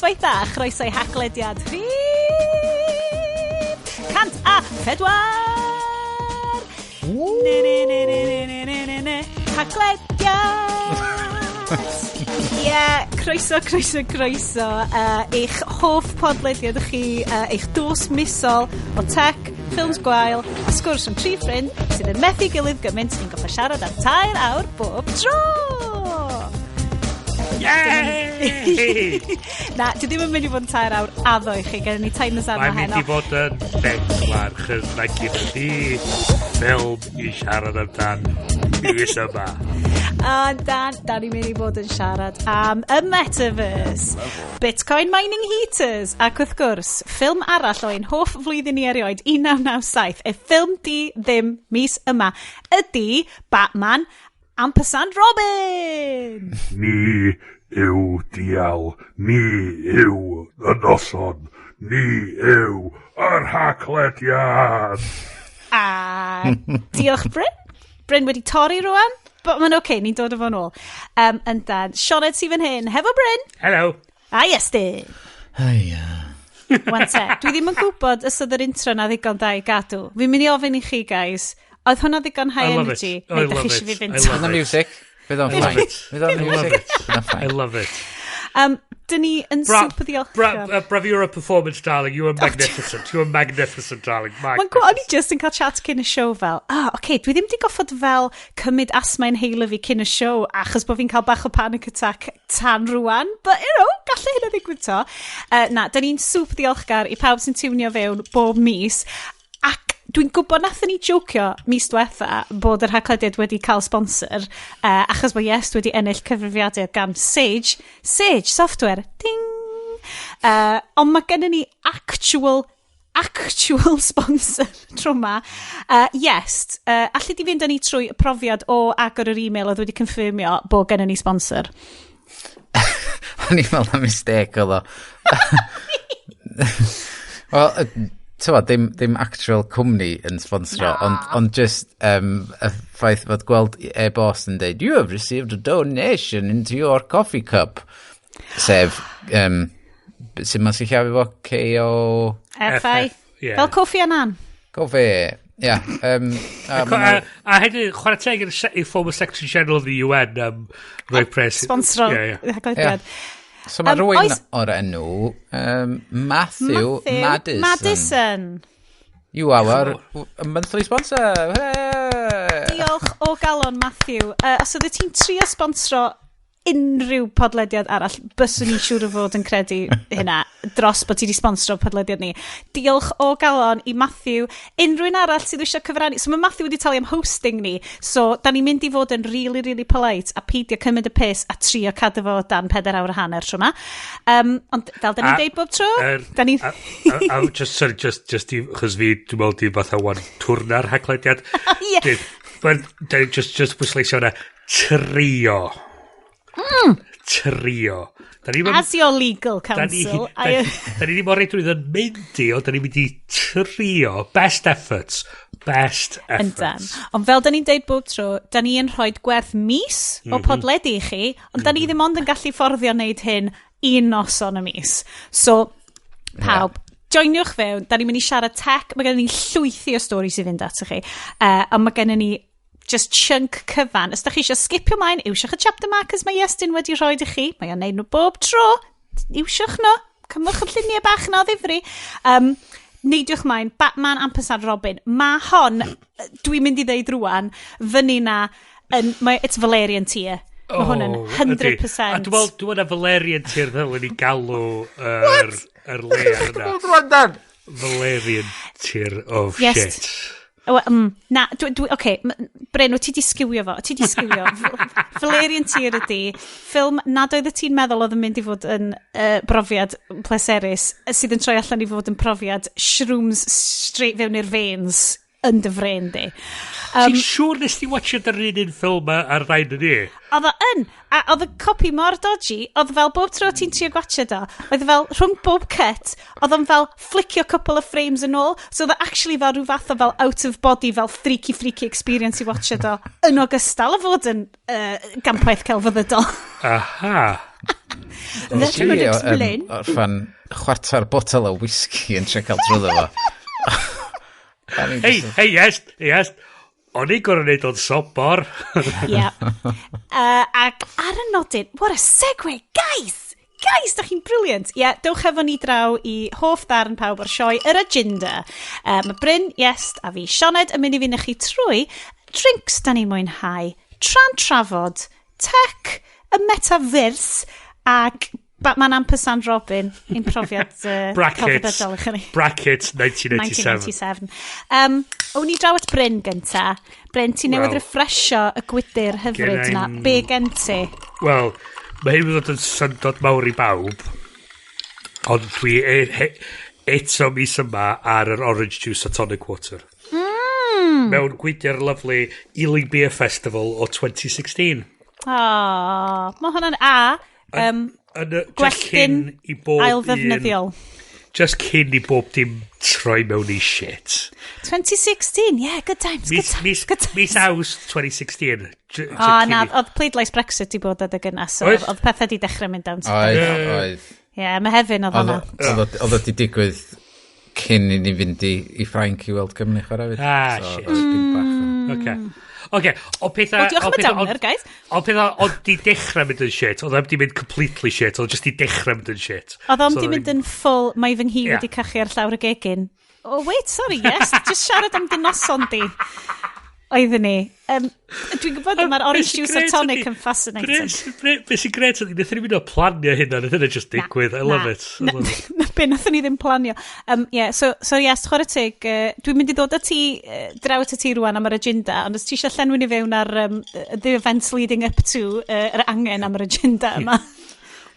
Noswaith dda, chroeso i Haclediad rhif 104! Ne, ne, ne, ne, ne, ne, ne, ne, ne. Haclediad! Ie, yeah, croeso, croeso, croeso. Eich hoff podlediad chi, eich dos misol o tech, ffilms gwael, a sgwrs rhwng tri ffrind sydd yn methu gilydd gymaint ni'n goffa siarad am 3 awr bob tro! Yay! Na, dwi ddim yn mynd i fod yn 3 awr, addo i chi, gen ni timers arno Mae'n mynd heno. i fod yn 4, chys mae gen ni ffilm i siarad amdan mis yma. A dan ni'n mynd i fod yn siarad am y Metaverse, Bitcoin mining heaters, ac wrth gwrs, ffilm arall o ein hoff flwyddyn ni erioed, 1997, y ffilm di ddim mis yma, ydy Batman ampersand Robin! Ni yw dial, ni yw y noson, ni yw yr Haclediad. A diolch, Bryn. Bryn wedi torri rwan, but mae'n oce, okay, ni'n dod o fo'n ôl. Yndan, Sioned sydd fan hyn, hefo Bryn. Hello. A Iestyn. Hiya. Wan te, dwi ddim yn gwybod os oedd yr intro na ddigon da i gadw. Fi'n mynd i ofyn i chi, guys. Oedd hwnna ddigon high I love energy? it. I Neu dach love chi eisiau fi it. fynd? I love Fydd o'n it. music. Fydd o'n I love fine. it. Fydd o'n I love music. it. Fydd o'n I fine. love it. Dyn ni yn super ddiolchgar. Bravura performance, darling. You are magnificent. You are magnificent, darling. Mae'n gwybod, o'n i just yn cael chat cyn y show fel, ah, oce, okay, dwi ddim wedi goffod fel cymryd asthma inhaler fi cyn y show, achos bod fi'n cael bach o panic attack tan rwan, but, gallai hynna ddigwydd to. Na, dyn ni'n super ddiolchgar i pawb sy'n tiwnio fewn bob mis, ac dwi'n gwybod nathon ni jocio mis diwetha bod yr Haclediad wedi cael sponsor, achos bod Yes wedi ennill cyfrifiadur gan Sage, Sage Software, ding! Ond mae gennym ni actual sponsor tro yma. Yes, allu di fynd â ni trwy y profiad o agor yr e-mail oedd wedi confirmio bod gennym ni sponsor? O'n i'n meddwl na mistake oedd o. Wel, tywa, dim actual cwmni yn sponsro, ond just y ffaith fod gweld e-bost yn deud, "You have received a donation into your coffee cup." Sef, sut mae'n sillafu fo? K-O F-I. Ie. Fel Kofi Annan. Kofi. Ia. A ma' A hefyd, chwarae teg i'r former Secretary General of the UN, rhoi pres. Sponsro. Ie. Haclediad. So mae rhywun o'r enw Matthew, Matthew Madison. Madison. You are our monthly sponsor. Hooray! Diolch o galon, Matthew. Os oeddet ti'n trio sponsro unrhyw podlediad arall, byswn i'n siŵr o fod yn credu hynna dros bod ti wedi sponsro podlediad ni. Diolch o galon i Matthew. Unrhyw un arall sydd eisiau cyfrannu. So mae Matthew wedi talu am hosting ni. So da ni'n mynd i fod yn really, really polite a peidio cymryd y piss a trio cadw fo dan 4 awr a hanner tro yma. Ond fel da ni'n deud bob tro, da ni'n A just, sorry, just i, chos fi, dwi'n meddwl di fatha wan twrna'r Haclediad. Ie. Just pwysleisio hwnna, trio. Trio. Da ni As your legal Da ni, counsel, da ni ddim o reidrwydd yn mynd i, ond da ni'n mynd i trio. Best efforts. Best efforts. Yndan. Ond fel da ni'n deud bob tro, da ni yn rhoi gwerth mis o podledu i chi, ond da ni ddim ond yn gallu fforddio wneud hyn un noson y mis. So, pawb, joiniwch fewn, da ni'n mynd i siarad tech, mae gennym ni llwythi o stories i fynd ato chi, ond mae gennym ni just chunk cyfan. Os da chi eisiau skipio mlaen, iwsiwch y chapter markers mae Iestyn wedi rhoi i chi. Mae o'n neud nhw bob tro. Iwsiwch nhw. Cymwch y lluniau bach na o ddifri. Neidiwch mlaen, Batman ampersand Robin. Mae hon, dwi'n mynd i ddeud rwan, fyny na, yn, mae, it's Valerian tier. Mae hwn yn Oh, ydi. 100%. A dwi'n meddwl na Valerian tier ddylen ni galw yr le yna. Rwan dan! Valerian tier of Yes. shit. Wel, na, dwi, okay, Bryn, wyt ti di sgiwio fo? Ti di sgiwio. Valerian Tier ydi ffilm nad oedd ti'n meddwl oedd yn mynd i fod yn brofiad pleserus, sydd yn troi allan i fod yn profiad shrooms straight fewn i'r veins yn dy fren di. Ti'n siŵr nes ti watchad yr un un ffilm ar rhain yn ni? Oedd o yn, a oedd y copi mor dodgy, oedd fel bob tro ti'n trio gwatchad o, oedd fel rhwng bob cut, oedd o'n fel flicio couple of frames yn ôl, so oedd o actually fel rhyw fath o fel out of body, fel freaky freaky experience i watchad o, yn ogystal o fod yn gampwaith celfyddydol. Aha. Let me explain. Orffan chwarter botel o whisky yn trio cael trwyddo fo. Hey, hey, yes, yes. O'n i'n gorau neud o'n sobor. Yeah. Ac ar y nodyn, what a segue, guys! Guys, da chi'n brilliant. Ie, yeah, dewch efo ni draw i hoff ddarn pawb o'r sioe, yr agenda. Mae Bryn, Iest a fi, Sioned, yn mynd i fynd â chi trwy drinks da ni'n mwynhau, tra'n trafod, tech, y metaverse, ac Batman Ampersand Robin, ein profiad Brackets, celfyddydol i chi. Brackets 1997. 1997. Awn ni draw at Bryn gynta. Bryn, ti newydd Wel, refresio y gwydyr hyfryd genna na. i'm- Be gen ti? Wel, mae hyn yn dod yn syndod mawr i bawb. Ond dwi eto mis yma ar yr orange juice a tonic water. Mewn gwydr lovely Ealing Beer Festival o 2016. Oh, mae hwnna'n a Yn just cyn gwelltyn i bob un, ail-ddefnyddiol. just cyn i bob dim troi mewn i shit. 2016, yeah, good times, good Mis, times, mis, good times. mis Awst 2016. O, na, oedd pleidlais Brexit i bod adeg yna, so Oedd? oedd pethau di dechrau mynd down. Oedd, oedd. Ie, mae hefyn oedd Oedd hwnna. oedd o 'di digwydd cyn i ni fynd i Ffrainc i weld Cymru chwarae hefyd. Ah, So, shit. oedd dim bach o- Oce. Oce, o pethau. Wel, diolch am y downer, guys. O pethau, oedd di dechrau mynd yn shit. Oedd o'n di mynd completely shit. Oedd just di dechrau mynd yn shit. Oedd o'm So di oedd mynd yn full, mae fy nghi Ie. wedi cachu ar llawr y gegin. Oh, wait, sorry, yes, just siarad am dy noson di. Oeddwn ni. Dwi'n gwybod mae'r orange juice a tonic yn fascinating. Be sy'n gret ydy, wnaethon ni mynd o planio hynna, wnaeth hynna just digwydd. I love Na, it. I love it. Na, be nathon ni ddim planio. Yeah, so yes, chwarae teg, dwi'n mynd i ddod â ti, draw at ti rwan am yr agenda, ond os ti eisiau llenwi ni fewn ar the events leading up to yr angen am yr agenda yma.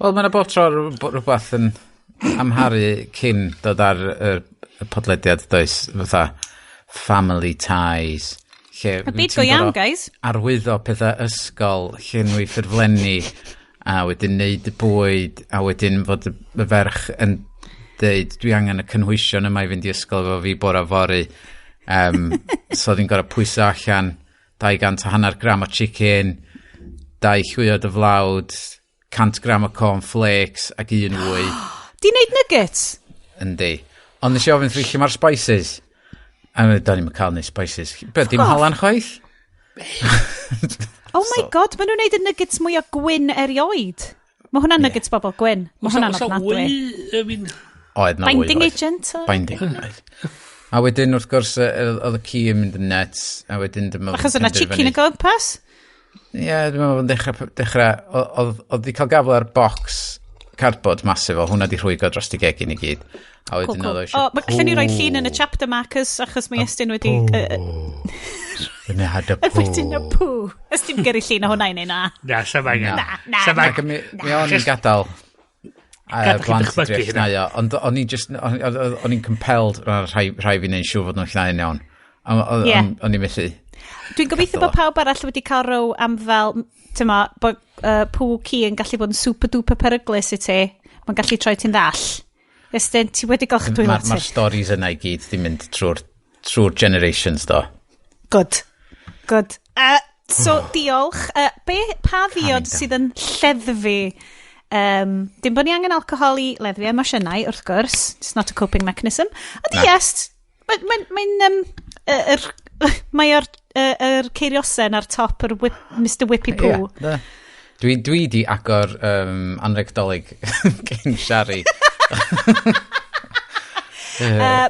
Wel, mae yna bob tro rhywbeth yn amharu cyn dod ar y podlediad, does, fatha family ties. Lle Y byd ti'n go iawn, gorfod guys. arwyddo pethau ysgol, llenwi ffurflenni, a wedyn neud y bwyd, a wedyn fod y ferch yn deud, "Dwi angen y cynhwysion yma i fynd i ysgol efo fi bora fory." So oedd hi'n gorfod pwyso allan 250 gram o chicken, dau llwyod o flawd, 100 gram o corn flakes ac un wy. Di wneud nuggets? Yndi. Ond nes i ofyn wrthi, "Lle mae'r spices?" A da ni'n cael neud spices. Be, dim off. halan chwaith? Oh my God, maen nhw'n neud y nuggets mwyaf gwyn erioed. Mae hwnna'n nuggets bobl gwyn. Mae hwnna'n Oes 'na ofnadwy. wy, I mean, Oedd na wy. Binding oedd. agent? Binding, oedd. A wedyn, wrth gwrs, oedd y ci yn mynd yn nuts, a wedyn dyma Achos yna chicken yn gwmpas? Ie, dwi'n meddwl bod yn dechrau, oedd di cael gafel ar box cardboard massive o hwnna di rhwygo dros di gegin i gyd. A Cool, wedyn cool. oedd o O, eisiau allan ni roi llun yn y chapter markers achos mae Iestyn wedi Yna had a Wedyn y poo. poo. Ys ti'n gyrru llun o hwnna i ni, na. Na, sa angen. Na, na, Sa na. Ac mi o'n i'n gadael Gadal chi blant i dychmygu drio hynna. llnau o, ond o'n i just, o'n i'n compelled, rhai fi neud siŵr fod nhw'n llnau'n iawn. Ie. O'n i'n methu. Dwi'n gobeithio bod pawb arall wedi cael row am fel, tyma, bod pŵ ci yn gallu bod yn super duper peryglus i ti. Mae'n gallu troi ti'n ddall. Estyn, ti wedi golchi dwylo Mae'r ma ti. stories yna i gyd di mynd trwy'r generations do. Good. Good. So, diolch. Pa ddiod down. sydd yn lleddfu? Dim bod ni angen alcohol i leddfu emosiynau, wrth gwrs. It's not a coping mechanism. Ond Na. yes, mae'n mae o'r yr ceiriosen ar top yr whip, Mr Whippy Poo. Ie, na. Dwi di agor anreg Dolig cyn Siari.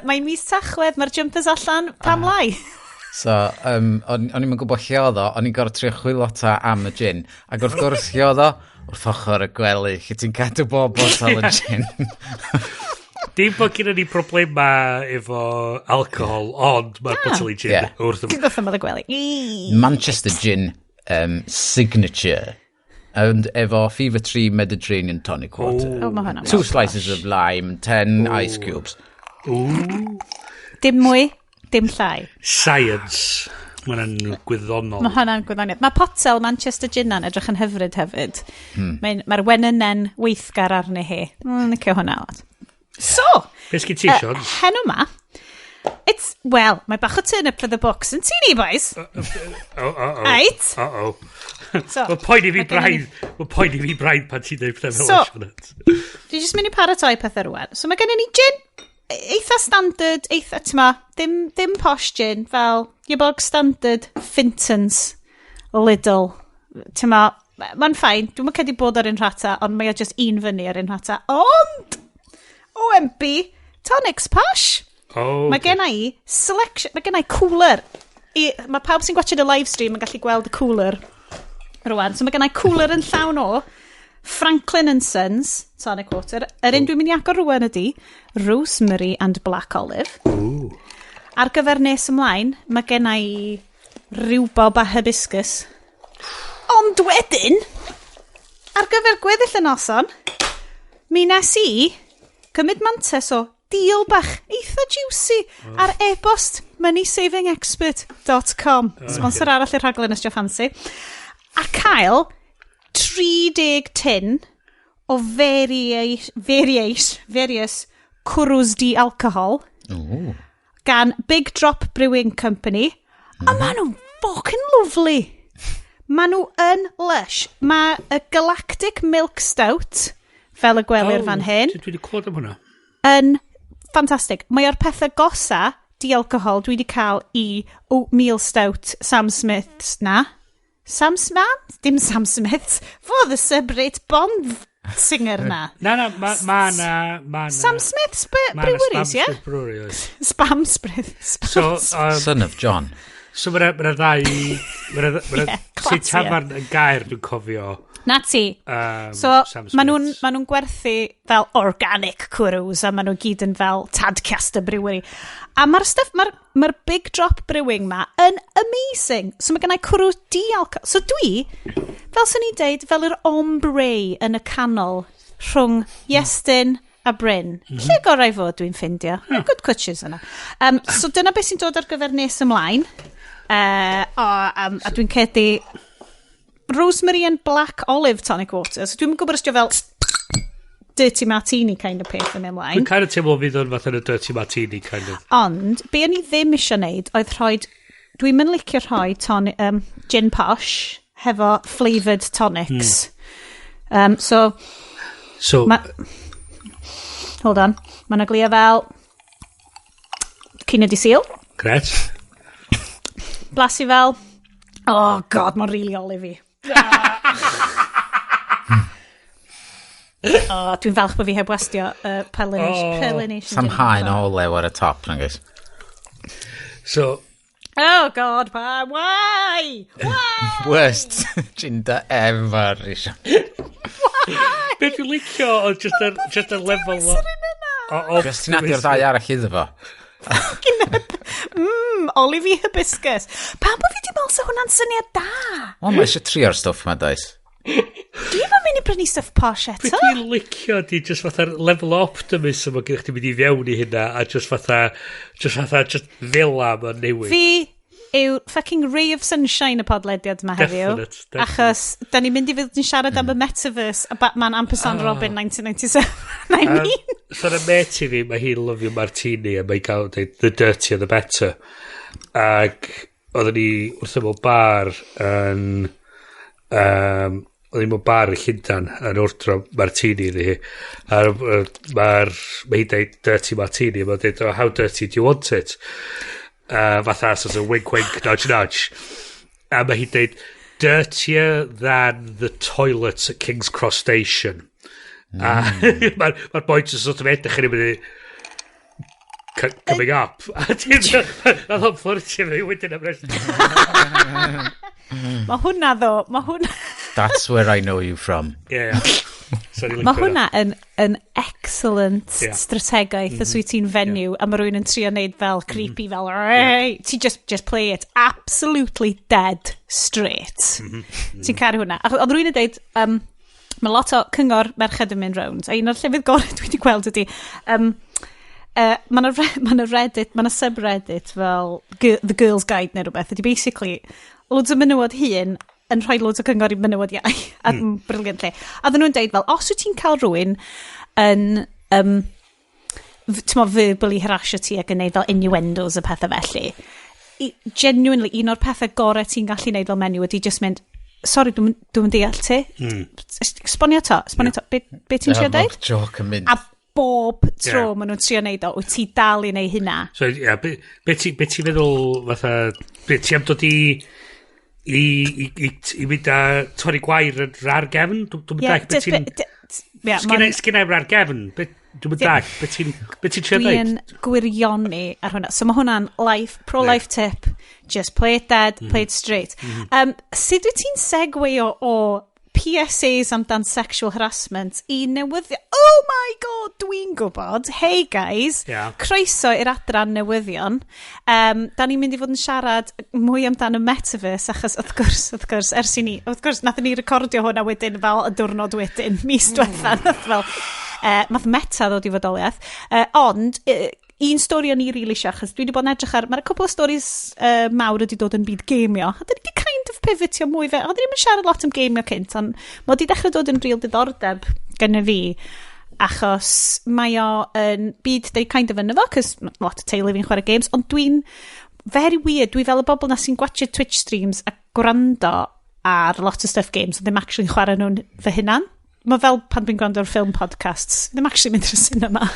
Mae'n mis Tachwedd, mae'r jumpers allan, pam lai? So, o'n i'm yn gwybod lle oedd o, o'n i'n gorfod trio chwilota am y gin. Ac wrth gwrs lle oedd o, wrth ochr y gwely, lle ti'n cadw bob botel o gin. Dim bod gen ni problema efo alcohol, ond mae'r botel i gin Ie. wrth y. Wrth ymyl y gwely. Manchester Gin Signature. And efo Fever Tree Mediterranean Tonic Water. Oh, mae hwnna'n Two slices of lime, 10 ice cubes. Dim mwy, dim llai. Science. Mae hwnna'n gwyddonol. Mae hwnna'n gwyddoniaeth. Mae potel Manchester Gin na'n edrych yn hyfryd hefyd. Mae'r wenynen weithgar arni hi. Licio hwnna lot. So, Be sgyn ti, Sean? heno ma, It's, well, mae bach o turn up for the books yn teeny, boys. Oh. Right. Uh-oh. So, Mae'n poeni fi mae gennym ni- braidd. Mae'n poeni fi braidd pan ti'n dweud pethau fel So- Sioned. Dwi jyst mynd i paratoi pethau rwan. So mae gennym ni gin, eitha standard, eitha, ti'n ma, ddim posh gin, fel your bog standard Fintons, Lidl. Ti'n ma, mae'n fine, dwi'm yn credu bod ar un rhata, ond mae o just un fyny ar un rhata. Ond, OMB, tonics posh. Oh, Mae gen i selection, mae gen i cooler. Mae pawb sy'n gwachod y live stream yn gallu gweld y cooler rwan. So mae gen i cooler yn llawn o Franklin and Sons tonic water. Yr un dwi'n mynd i agor rwan ydi Rosemary and Black Olive. Ooh. Ar gyfer nes ymlaen, mae gen i rhywbob a hibiscus. Ond wedyn, ar gyfer gweddill y noson, mi nes i cymryd mantais o deal bach eitha juicy ar e-bost moneysavingexpert.com. Sponsor arall i'r rhaglen os ti'n fancy. A cael 30 tin o various cwrws di alcohol Ooh. gan Big Drop Brewing Company. A maen nhw'n fucking lovely. Maen nhw yn lush. Mae y Galactic Milk Stout, fel y gwelir fan hyn, Dwi wedi clywed am hwnna. yn ffantastig. Mae o'r pethau gosa di-alcohol dwi wedi cael i Oatmeal Stout Sam Smith's na. Sam Smith? Dim Sam Smith's. Fo the sub-rate Bond singer na. Na, ma na. Sam Smith's ma na Breweries, Spam ie? Smith Brewery, oes. Spam Smith. Spam So, Son of John. so mae'na ma ddau. Mae'na Yeah, Sut classier. tafarn yn gair dwi'n cofio. Na ti. Um, So, Sam maen nhw'n Smith's. ma nhw gwerthu fel organic cwrws a maen nhw gyd yn fel Tadcaster Brewery. A mae'r stuff, mae'r ma Big Drop Brewing ma yn amazing. So mae gennau cwrw di-alcohol. So dwi, fel swn i'n deud, fel yr ombre yn y canol rhwng Iestyn a Bryn. Lle gorau fod dwi'n ffindio. Good cwtches yna. So dyna beth sy'n dod ar gyfer nes ymlaen. A dwi'n credu rosemary and black olive tonic water. So dwi'n gwybod os dio fel dirty martini kind of peth yn ymlaen. Dwi'n kind of teimlo fydd o'n fath yn y dirty martini, kind of. Ond, be o'n i ddim eisiau neud oedd rhoi... Dwi'n mynd licio rhoi gin posh hefo flavoured tonics. So, So, hold on. Mae'n oglio fel Cino di Sil. gret. Blasu fel... Oh god, mae'n really olivey. Oh, dwi'n falch bod fi heb wastio Oh. Perlination. Sam haen o olew ar y top, na guys. So, Oh god, why? Why? Why? Worst Jinda ever. Isio. be dwi'n licio oedd just y level o... Just ti'n adio'r ddau arall iddo fo. Olivey hibiscus. Pam bod fi di meddwl sa hwnna'n syniad da? O, mae eisiau trio'r stwff ma, does? Dwi'n mynd i brynu stuff posh Be eto. dwi'n licio di just fatha'r level o optimism o gyda chdi mynd i fewn i hynna a just fel am yn newid. Fi yw fucking ray of sunshine y podlediad yma heddiw. Definite, definite. Achos, da ni'n mynd i fydd yn siarad am y metaverse a Batman ampersand Robin 1997. I mean. So na met i fi, mae hi'n lyfio martini a mae'n gael deud, the dirtier the better. Ac oedden ni wrth ymwyl bar yn... Oedden ni mewn bar yn Llundan yn ordro martini iddi hi. A mae hi'n deud dirty martini a mae'n deud, oh, how dirty do you want it? Fatha, sort of wink wink, nudge nudge. A mae hi'n deud, dirtier than the toilets at King's Cross Station. A mae'r ma boi just sort of edrych yn mynd coming up. A ti'n... Nath o'n fflirtio fi wedyn am rest. Mae hwnna ddo, mae hwnna... That's where I know you from. Yeah. So ni'n Mae licio hwnna yn excellent strategaeth os wyt ti'n fenyw a mae rhywun yn trio neud fel creepy fel yeah. Ti just play it absolutely dead straight. Ti'n caru hwnna. Ac oedd rhywun yn deud, mae lot o cyngor merched yn mynd rownd, a un o'r llefydd gorau dwi wedi gweld ydy, mae 'na ma 'na Reddit, mae 'na subreddit fel The Girl's Guide neu rhywbeth, ydy basically loads o menywod hŷn yn rhoi loads o cyngor i menywod iau, a brilliant lle. A oedden nhw'n deud fel, os wyt ti'n cael rhywun yn Ti'n verbally harassio ti ac yn neud fel innuendos a pethau felly. Genuinely, un o'r pethau gorau ti'n gallu neud fel menyw ydy just mynd, "Sorry, dwi'n dwi deall ti. Esbonio to, esbonio to. Be ti'n trio deud?" Joke yn mynd. A bob tro maen nhw'n trio neud o, wyt ti dal i neud hynna. So, ie, yeah, be ti, be ti feddwl, fatha, be ti am dod i mynd a torri gwair yn rar gefn? Dwi'n mynd be ti'n Sgynna i'n rar gefn? Dwi'n mynd dall, be ti'n trio dweud? Dwi'n gwirioni ar hwnna. So mae hwnna'n life, pro-life tip. Just play it dead, play it straight. Sut wyt ti'n segue o PSAs amdan sexual harassment i newyddion? Oh my God, dwi'n gwybod. Hey guys, croeso i'r adran newyddion. Da ni'n mynd i fod yn siarad mwy amdan y metaverse, achos wrth gwrs, ers i ni, wrth gwrs, nathon ni recordio hwnna wedyn fel y diwrnod wedyn, mis diwetha, nath fel, nath Meta ddod i fodoliaeth. Ond un stori o'n i really eisiau, achos dwi wedi bod yn edrych ar, mae'r cwpl o stories mawr wedi dod yn byd gamio, a dyn ni wedi kind of pivotio mwy fe, ond ddim yn siarad lot am gamio cynt, ond mae wedi dechrau dod yn real diddordeb gyda fi, achos mae o yn byd da kind of yn efo, cos lot o teulu fi'n chwarae games, ond dwi'n very weird, dwi fel y bobl na sy'n gwatchio Twitch streams a gwrando ar lot o stuff games, ond ddim actually chwarae nhw'n fy hunan. Mae fel pan dwi'n gwrando ar film podcasts, ddim actually mynd i'r cinema.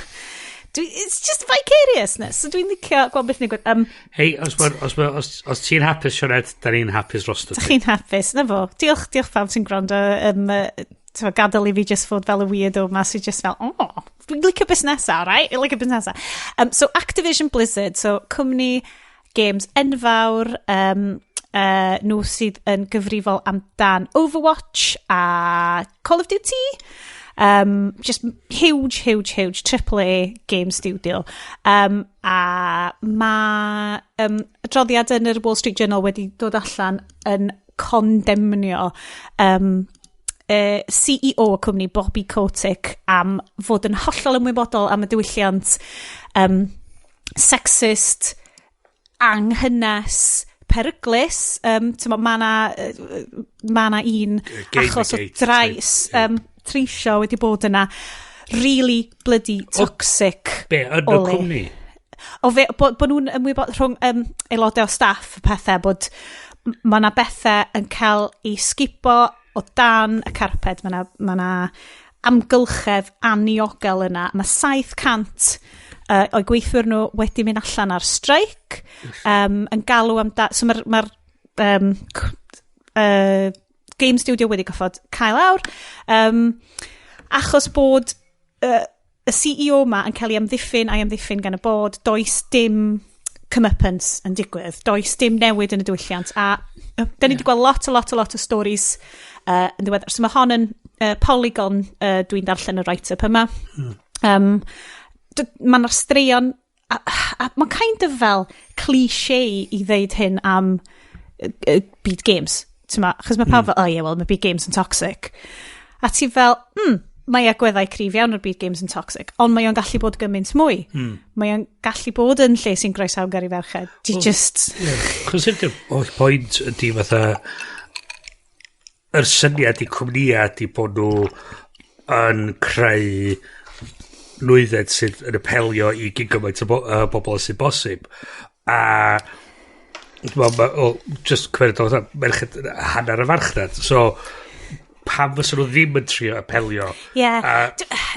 It's just vicariousness. So dwi'n licio gweld beth ni'n digwydd. Hei, os ti'n hapus, Sioned, da ni'n hapus dros Da chi'n hapus, na fo. Diolch, diolch pawb sy'n gwrando. Gadael i fi just fod fel y weirdo ma sy'n just fel, "Oh, dwi'n licio busnesa, right? Dwi'n licio busnesa." So Activision Blizzard, so cwmni games enfawr, nhw sydd yn gyfrifol amdan Overwatch a Call of Duty. Just huge, huge, huge AAA game studio. A mae adroddiad yn yr Wall Street Journal wedi dod allan yn condemnio CEO y cwmni Bobby Kotick am fod yn hollol ymwybodol am y diwylliant sexist, anghynnes, peryglus. Mae na, ma na un achos o drais, treisio wedi bod yna. Really bloody toxic. O, be, yn y cwmni? O fe, bod nhw'n ymwybod rhwng aelodau o staff pethau, bod mae yna bethau yn cael ei sgubo o dan y carped. Mae yna ma amgylchedd aniogel yna. Mae 700 o'i gweithwyr nhw wedi mynd allan ar streic, yn galw am da. So mae'r ma Game Studio wedi goffod cael awr, achos bod y CEO ma yn cael ei amddiffyn a'i amddiffyn gan y bod, does dim comeuppance yn digwydd. Does dim newid yn y diwylliant. A da ni wedi gweld lot, a lot, a lot o stories yn ddiweddar. So mae hon yn Polygon, dwi'n darllen y write-up yma. Mae 'na'r straeon, a mae'n kind of fel cliché i ddeud hyn am byd games. T'ma, achos mae pawb fel, "Oh yeah, well, mae byd games yn toxic." A ti fel, mae agweddau cryf iawn o'r byd games yn toxic, ond mae o'n gallu bod gymaint mwy. Mae o'n gallu bod yn lle sy'n groesawgar i ferched. Ti well, just Yeah. Chos ydy'r holl pwynt ydy fatha yr syniad i cwmnïau ydy bod nhw yn creu nwyddau sydd yn apelio i gyn gymaint o bobl sy'n bosib. A well, oh, just cymryd o merched hanner y farchnad. So, pam fysa nhw ddim yn trio apelio? Ie. Yeah.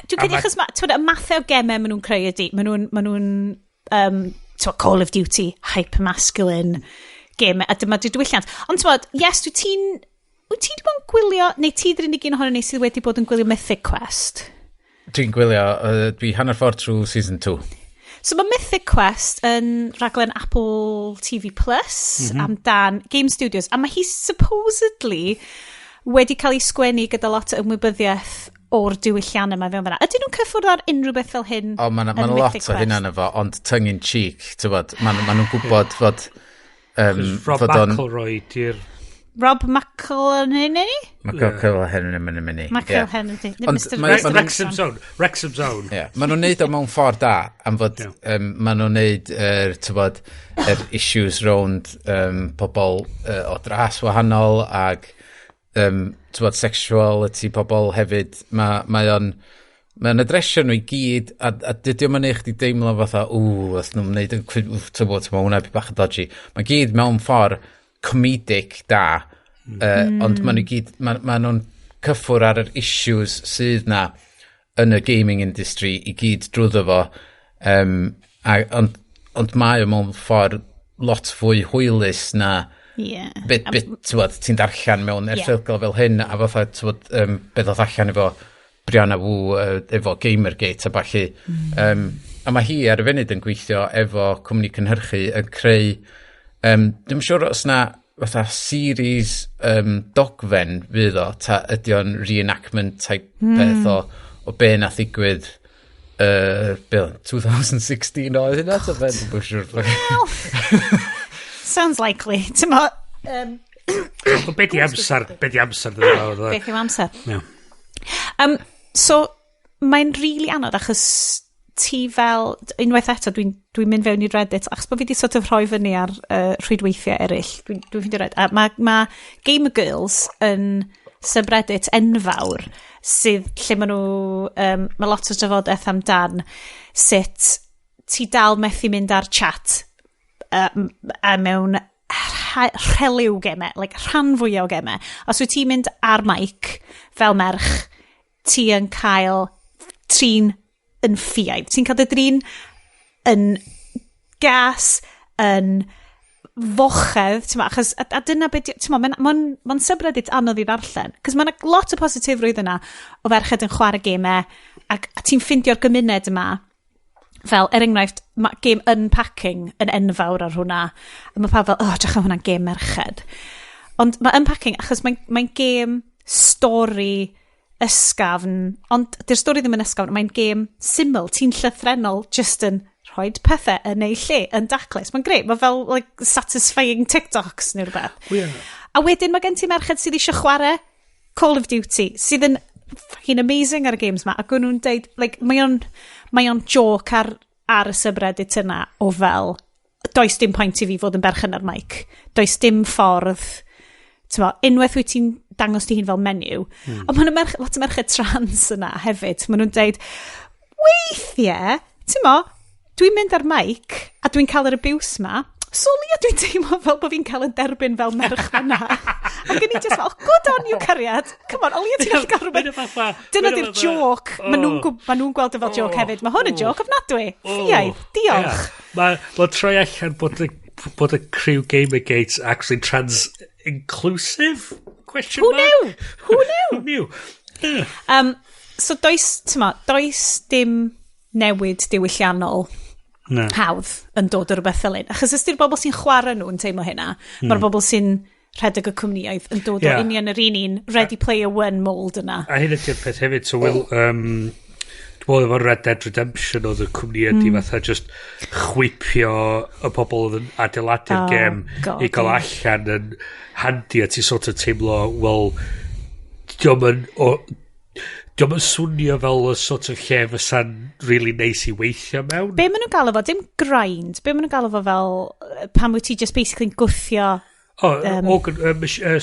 Dwi'n credu achos ma, y mathau o gemau maen nhw'n creu ydy, maen nhw Call of Duty, hyper-masculine game, a dyma dy diwylliant. Ond ti'n yes, wyt ti wedi bod yn gwylio, neu ti ydy'r unig un ohono ni sydd wedi bod yn gwylio Mythic Quest? Dwi'n gwylio, dwi hanner ffordd trwy season 2. So mae Mythic Quest yn rhaglen Apple TV Plus amdan Game Studios, a mae hi supposedly wedi cael ei sgwennu gyda lot o ymwybyddiaeth o'r diwylliannau yma fewn fyna. Ydyn nhw'n cyffwrdd ar unrhyw beth fel hyn? O, mae ma lot o hynna yna fo, ond tongue in cheek, ti'n bod, maen ma nhw'n gwybod fod Rob McElroy di'r Rob McElhenney? McElhenney. McElhenney. Mr. Wrexham Zone. Wrexham Zone. Yeah. Maen nhw'n neud o mewn ffordd da, am fod maen nhw'n neud yr, tybod, yr issues rownd pobl o dras wahanol ag tybod, sexuality pobl hefyd. Mae o'n Mae'n adresio nhw i gyd, a dydy o'm yn neud chdi deimlo fatha, ww, os nhw'n wneud yn, ti'n bod, hwnna bach yn dodgy. Mae gyd mewn ffordd comedic da, ond maen nhw gyd, ma nhw'n cyffwr ar yr issues sydd na yn y gaming industry i gyd drwyddo fo. Ond mae o mewn ffordd lot fwy hwylus na bit, ti'n ti'n darllen mewn erthygl fel hyn, a fatha, ti'n bod, beth oedd allan efo Brianna Wu, efo Gamergate a ballu. A mae hi ar y funud yn gweithio efo cwmni cynhyrchu yn creu, dwi'n siŵr os na fatha series dogfen fydd o, ta ydy o'n reenactment type peth o be nath ddigwydd, be oedd, 2016 oedd hynna, ta be? Dwi'n siŵr. Well, sounds likely. Ti'n mo, Ond be di amser, be di amser dyn nhw? Beth yw amser? Yeah. So, mae'n really anodd achos ti fel, unwaith eto, dwi mynd fewn i Reddit, achos bod fi wedi sort of rhoi fyny ar rhwydweithiau eraill, dwi ffeindio Reddit, a ma Gamer Girls yn subreddit enfawr, sydd lle maen nhw, mae lot o drafodaeth amdan sut ti dal methu mynd ar chat a mewn rhelyw gemau, like rhan fwyaf o gemau. Os wyt ti'n mynd ar mic fel merch, ti yn cael trin yn ffiaidd. Ti'n cael dy drin yn gas, yn fochedd, ti'n ma, achos, a dyna beth, ti'n ma, mae'n ma subreddit anodd i ddarllen, cos mae'n lot o positifrwydd yna o ferched yn chwarae gemau, ac a ti'n ffindio'r gymuned yma, fel, er enghraifft, mae game Unpacking yn enfawr ar hwnna, a mae pawb fel, "Oh, drych ar hwnna'n game merched." Ond mae Unpacking, achos mae'n mae game stori ysgafn, ond dy'r stori ddim yn ysgafn, mae'n game syml, ti'n llythrenol just yn rhoi pethau yn ei lle, yn daclus. Mae'n grêt, mae fel like, satisfying TikToks neu rhywbeth. A wedyn mae gen ti merched sydd eisiau chwarae Call of Duty, sydd yn fucking amazing ar y games ma, ac o'n nhw'n deud, like, mae o'n joke ar y subreddit yna o fel, does dim pwynt i fi fod yn berchen ar mic. Does dim ffordd, ti'n mo, unwaith wyt ti'n dangos dy hun fel menyw, ond mae'n lot o merched trans yna hefyd, maen nhw'n deud, weithiau, ti'n mo, dwi'n mynd ar mic a dwi'n cael yr abuse ma, so lia dwi'n teimlo fel bod fi'n cael yn derbyn fel merch fyna. Ac o'n i just fel, "Oh, good on you, cariad. Come on, o lia ti'n gallu cael rhywbeth." Dyna di'r joke. Maen nhw'n ma nhw gweld o fel joke hefyd. Mae hwn yn joke ofnadwy. Ffiaidd. Diolch. Mae ma troi allan bod y crew Gamergate actually trans inclusive? Question Who mark? knew? Who knew? Who knew? Yeah. So does, ti'n does dim newid diwylliannol Na. hawdd yn dod o rhywbeth fel un. Achos ysdi'r bobl sy'n chwarae nhw yn teimlo hynna, mae'r bobl sy'n rhedeg y cwmnïoedd yn dod o union yr un Ready Player One mold yna. A hyn ydy'r peth hefyd, so Will, dwi'n meddwl efo Red Dead Redemption oedd y cwmni ydi fatha just chwipio y pobl oedd yn adeiladu'r Oh, gem God, i gael allan yn handi a ti sort of teimlo, wel, dio'm yn swnio fel y sort of lle fysa'n really nice i weithio mewn. Be maen nhw'n galw fo? Dim grind. Be maen nhw'n galw fo fel pan wyt ti just basically'n gwthio? Oh, organ,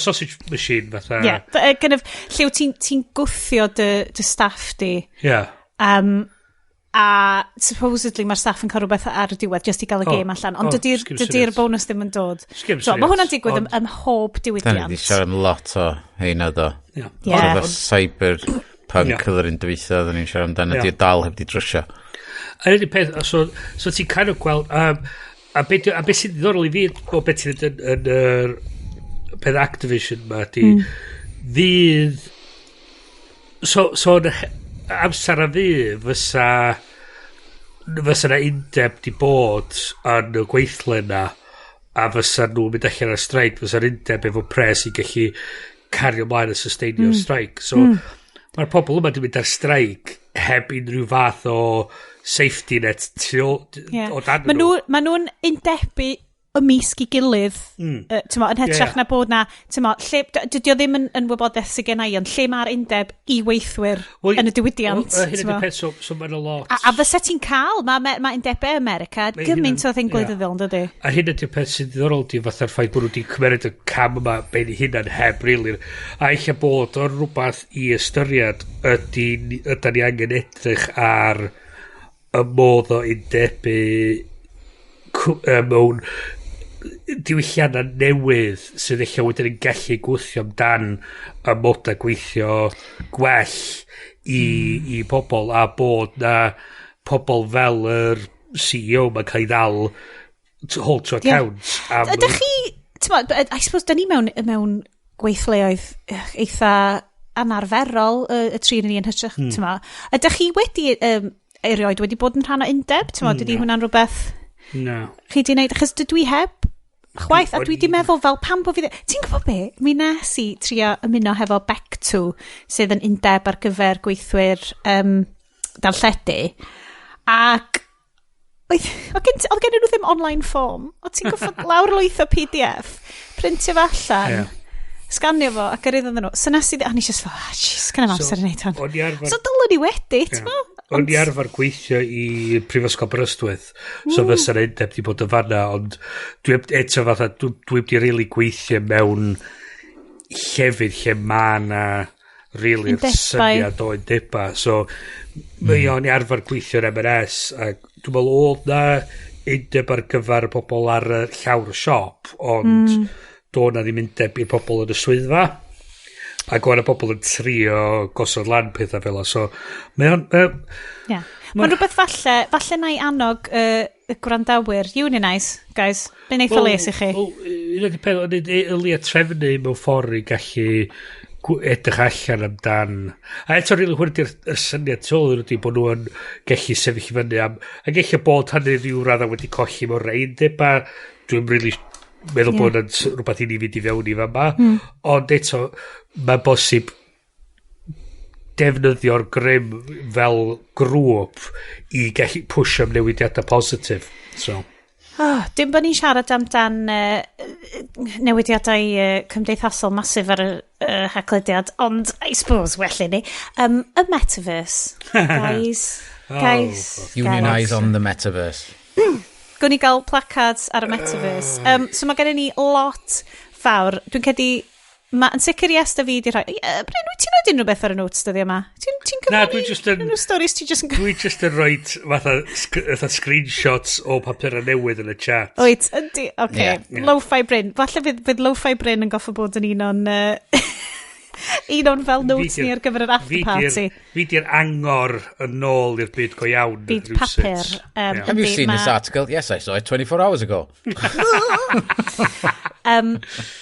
sausage machine fatha. Yeah, kind of, lle wyt ti'n ti gwthio dy staff di. A supposedly mae'r staff yn cael rhywbeth ar y diwedd just i gael y Oh, game allan. Ond oh, dydy'r sgim dydy syniad. bonus ddim yn dod. Sgim So, mae hwnna'n syniad, digwydd ym mhob Da ni diwydiant. wedi siarad am lot o heina do. Yeah. Sort of cyberpunk oedd yr un dwytha oedden ni'n siarad amdano, di dal heb di drwsio. A un peth, so ti'n kind of gweld, a be sy'n ddiddorol i fi o beth sy'n yn yr peth Activision ma di, fydd, so yn y amser a fi, fysa na undeb di bod yn y gweithle na, a fysa nhw'n mynd allan ar streic, fysa'r undeb efo pres i gallu cario ymlaen a sustainio'r streic. So, mae'r pobl yma di mynd ar streic heb unrhyw fath o safety net tu ôl o dan Ma nhw, ma nhw'n undebu Ymysg i gilydd, t'mo, yn hytrach na bod na, t'mo, lle, dydy o ddim yn wybodaeth sydd gen i, ond lle mae'r undeb i weithwyr yn y diwydiant? Wel, hyn ydy'r peth, so mae'n a lot. A fysa ti'n cael, mae undebau America, gymaint o thing gwleidyddol, yn dydy? A hyn ydy'r peth sy'n ddiddorol di fatha'r ffaith bod nhw wedi cymeryd y cam yma ben eu hunan heb really. A eich bod o'n rhywbeth i ystyried ydy, ydy ni angen edrych ar y modd o undebu mewn diwylliannau newydd sydd eich wedyn yn gallu gwthio amdan y modau gweithio gwell i pobl a bod na pobl fel yr CEO mae'n cael ei ddal to hold to account am Ydych chi, t'mo, I suppose, da ni mewn gweithleoedd eitha anarferol y tri ni yn hytrach, t'mo. Ydych chi wedi, erioed wedi bod yn rhan o undeb? T'mo, dydy hwnna'n rhywbeth No. chi di wneud? Achos dydw i heb chwaith, a dwi di meddwl fel pam bod fi. Ti'n gwybod be? Mi nes i trio ymuno hefo Bectu, sydd yn undeb ar gyfer gweithwyr darlledu. Ac oedd gen nhw ddim online form. O ti'n gorfod lawrlwytho PDF, printio fo allan, sganio fo ac gyrru iddyn nhw. So nes i, a nes i just fel, ah, jeez, gen i'm amser i wneud hwn. O'n i arfer So dylwn i wedi, ti'n mo? O'n i arfer gweithio i Prifysgol Aberystwyth, so fysa'r undeb di bod yn fanna, ond dwi eto fatha, dwi di really gweithio mewn llefydd lle ma na really'r Undebau. syniad o undeba. So, mae o'n i arfer gweithio yn M&S, a dwi'n meddwl oedd na undeb ar gyfer y pobl ar y llawr y siop, ond do na ddim undeb i'r pobl yn y swyddfa. Ac o'n y pobl yn trio gosod lan pethau fel o. So, mae o'n... Yeah. Mae'n rhywbeth falle na i annog y gwrandawyr, unionise, guys. Mae'n eitha les i chi. Wel, un o'r peth, ond yli trefnu mewn ffordd i gallu edrych allan amdan. A eto, rili, hwn ydy'r y syniad tu ôl ydy bod nhw yn gallu sefyll i fyny am. A gallu bod hynny rhyw raddau wedi colli mewn rei undeba. Dwi'n really meddwl bod yn rhywbeth i ni fynd i fewn i fama. Ond eto, mae'n bosib defnyddio'r grym fel grŵp i gallu pwysio am newidiadau positif. So. Oh, dim bod ni'n siarad amdan newidiadau cymdeithasol masif ar y Haclediad, ond I suppose well i ni. Y metaverse. Guys, guys, Unionise guys. on the metaverse. Gwn i gael placards ar y metaverse. So mae gennym ni lot fawr. Dwi'n credu, ma, yn sicr i Esther fi di rhoi. Bryn, wyt ti'n rhoi unrhyw beth ar y notes dyddi yma? Ti'n Na, cyfrannu dwi jyst yn- unrhyw stories ti jyst yn Dwi just yn rhoi fatha, fatha screenshots o papura newydd yn y chat. Wyt, yndi, oce. Okay. Ie. Lo-fi Bryn. Falle fydd lo-fi Bryn yn goffa bod yn un o'n fel notes ni ar gyfer yr after party. Fi di'r angor yn ôl i'r byd go iawn. Byd rywsut. papur. Have you Yndi, seen this article? Yes, I saw it 24 hours ago.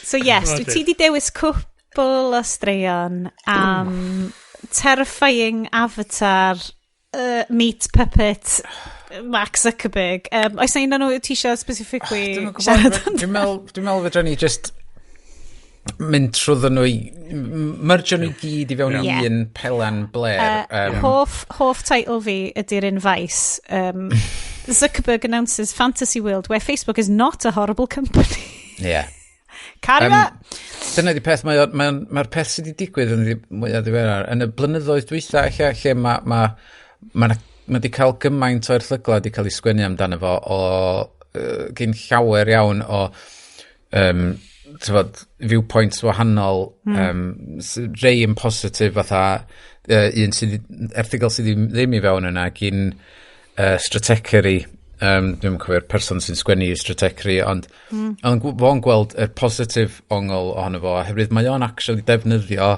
So yes, O, dwi ti di dewis cwpl o straeon am terrifying avatar meat puppet Mark Zuckerberg. Oes na un o'n nhw ti eisiau specifically Dwi'm yn gwbod, siarad amdano? Dwi'n meddwl fedra ni just mynd trwyddo nhw i mergio nhw i gyd i fewn i un pelan bler. Hoff title fi ydy'r un Vice. Zuckerberg announces fantasy world where Facebook is not a horrible company. Caru fe! Dyna di peth, mae'r peth sydd wedi digwydd yn mwyaf ddiweddar. Yn y blynyddoedd dwytha ella, lle mae di cael gymaint o erthyglau wedi cael ei sgwennu amdano fo o gyn llawer iawn o t'fod, viewpoints wahanol, rei yn positif fatha un sydd, erthygl sydd ddim i fewn yna gyn Stratechery, dwi'n cofio'r person sy'n sgwennu i Stratechery, ond ond fo'n gweld y positif ongl ohono fo, oherwydd mae o'n actually defnyddio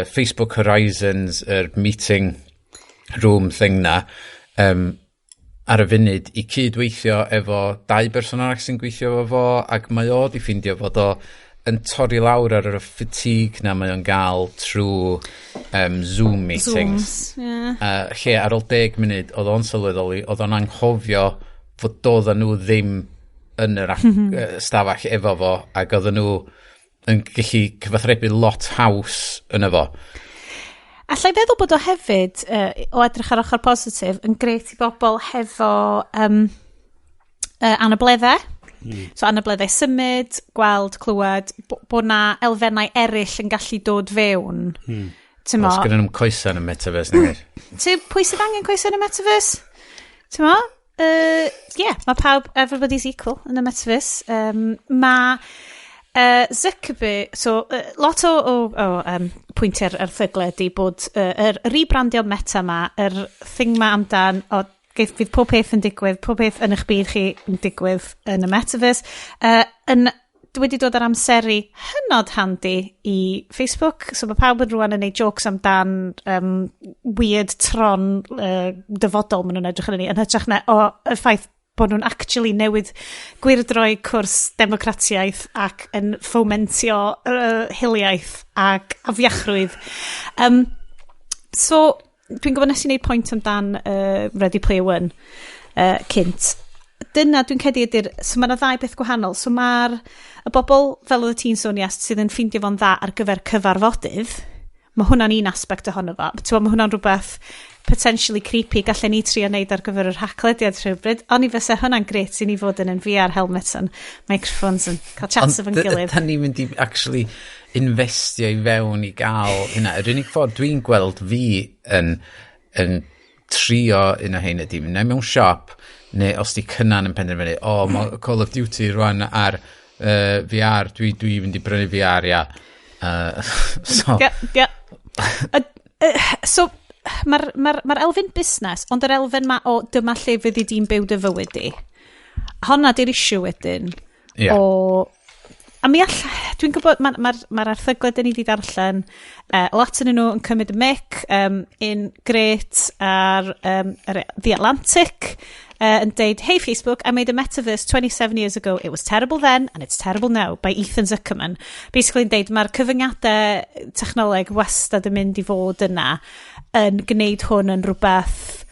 Facebook Horizons, yr meeting room thing na, ar y funud i cydweithio efo dau berson arall sy'n gweithio efo fo, ac mae o di ffeindio fod o yn torri lawr ar y fatigue na mae o'n gael trwy Zoom meetings. Zooms, yeah. Lle ar ôl 10 munud oedd o'n sylweddoli, oedd o'n anghofio fod doedden nhw ddim yn yr stafell efo fo, ac oedden nhw yn gallu cyfathrebu lot haws yn efo. Alla i feddwl bod o hefyd, o edrych ar ochr positif, yn gret i bobl hefo anableddau. So anableddau symud, gweld, clywed, bod na elfennau eraill yn gallu dod fewn. Ti'n mo? Os gyda nhw'n coesau yn y metaverse, neu? Pwy sydd angen coesau yn y metaverse? Ti'n mo? Yeah, mae pawb, everybody's equal yn y metaverse. Mae Zuckerberg, so lot o pwyntiau'r erthyglau ydy bod yr rebrandio Meta ma, yr thing ma amdan, o, fydd pob peth yn digwydd, pob peth yn eich byd chi yn digwydd yn y metaverse, yn wedi dod ar amseru hynod handi i Facebook. So mae pawb yn rwan yn neud jokes amdan weird Tron dyfodol maen nhw'n edrych yn ni, yn hytrach na o y ffaith bod nhw'n actually newid gwyrdroi cwrs democratiaeth ac yn fomentio hiliaeth ac afiachrwydd. So, dwi'n gwybod nes i wneud pwynt amdan Ready Player One cynt. Dyna dwi'n credu ydy'r... So mae yna ddau beth gwahanol. So mae'r y bobl, fel oedd y ti'n sôn, Iest, sydd yn ffeindio fo'n dda ar gyfer cyfarfodydd, mae hwnna'n un aspect ohono fo. Ti'n mae hwnna'n rhywbeth potentially creepy gallen ni trio wneud ar gyfer yr haclediad rhywbryd. Ond i fysa hwnna'n gret i ni fod yn VR helmets and microphones yn cael chats efo'n gilydd. Ond ni'n mynd i actually investio i fewn i gael hynna? Yr unig ffordd dwi'n gweld fi yn trio un o hein ydy mynd mewn siop neu os di Cynnan yn penderfynu, "O, oh, mae Call of Duty rwan ar VR, dwi fynd i brynu VR, ia." So, Yeah. So, mae'r ma elfen busnes, ond yr elfen ma o dyma lle fyddi di'n byw dy fywyd di. Honna di'r issue wedyn. O A mi all... Dwi'n gwybod, mae'r ma erthyglau dyn ni wedi darllen, lot yn nhw yn cymryd y mic, un gret ar ar The Atlantic, yn deud, "Hey Facebook, I made a metaverse 27 years ago. It was terrible then, and it's terrible now," by Ethan Zuckerman. Basically yn deud, mae'r cyfyngiadau technoleg wastad yn mynd i fod yna yn gwneud hwn yn rhywbeth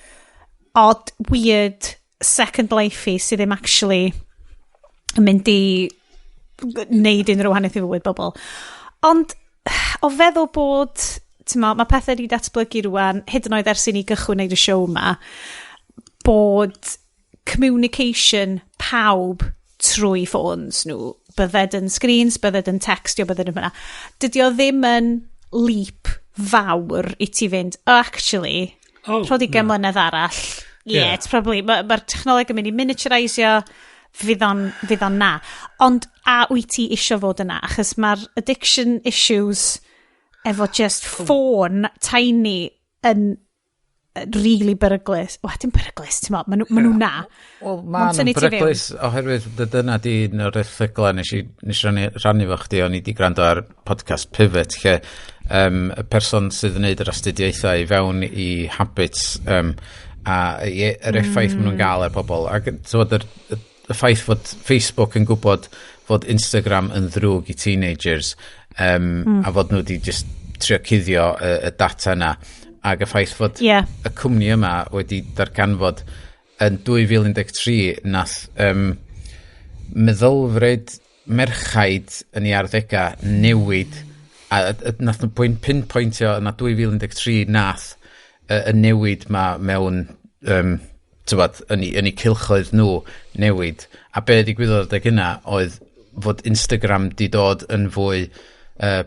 odd, weird, Second Life-y sydd ddim actually yn mynd i wneud unrhyw wahaniaeth i fywyd bobl. Ond o feddwl bod, ti'n mo, mae pethau wedi datblygu rwan, hyd yn oed ers i ni gychwyn wneud y siow yma, bod communication pawb trwy ffôns nhw, bydded yn screens, bydded yn textio, bydded yn fyna. Dydy o ddim yn leap fawr i ti fynd, "Oh, actually, Oh, rhod i mlynedd arall, yeah, it's probably, mae'r ma technoleg yn mynd i miniaturisio, fydd o'n na." Ond a wyt ti isio fod yna? Achos mae'r addiction issues efo just ffôn tiny yn really beryglus. Wel, dim beryglus, ti'n mo, maen nhw, ma nhw na. Wel, ma Ma'n nhw'n tynnu ti fewn. beryglus oherwydd dyna di un o'r erthyglau nes i rannu fo chdi, o'n i di gwrando ar podcast Pivot, lle y person sydd yn neud yr astudiaethau i fewn i habits a yr effaith maen nhw'n gael ar pobl. Ac t'wod, y ffaith fod Facebook yn gwybod fod Instagram yn ddrwg i teenagers a fod nhw wedi just trio cuddio y data yna ac y ffaith fod y cwmni yma wedi darganfod yn 2013 nath meddylfryd merchaid yn ei arddegau newid a nath nhw pinpointio yna 2013 nath y newid ma mewn tywod, yn eu cylchoedd nhw newid, a be ddigwyddodd adeg yna oedd fod Instagram di dod yn fwy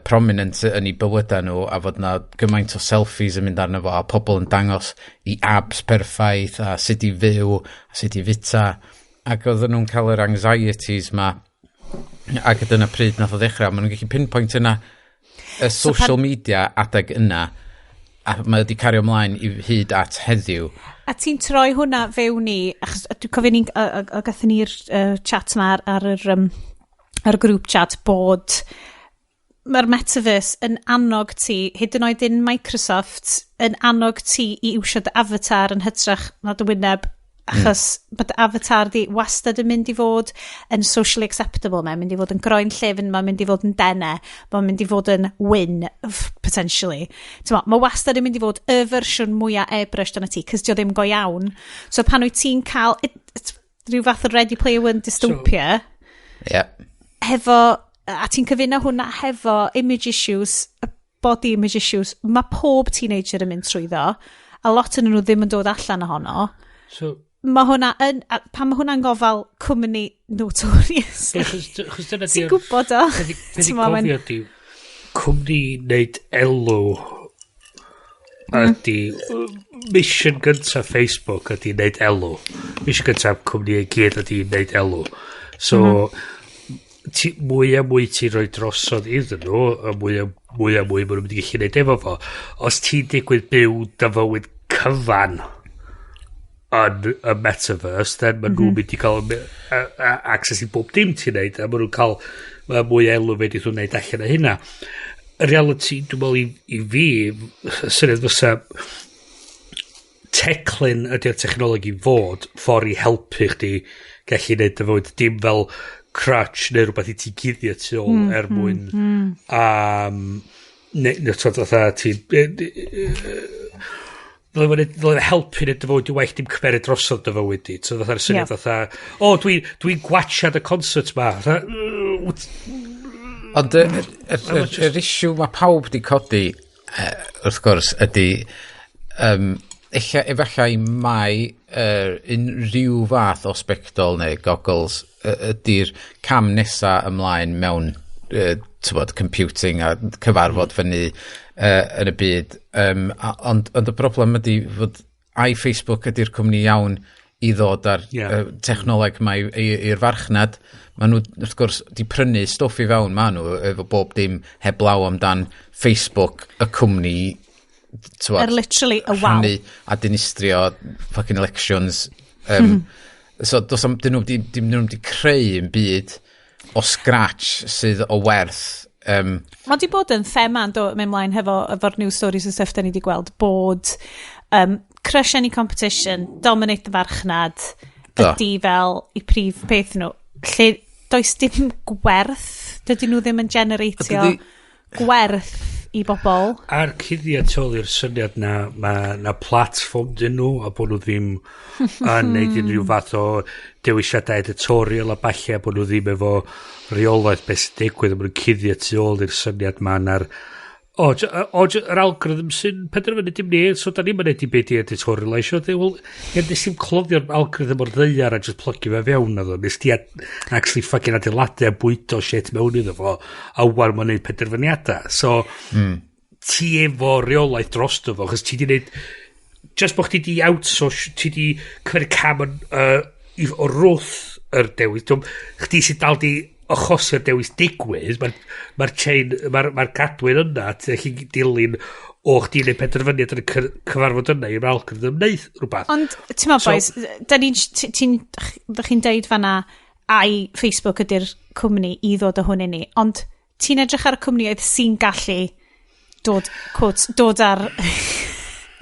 prominent yn eu bywydau nhw a fod na gymaint o selfies yn mynd arno fo a pobl yn dangos i abs perffaith a sut i fyw a sut i fita, ac oedden nhw'n cael yr anxieties ma, ac dyna pryd nath o ddechrau. Maen nhw'n gallu pinpoint yna y social media adeg yna a mae wedi cario ymlaen i hyd at heddiw. A ti'n troi hwnna fewn i, achos dwi'n cofio ni'n, a gathon ni'r chat ma ar y grŵp chat bod mae'r metaverse yn annog ti, hyd yn oed in Microsoft, yn annog ti i iwsio dy avatar yn hytrach na dy wyneb, achos bod dy avatar di wastad yn mynd i fod yn socially acceptable, mae'n mynd i fod yn groen llyfn, mae'n mynd i fod yn dene, mae'n mynd i fod yn wyn, potentially. T'mo, mae wastad yn mynd i fod y fersiwn mwyaf airbrushed arna ti, cos dio ddim go iawn. So pan wyt ti'n cael rhyw fath o Ready Player One dystopia, hefo, a ti'n cyfuno hwnna hefo image issues, body image issues, mae pob teenager yn mynd trwyddo, a lot yn nhw ddim yn dod allan ohono. So, Mae hwnna yn, pan mae hwnna'n gofal cwmni notorious. Chos dyna Ti'n gwybod o? Peth i gofio di, cwmni wneud elw ydy, mission gyntaf Facebook ydy wneud elw. Mission gyntaf cwmni i gyd ydy wneud elw. So, ti, mwy a mwy ti'n rhoi drosodd iddyn nhw, y mwy a mwy a mwy maen nhw'n mynd i gallu gwneud efo fo. Os ti'n digwydd byw dy fywyd cyfan yn y metaverse, then maen nhw'n mynd i cael access i bob dim ti'n neud, a maen nhw'n cael mwy elw fe nhw'n neud allan o hynna. Y reality, dwi'n meddwl i fi, y syniad fysa teclyn ydy'r technoleg i fod ffordd i helpu chdi gallu neud dy fywyd, dim fel crutch neu rhywbeth i ti guddio tu ôl er mwyn neu t'od fatha ti ddyle helpu neud dy fywyd i waith, dim cymeryd drosodd dy fywyd di. So fatha'r syniad fatha, o, dwi'n dwi gwachad y concert ma. Fatha, Ond yr issue mae pawb di codi, wrth gwrs, ydy efallai mai unrhyw fath o sbectol neu goggles ydy'r cam nesa ymlaen mewn tywod, computing a cyfarfod fyny yn y byd. Ond y broblem ydy fod ai Facebook ydy'r cwmni iawn i ddod ar technoleg mae i'r farchnad. Maen nhw, wrth gwrs, di prynu stwff i fewn, maen nhw, efo bob dim heblaw amdan Facebook, y cwmni, tywod, Er literally y wow. rhannu a dinistrio fucking elections. So, dos am, dyn nhw di, dyn nhw di creu yn byd o scratch sydd o werth. Mae di bod yn thema yn dod mynd mlaen efo'r news stories and stuff da ni di gweld bod crush any competition, dominate the farchnad ydy fel i prif peth nhw. Lle does dim gwerth, dydyn nhw ddim yn generatio gwerth i bobl. A'r cuddiad tu ôl i'r syniad na mae na platform dyn nhw a bod nhw ddim yn neud unrhyw fath o dewisiadau editorial a balle a bod nhw ddim efo reolaeth beth sy'n digwydd a maen nhw'n cuddio tu ôl i'r syniad ma na'r o, yr algorithm sy'n penderfynu, dim ni, so da ni'n mynd i beth i editorialisio. Wel, ie, nes i'n cloddio'r algorithm o'r ddaear a just plygio fe fewn iddo. Nes ti actually fucking adeiladu a bwydo shit mewn iddo fo, a wan mae'n neud penderfyniadau. So, ti efo reolaeth drosto fo, chos ti di neud, just bo chdi di outsource, ti di cymryd cam yn, o wrth yr dewis. Chdi sy'n dal di achosi'r dewis digwydd, mae'r ma chain, mae'r ma gadwyn yna, ti'n gallu dilyn o chdi neud penderfyniad yn y cyfarfod yna i'r algorithm wneud rhywbeth. Ond, ti'n meddwl, boys, da ni'n, ti'n, ddych chi'n deud fanna, ai Facebook ydy'r cwmni i ddod o hwn i ni, ond ti'n edrych ar y cwmnioedd sy'n gallu dod, quotes, dod ar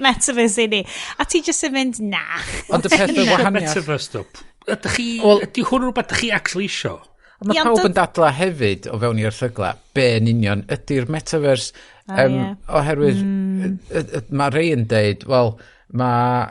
metaverse i ni, a ti jyst yn mynd, na. Ond y peth y wahaniaeth. Metaverse, though. Ydych chi, ydy hwn rhywbeth ydych chi actually isio? Ond mae Ie, ond pawb yn dadla hefyd o fewn i'r erthygla, be yn union ydy'r metaverse. Oherwydd mae rei yn deud, wel, mae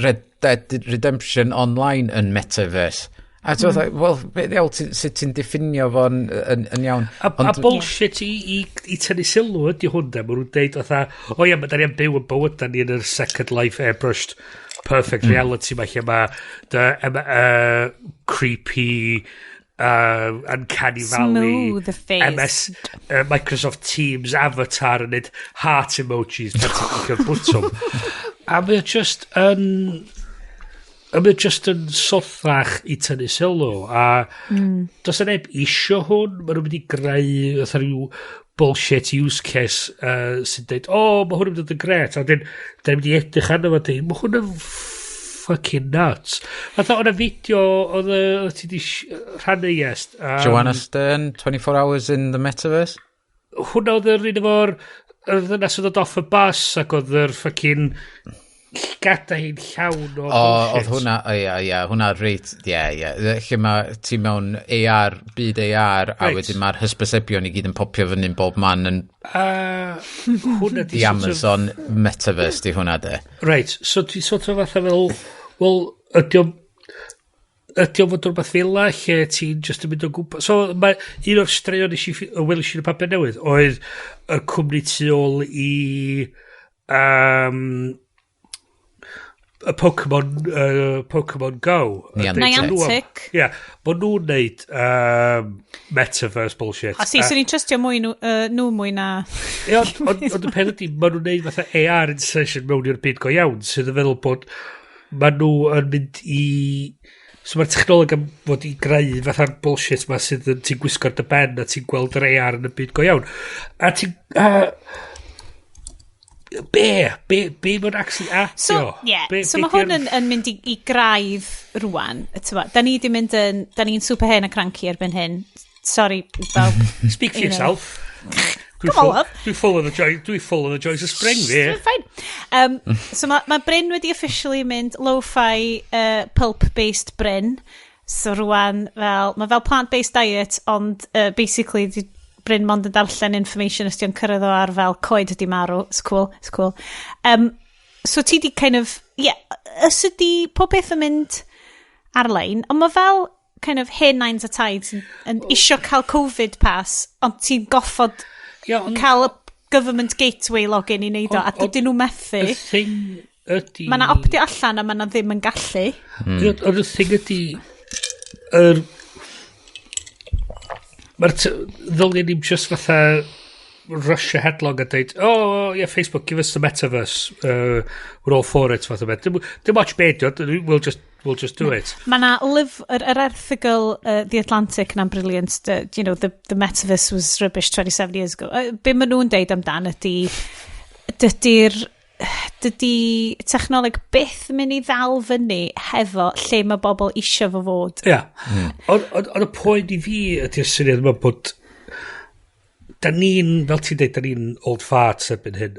Red Dead Redemption Online yn metaverse. A ti'n mm. wel, be ddiawl, sut ti'n diffinio fo'n yn iawn? A bullshit i tynnu sylw ydy hwn de. Maen nhw'n deud fatha, o ia, mae da ni am byw yn bywydau ni yn yr Second Life airbrushed perfect reality ma lle mae the creepy Uncanny Valley Smooth face. MS Microsoft Teams avatar yn neud heart emojis pan ti'n clicio'r bwtwm. A mae o just yn sothach i tynnu sylw a does yna neb isio hwn. Maen nhw'n mynd i greu fatha rhyw bullshit use case sy'n deud, o, mae hwn yn mynd yn gret, a wedyn da ni'n mynd i edrych arno fo a deud, mae hwn yn fucking nuts. Fatha o'na fideo oedd ti di rhannu, yes. Joanna Stern, 24 Hours in the Metaverse? Hwnna oedd yr un efo'r yr ddynas oedd dod off y bus ac oedd yr fucking llgada hi'n llawn o O, bullshit. oedd hwnna, o ia, ia, hwnna reit, ie. Lle mae ti mewn AR, byd AR, a wedyn mae'r hysbysebion i gyd yn popio fyny'n bob man yn A hwnna di the sort of Amazon Metaverse di hwnna de. Right, so ti sort of fatha fel, wel, ydy o fod rhywbeth fel la lle ti'n just yn mynd o gwmpas? So, mae un o'r straeon nes i, welis i yn y papur newydd oedd y cwmni tu ôl i Y Pokemon, Pokemon Go. Niantic. Ie, yeah, bod nhw'n neud metaverse bullshit. A si, swn i'n trystio mwy nhw, nhw mwy na. Ie, ond y peth ydy, maen nhw'n neud fatha AR insertion mewn i'r byd go iawn, sydd yn feddwl bod maen nhw yn mynd i. So mae'r technoleg am fod i greu fatha'r bullshit ma sydd yn ti'n gwisgo ar dy ben a ti'n gweld yr AR yn y byd go iawn. A ti'n... Be? Be mae'n actually adio? So, yeah. Be, so mae hwn yn mynd i graidd rwan. Da ni di mynd yn. Da ni'n super hen a cranky erbyn hyn. Sorry, bawb. Speak for yourself. Come on, love. Dwi'n full of the joy, dwi'n full of the joys of spring, fi. Fine. So mae Bryn wedi officially mynd lo-fi pulp-based Bryn. So rwan, fel, mae fel plant-based diet, ond basically di Bryn mond yn darllen information os di'n cyrraedd o ar fel coed ydi marw. It's cool, it's cool. So ti di kind of, yeah, os ydi pob beth yn mynd ar-lein, ond mae fel kind of hen nains a taids yn isio cael Covid pass, ond ti'n goffod cael y government gateway login i wneud o, a dydyn nhw methu. Y thing ydy. Mae yna optio allan a mae yna ddim yn gallu. Ond y thing ydy, mae'r ddyliau ni'n just fatha rush headlong a deud, "Oh, yeah, Facebook, give us the metaverse. We're all for it," fath o beth. Dim much be di, we'll just do it. Mae yna lyf, yr erthygl The Atlantic na'n brilliant, the metaverse was rubbish 27 years ago. Be maen nhw'n deud amdan ydy, dydy technoleg byth yn mynd i ddal fyny hefo lle mae bobl isio fo fod. Ia. Yeah. Ond y pwynt i fi ydy'r syniad yma bod da ni'n, fel ti'n dweud, da ni'n old farts erbyn hyn.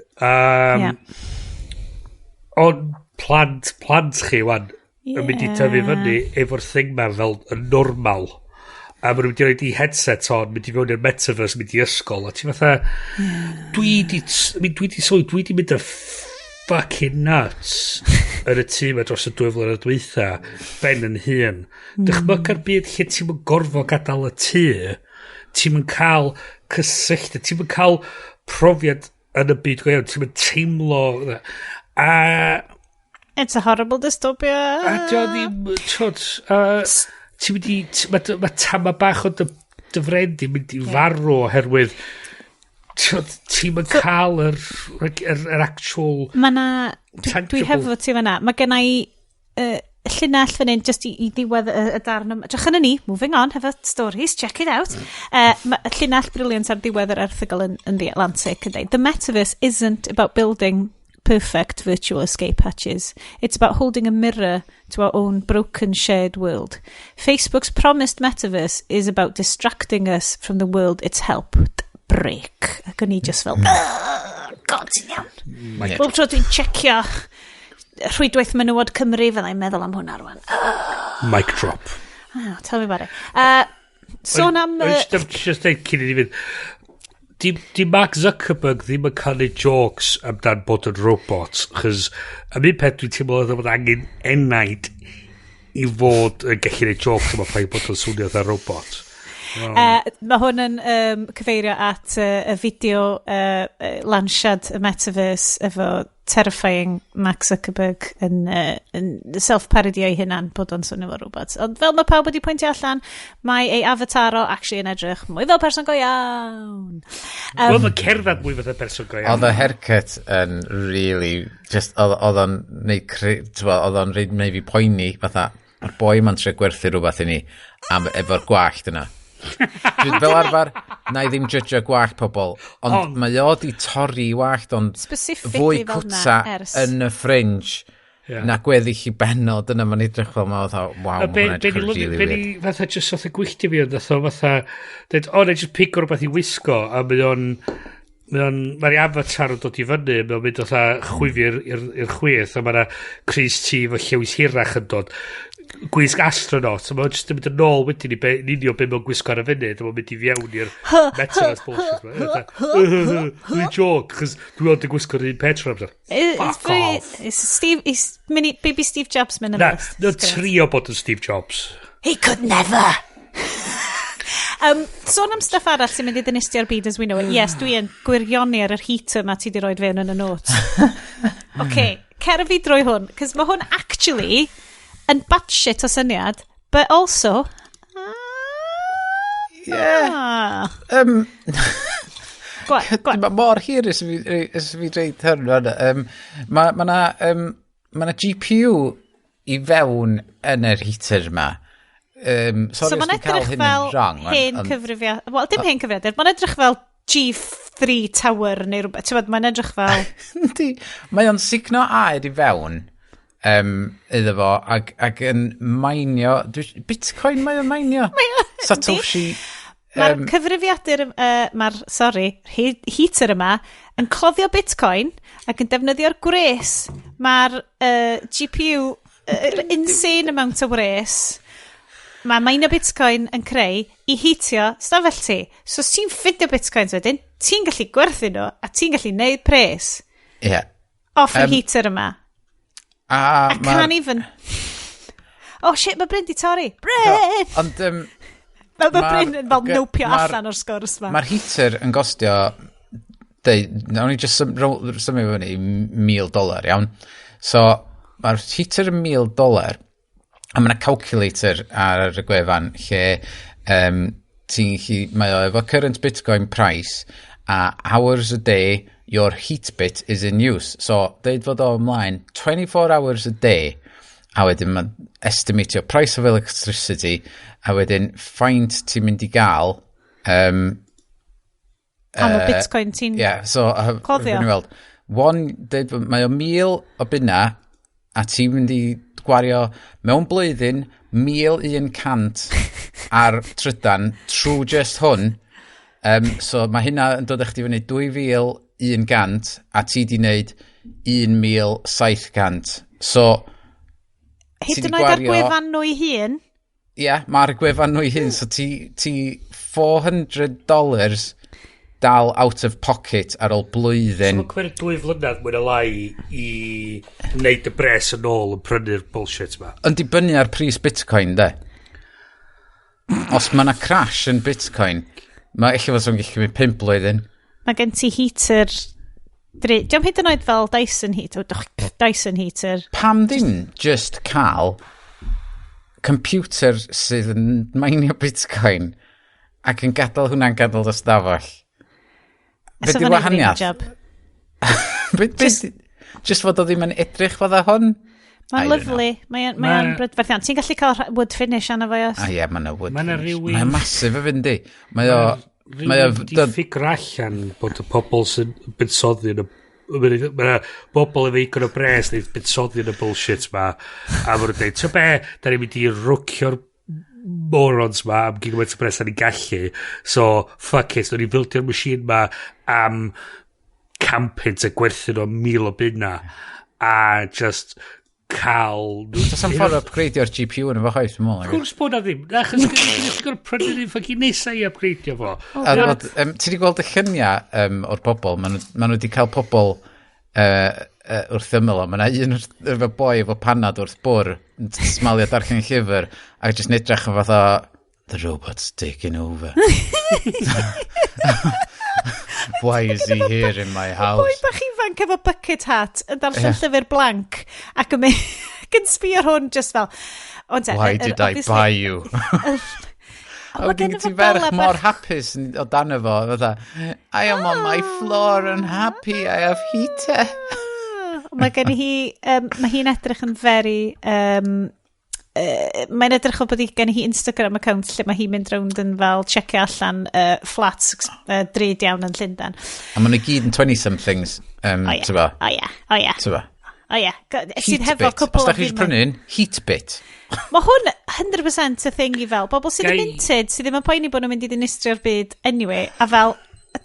Ond plant chi, wan, yn mynd i tyfu fyny efo'r thing ma fel yn normal. A maen nhw'n mynd i roid i headset on, mynd i fewn i'r metaverse, mynd i ysgol. A ti fatha, I mean, dwi di sylwi, dwi di mynd y fucking nuts yn y tŷ ma dros y 2 flynedd dwytha, ben yn hun. Dychmyga'r byd lle ti'n mynd gorfod gadael y tŷ, ti'n mynd cael cysylltu, ti'n mynd cael profiad yn y byd go iawn, ti'n mynd teimlo. A It's a horrible dystopia. A dio ddim, twod, ti'n mynd i, mae tama bach o dy friend i'n mynd i farw oherwydd twod, ti'n mynd cael yr actual Mae na. Dwi tangible. Hefo ti fanna. Mae gen i llinell fan hyn, just i ddiwedd y darn yma. Drych yn ni, moving on, hefo stories, check it out. Y llinell brilliant ar ddiwedd yr erthygl yn The Atlantic yn dweud, "The metaverse isn't about building perfect virtual escape hatches. It's about holding a mirror to our own broken shared world. Facebook's promised metaverse is about distracting us from the world it's helped break." Ac o'n i just fel, "Ugh, God, ti'n iawn." Bob tro dwi'n checio rhwydwaith menywod Cymru, fyddai'n meddwl am hwnna rwan. Mic drop. Oh, tell me about it. Sôn am Just deud cyn i ni fynd, di Mark Zuckerberg ddim yn cael ei jokes amdan bod yn robot, chos am un peth dwi'n teimlo oedd bod angen enaid i fod yn gallu neud jokes am y ffaith bod yn swnio fatha robot. Mae hwn yn cyfeirio at y fideo lansiad y Metaverse efo terrifying Mark Zuckerberg yn self-parodio ei hunan bod o'n swnio fel robot. Ond fel mae pawb wedi pwyntio allan, mae ei avatar o actually yn edrych mwy fel person go iawn. Wel, mae'n cerdded mwy fatha person go iawn. Oedd y haircut yn really, just, oedd o'n neud, t'bo, oedd o'n rhaid neud fi poeni, fatha, mae'r boi ma'n trio gwerthu rhywbeth i ni, am, efo'r gwallt yna. Dwi'n fel arfer, na i ddim judgio gwallt pobl, ond mae o di torri i wallt, ond Specifically fwy fel 'na cwta ers. yn y fringe na gweddill i benod yna, mae'n edrych fel ma, oedd o, waw, A mae be, hwnna'n be edrych ni yn lyfio, really be ni weird. fatha just fatha gwylltio fi, ond fatha, fatha, dweud, o, na just pigo rhywbeth i wisgo, a mae o'n, mae'r avatar yn dod i fyny, mae o'n mynd fatha chwifio i'r chwith, a mae'na crys T efo llewis hirach yn dod. Gwisg astronaut, a mae'n just yn mynd yn ôl wedyn i be, yn union be mae'n gwisgo ar y funud, a mae'n mynd i fewn i'r metaverse bullshit. ma. Dwi'n joke, chos dwi ond yn gwisgo'r un peth trwy'r amser. It's Fuck off. It's Steve, it's mini, baby Steve Jobs Na, minimalist. na It's great. trio bod yn Steve Jobs. He could never. Sôn am stuff arall sy'n mynd i ddinistrio'r byd as we know it. Yes, dwi yn gwirioni ar yr heater ma ti di roed fewn yn y notes. OK, Cer fi drwy hwn, cos mae hwn actually yn batshit o syniad, but also... Yeah. Ah. Go on, go on. Mae mor hir ys fi dweud hyn. Mae ma na GPU i fewn yn yr heater yma. Sorry So os mae'n dwi'n cael edrych hyn yn fel wrong. Hen cyfrifiad. Wel, dim hen cyfrifiadur. Mae'n edrych fel G3 Tower neu rhywbeth. Ti'n gwbod, mae'n edrych fel... Yndi. Mae o'n sugno aer i fewn iddo fo ac yn mainio... Bitcoin mae o'n mainio? Satoshi... Mae'r cyfrifiadur, mae'r, sorry, heater yma yn cloddio Bitcoin ac yn defnyddio'r gwres. Mae'r GPU, insane amount o wres, mae meinio Bitcoin yn creu i heatio stafell ti. So os ti'n ffindio Bitcoins wedyn, ti'n gallu gwerthu nhw a ti'n gallu neud pres off y heater yma. A I can't even... Oh shit, mae Bryn di torri. Bryn! Ond Fel mae Bryn yn fel nopio allan o'r sgwrs ma. Mae'r heater yn gostio, deud, nawn ni just symud fyny i $1,000, iawn? So, mae'r heater yn $1,000, a mae yna calculator ar y gwefan lle ti'n gallu, mae o efo current Bitcoin price a hours a day your heat bit is in use. So, deud fod o ymlaen 24 hours a day, a wedyn mae'n estimatio price of electricity, a wedyn faint ti'n mynd i gael Am y Bitcoin ti'n... Yeah, so Cloddio. Fewn i weld. One, deud, mae o £1,000, a ti'n mynd i gwario mewn blwyddyn 1,100 ar trydan trwy just hwn. So mae hynna yn dod â chdi fyny 2,100 a ti di wneud 1,700. So, Hyd ti 'di yn oed ar gwefan nhw i hun. Ie, yeah, mae'r gwefan nhw i hun, so ti $400 dal out of pocket ar ôl So blwyddyn. mae'n cymryd 2 flynedd mwy na lai i wneud y bres yn ôl yn prynu'r bullshit ma. Yn dibynnu ar pris Bitcoin, de. Os mae yna crash yn Bitcoin, mae eich fod o'n gallu cymryd 5 blwyddyn. Mae gen ti heater... Diolch hyd yn oed fel Dyson heater. Oh, Dyson heater. Pam ddim just cael computer sydd yn mainio Bitcoin ac yn gadael hwnna'n gadael y stafell? Be So di fo'n neud yr un wahaniaeth? job. Just fod o ddim yn edrych fatha hwn? Mae'n I don't lovely. Mae'n mae Ma- brydferth iawn. Ti'n gallu cael wood finish arno fo, Ios? Ah ie, mae'n wood Ma' 'na finish. rywun- Mae'n massive y fynd i. Mae o Rhywun di ffigur allan bod y pobl sy'n buddsoddi yn y... Mae yna bobl efo igon o bres neu buddsoddi yn y bullshit ma a maen nhw'n dweud, "Ti'n be, da ni'n mynd i rwcio'r morons ma am gymaint o bres da ni'n gallu, so fuck it, nawn ni bildio'r machine ma am 100 punt a gwerthu nhw am £1,000 a just cael..." Does am ffordd o upgradeio'r GPU yn efo chwaith, dwi'n meddwl. Wrth gwrs bod na ddim. Na, achos ti'n gorfod prynu'r un fucking nesa i upgradeio fo. A fod, ti wedi gweld y lluniau o'r pobl, maen nhw, ma nhw wedi cael pobl wrth ymyl o. Mae yna un efo boi efo panad wrth bwr, yn smalio darllen llyfr, ac jyst yn edrych yn fatha, "The robot's taking over. Why is he here in my Boi house?" bach ifanc efo bucket hat yn darllen llyfr blank ac yn mynd ac yn sbio ar hwn just fel... Ond te, "Why did I buy you?" A Mae wedyn genno ti fo ferch gola mor bach. hapus o dan efo, fatha, "I am on my floor and happy, I have heater." Mae gen hi, mae hi'n edrych yn very, mae'n edrych o bod hi gen hi Instagram account lle mae hi'n mynd rownd yn fel checio allan flats drud iawn yn Llundain. A maen nhw gyd yn 20-somethings, O ie, tyba, o ie, o ie, tyba. o ie. Sydd hefo Heatbit. cwpl Os o da chi eisiau prynu un, Heatbit. Mae hwn 100% y thing i fel bobl sydd yn minted, sydd ddim yn poeni bod nhw'n mynd i ddinistrio'r byd anyway, a fel,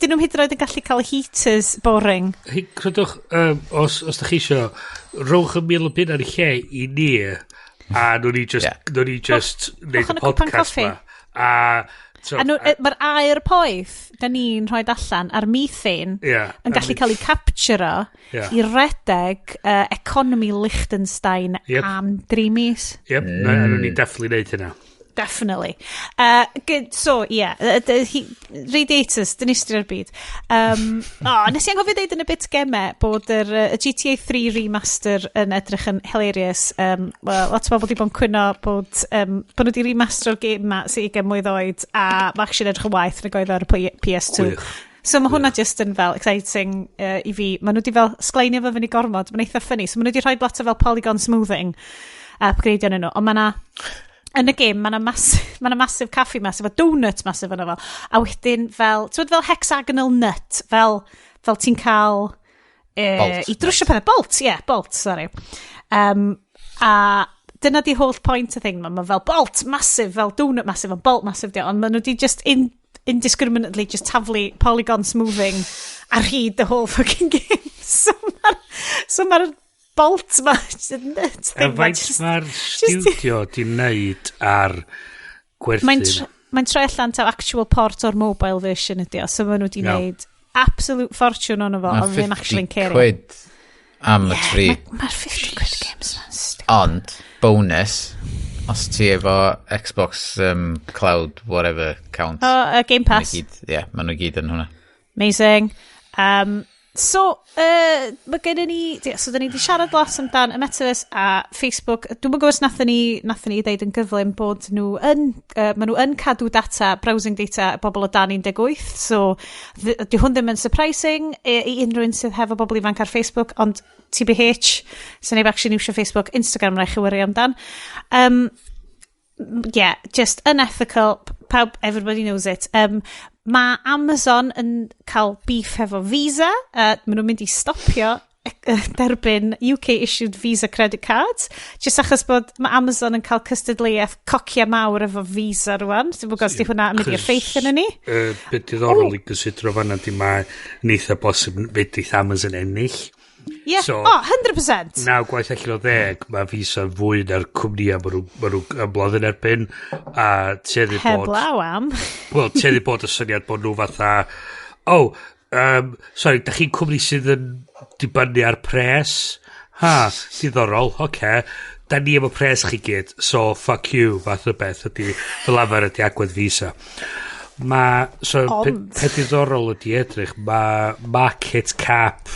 dyn nhw'n hyd yn oed yn gallu cael heaters boring. Hei, crydwch, os da chi isio, rowch y £1,000 ar y lle i ni, a nhw'n ni just, nhw'n ni just neud Rhowch y yn y cwpan podcast coffi. ma. A, so, A nhw, mae'r aer poeth da ni'n rhoi allan a'r methane yn gallu cael ei capturo i redeg economy Liechtenstein am 3 mis. Yep, na, a nhw'n ni definitely neud hynna. Definitely. Good, so, yeah, radiators, dinistri'r byd. Oh, nes i anghofio dweud yn y bit gemau bod y GTA 3 remaster yn edrych yn hilarious. Well, lot o bobl wedi bod yn cwyno bod nhw wedi remastero'r game ma sy'n 20 mlwydd oed a mae actually edrych yn waeth nag oedd ar y PS2. Gwych. So mae hwnna just yn fel exciting i fi. Mae nhw wedi fel sgleinio fo fyny gormod. Mae'n eitha funny. So mae nhw wedi rhoi lot o fel polygon smoothing upgrade yn nhw. Ond mae na yn y game, mae yna ma massive caffi massive, a donut massive yna fel. A wedyn fel, ti'n fel hexagonal nut, fel ti'n cael Bolt i drwsio pethau. Bolt, yeah, bolt, sorry. A dyna di whole point y thing, mae fel bolt massive, fel donut massive, ond bolt massive di, ond maen nhw di just indiscriminately just taflu polygon smoothing ar hyd the whole fucking game. So ma bolt ma, just a nut A thing ma, faint mae'r studio di wneud ar gwerthu? Mae'n troi allan taw actual port o'r mobile version ydi o, so maen nhw wedi wneud absolute fortune ono fo, Mae ond ddim actually'n 50 cario. quid am y tri. Mae'r £50 games ma'n stupid. Ond, bonus, os ti efo Xbox Cloud, whatever count. Oh, Game Pass. Ie, yeah, maen nhw gyd yn hwnna. Amazing. So, mae gennym ni, so da ni wedi siarad lot amdan y Metaverse a Facebook. Dwi'n gwybod os nathon ni ddeud yn gyflym bod nhw yn, maen nhw yn cadw data, browsing data bobl o dan 18, so di hwn ddim yn surprising i unrhyw un sydd hefo bobl ifanc ar Facebook, ond TBH, sy'n neb actually iwsio Facebook, Instagram rhaid chi worry amdan. Yeah, just unethical. Pawb, everybody knows it. Mae Amazon yn cael beef hefo Visa. Maen nhw'n mynd i stopio derbyn UK issued Visa credit cards. Just achos bod mae Amazon yn cael cystadleuaeth cocia mawr efo Visa rwan. Dwi'n gwybod os di hwnna yn mynd i effeithio yn ni. Beth diddorol i gysidro fanna di mae yn eitha bosib fedrith Amazon ennill. Yeah. Oh, 100%. 9 gwaith allan o 10, mae Visa fwy na'r cwmnïau ma nhw ymladd yn erbyn, a tueddu bod Heblaw am. Wel, tueddu bod y syniad bod nhw fatha, "Oh, sorry, da chi'n cwmni sydd yn dibynnu ar pres? Ha, diddorol, oce. Okay. Da ni efo pres chi gyd, so fuck you," fath o beth ydy, fel arfer ydy agwedd Visa. Mae, so, peth diddorol ydy edrych, mae market cap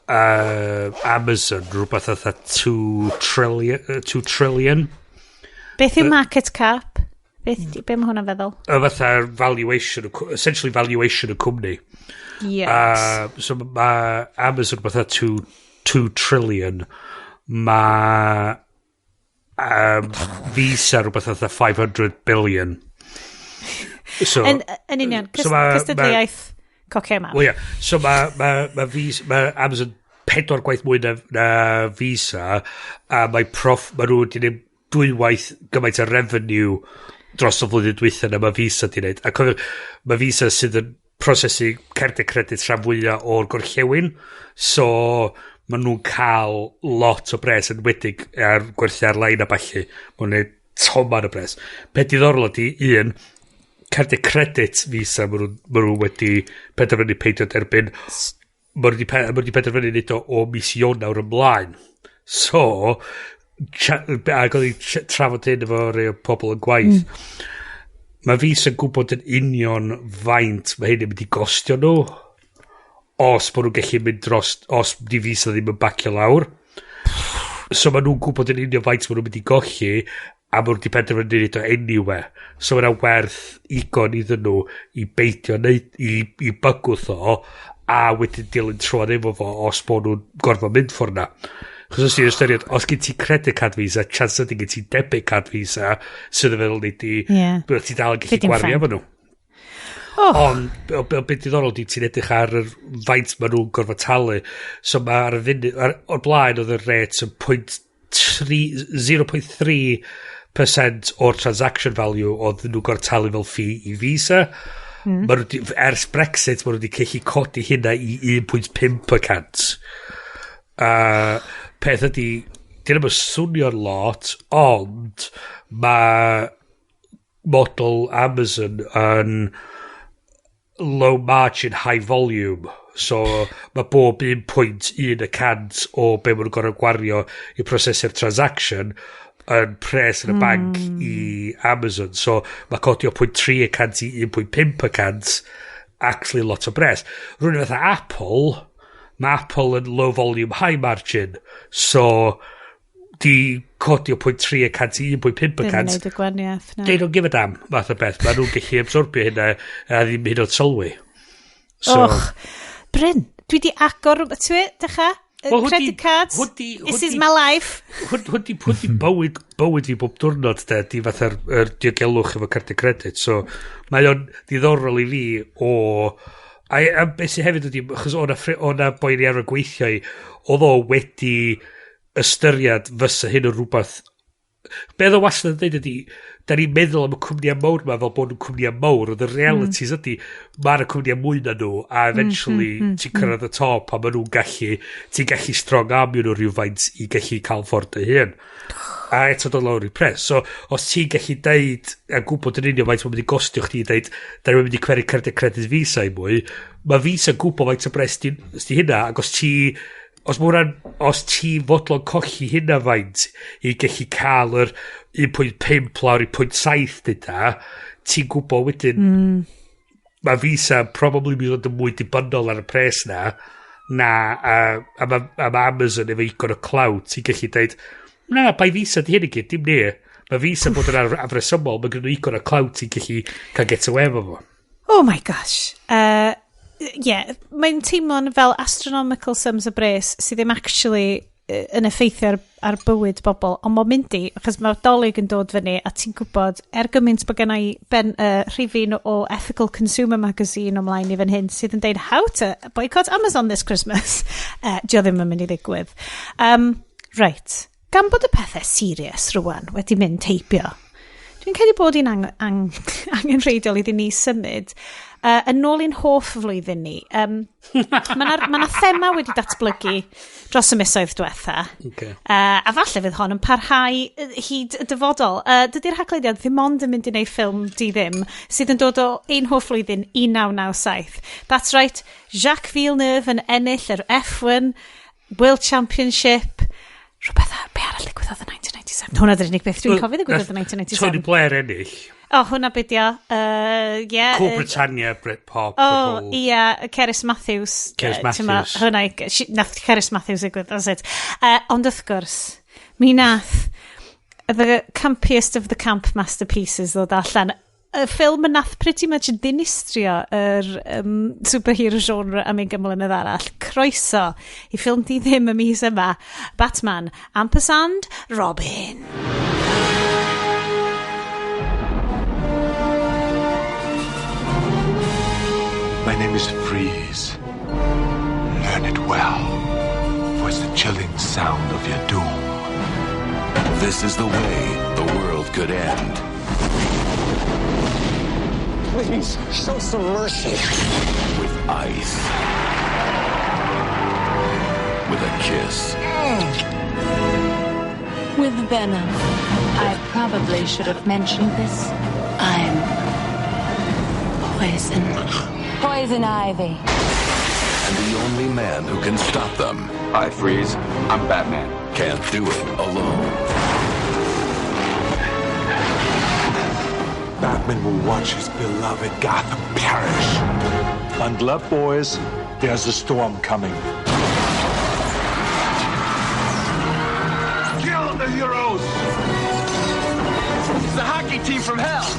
Amazon rhywbeth fatha 2 trillion, 2 trillion. Beth yw market cap? Be mae hwnna'n feddwl? Fatha valuation, essentially valuation y cwmni. So mae Amazon fatha 2 trillion. Mae Visa rhywbeth fatha 500 billion. So, Yn union, so cystadleuaeth cocia mawr. Wel ie, so ma Visa, ma Amazon pedwar gwaith mwy na Visa, a mae nhw wedi gwneud dwywaith gymaint o revenue dros y flwyddyn dwytha na mae Visa di wneud. A cofiwch, mae Visa sydd yn prosesu cerdau credit rhan fwyaf o'r gorllewin, so maen nhw'n cael lot o bres yn wedig ar gwerthu ar-lein a ballu. Maen nhw'n gwneud toman o bres. Peth diddorol ydy, un, cerdau credit Visa maen nhw wedi penderfynu peidio derbyn. Maen nhw wedi penderfynu wneud o mis Ionawr ymlaen. So, ac oedd i trafod hyn efo rhai o pobl yn gwaith. Mae Visa yn gwybod yn union faint mae hyn yn mynd i gostio nhw os bod nhw'n gallu mynd dros, os di Visa ddim yn bacio lawr. So maen nhw'n gwybod yn union faint maen nhw'n mynd i golli a maen nhw wedi penderfynu wneud o anyway. So mae'n werth igon iddyn nhw i beidio neud, i bygwth o a wedyn dilyn troad efo fo os bod nhw'n gorfod mynd ffordd na. Chos os ti'n ystyried, os gen ti credit card Visa, chance ydy gen ti debit card Visa, sydd yn feddwl nid i, bydd ti dal yn gallu Fydd dim gwario fine. efo nhw. Oh. Ond, beth diddorol di, ti'n edrych ar yr faint maen nhw'n gorfod talu. So mae ar y funud, o'r blaen oedd y rate yn 0.3% o'r transaction value oedd nhw'n gorfod talu fel fee i Visa. Ma nhw 'di, ers Brexit, maen nhw wedi gallu codi hynna i 1.5%. Peth ydy, dyn nhw'n swnio'n lot, ond mae model Amazon yn low margin, high volume. So mae bob 1.1 y cant o be maen nhw'n gorfod gwario i prosesu'r transaction yn pres yn y banc i Amazon. So mae codi o 0.3% i 1.5% actually lot o bres. Rwy'n fatha Apple, mae Apple yn low volume, high margin. So di codi o 0.3% i 1.5%. Ddim yn neud y gwaniaeth, na. They don't give a damn, fath o beth. Mae nhw'n gallu absorbio hynna a ddim hyn oed sylwi. So, Och, Bryn, dwi di agor, ti'n dechrau? Wel, hwn Credit di- cards, hwn di- this hwn is di- my life. Hwn di bywyd fi bob diwrnod, de, di fatha'r yr diogelwch efo cardiau credit. So, mae o'n ddiddorol i fi o... A beth sydd hefyd ydi, achos o'na boi ni arfer gweithio i, oedd o wedi ystyried fysa hyn yn rhywbeth. Be oedd o wastad yn dweud ydi, da ni'n meddwl am y cwmnïau mawr ma fel bod nhw'n cwmnïau mawr, ond y realities ydi, mae'r cwmnïau mwy na nhw, a eventually ti'n cyrraedd y top a maen nhw'n gallu, ti'n gallu strong armio nhw rhywfaint i gallu cael ffordd dy hun. A eto dod lawr i pres. So, os ti'n gallu deud, a gwybod yn union faint mae'n mynd i gostio chdi i deud, da ni'n mynd i cweru credit credit Visa i mwy, mae Visa gwybod faint o bres di hynna, ac os ti os ma hwnna'n, os ti fodlon colli hynna faint i gallu cael yr 1.5 lawr i 0.7 dyda, ti'n gwybod wedyn, mae Visa probably mynd i ddod yn mwy dibynnol ar y pres na, a ma Amazon efo igon o clout ti'n gallu deud, na, bai Visa di hyn i gyd, dim ni. Mae Visa bod yn afresymol, mae gen nhw igon o clout ti'n gallu cael get away efo fo. Oh my gosh. Yeah, mae'n teimlo'n fel astronomical sums o bres sydd ddim actually yn effeithio ar bywyd bobl, ond mae'n mynd i, achos mae'r Dolig yn dod fyny a ti'n gwybod, er gymaint bod gen i ben, rhifyn o Ethical Consumer Magazine ymlaen i fan hyn sydd yn deud how to boycott Amazon this Christmas. Dio ddim yn mynd i ddigwydd. Right, gan bod y pethau serious rwan wedi mynd heibio, dwi'n credu bod hi'n angenrheidiol iddyn ni symud yn ôl i'n hoff flwyddyn ni. Mae 'na thema wedi datblygu dros y misoedd diwetha. Okay. A falle fydd hon yn parhau hyd y dyfodol. Dydy'r Haclediad ddim ond yn mynd i wneud ffilm di ddim sydd yn dod o ein hoff flwyddyn 1997. That's right, Jacques Villeneuve yn ennill yr F1 World Championship. Rhywbeth be arall ddigwyddodd yn 1997? Hwna dy'r unig beth dwi'n cofio ddigwyddodd yn 1997. Tony Blair ennill. O, hwnna beth ia. Yeah, Cool Britannia, Britpop. O, ia, Cerys Matthews. Cerys Matthews. Hwnna, nath Cerys Matthews ddigwydd, that's it. Ond wrth gwrs, mi nath the campiest of the camp masterpieces ddod allan. Y ffilm yn nath pretty much dinistrio yr superhero genre am 20 mlynedd arall. Croeso i ffilm di ddim y mis yma, Batman ampersand Robin. My name is Freeze. Learn it well, for it's the chilling sound of your doom. This is the way the world could end. Please, show some mercy. With ice. With a kiss. With venom. I probably should have mentioned this. I'm poison. Poison ivy. And the only man who can stop them. I Freeze. I'm Batman. Can't do it alone. Batman will watch his beloved Gotham perish. Bundle up, boys. There's a storm coming. Kill the heroes! It's the hockey team from hell!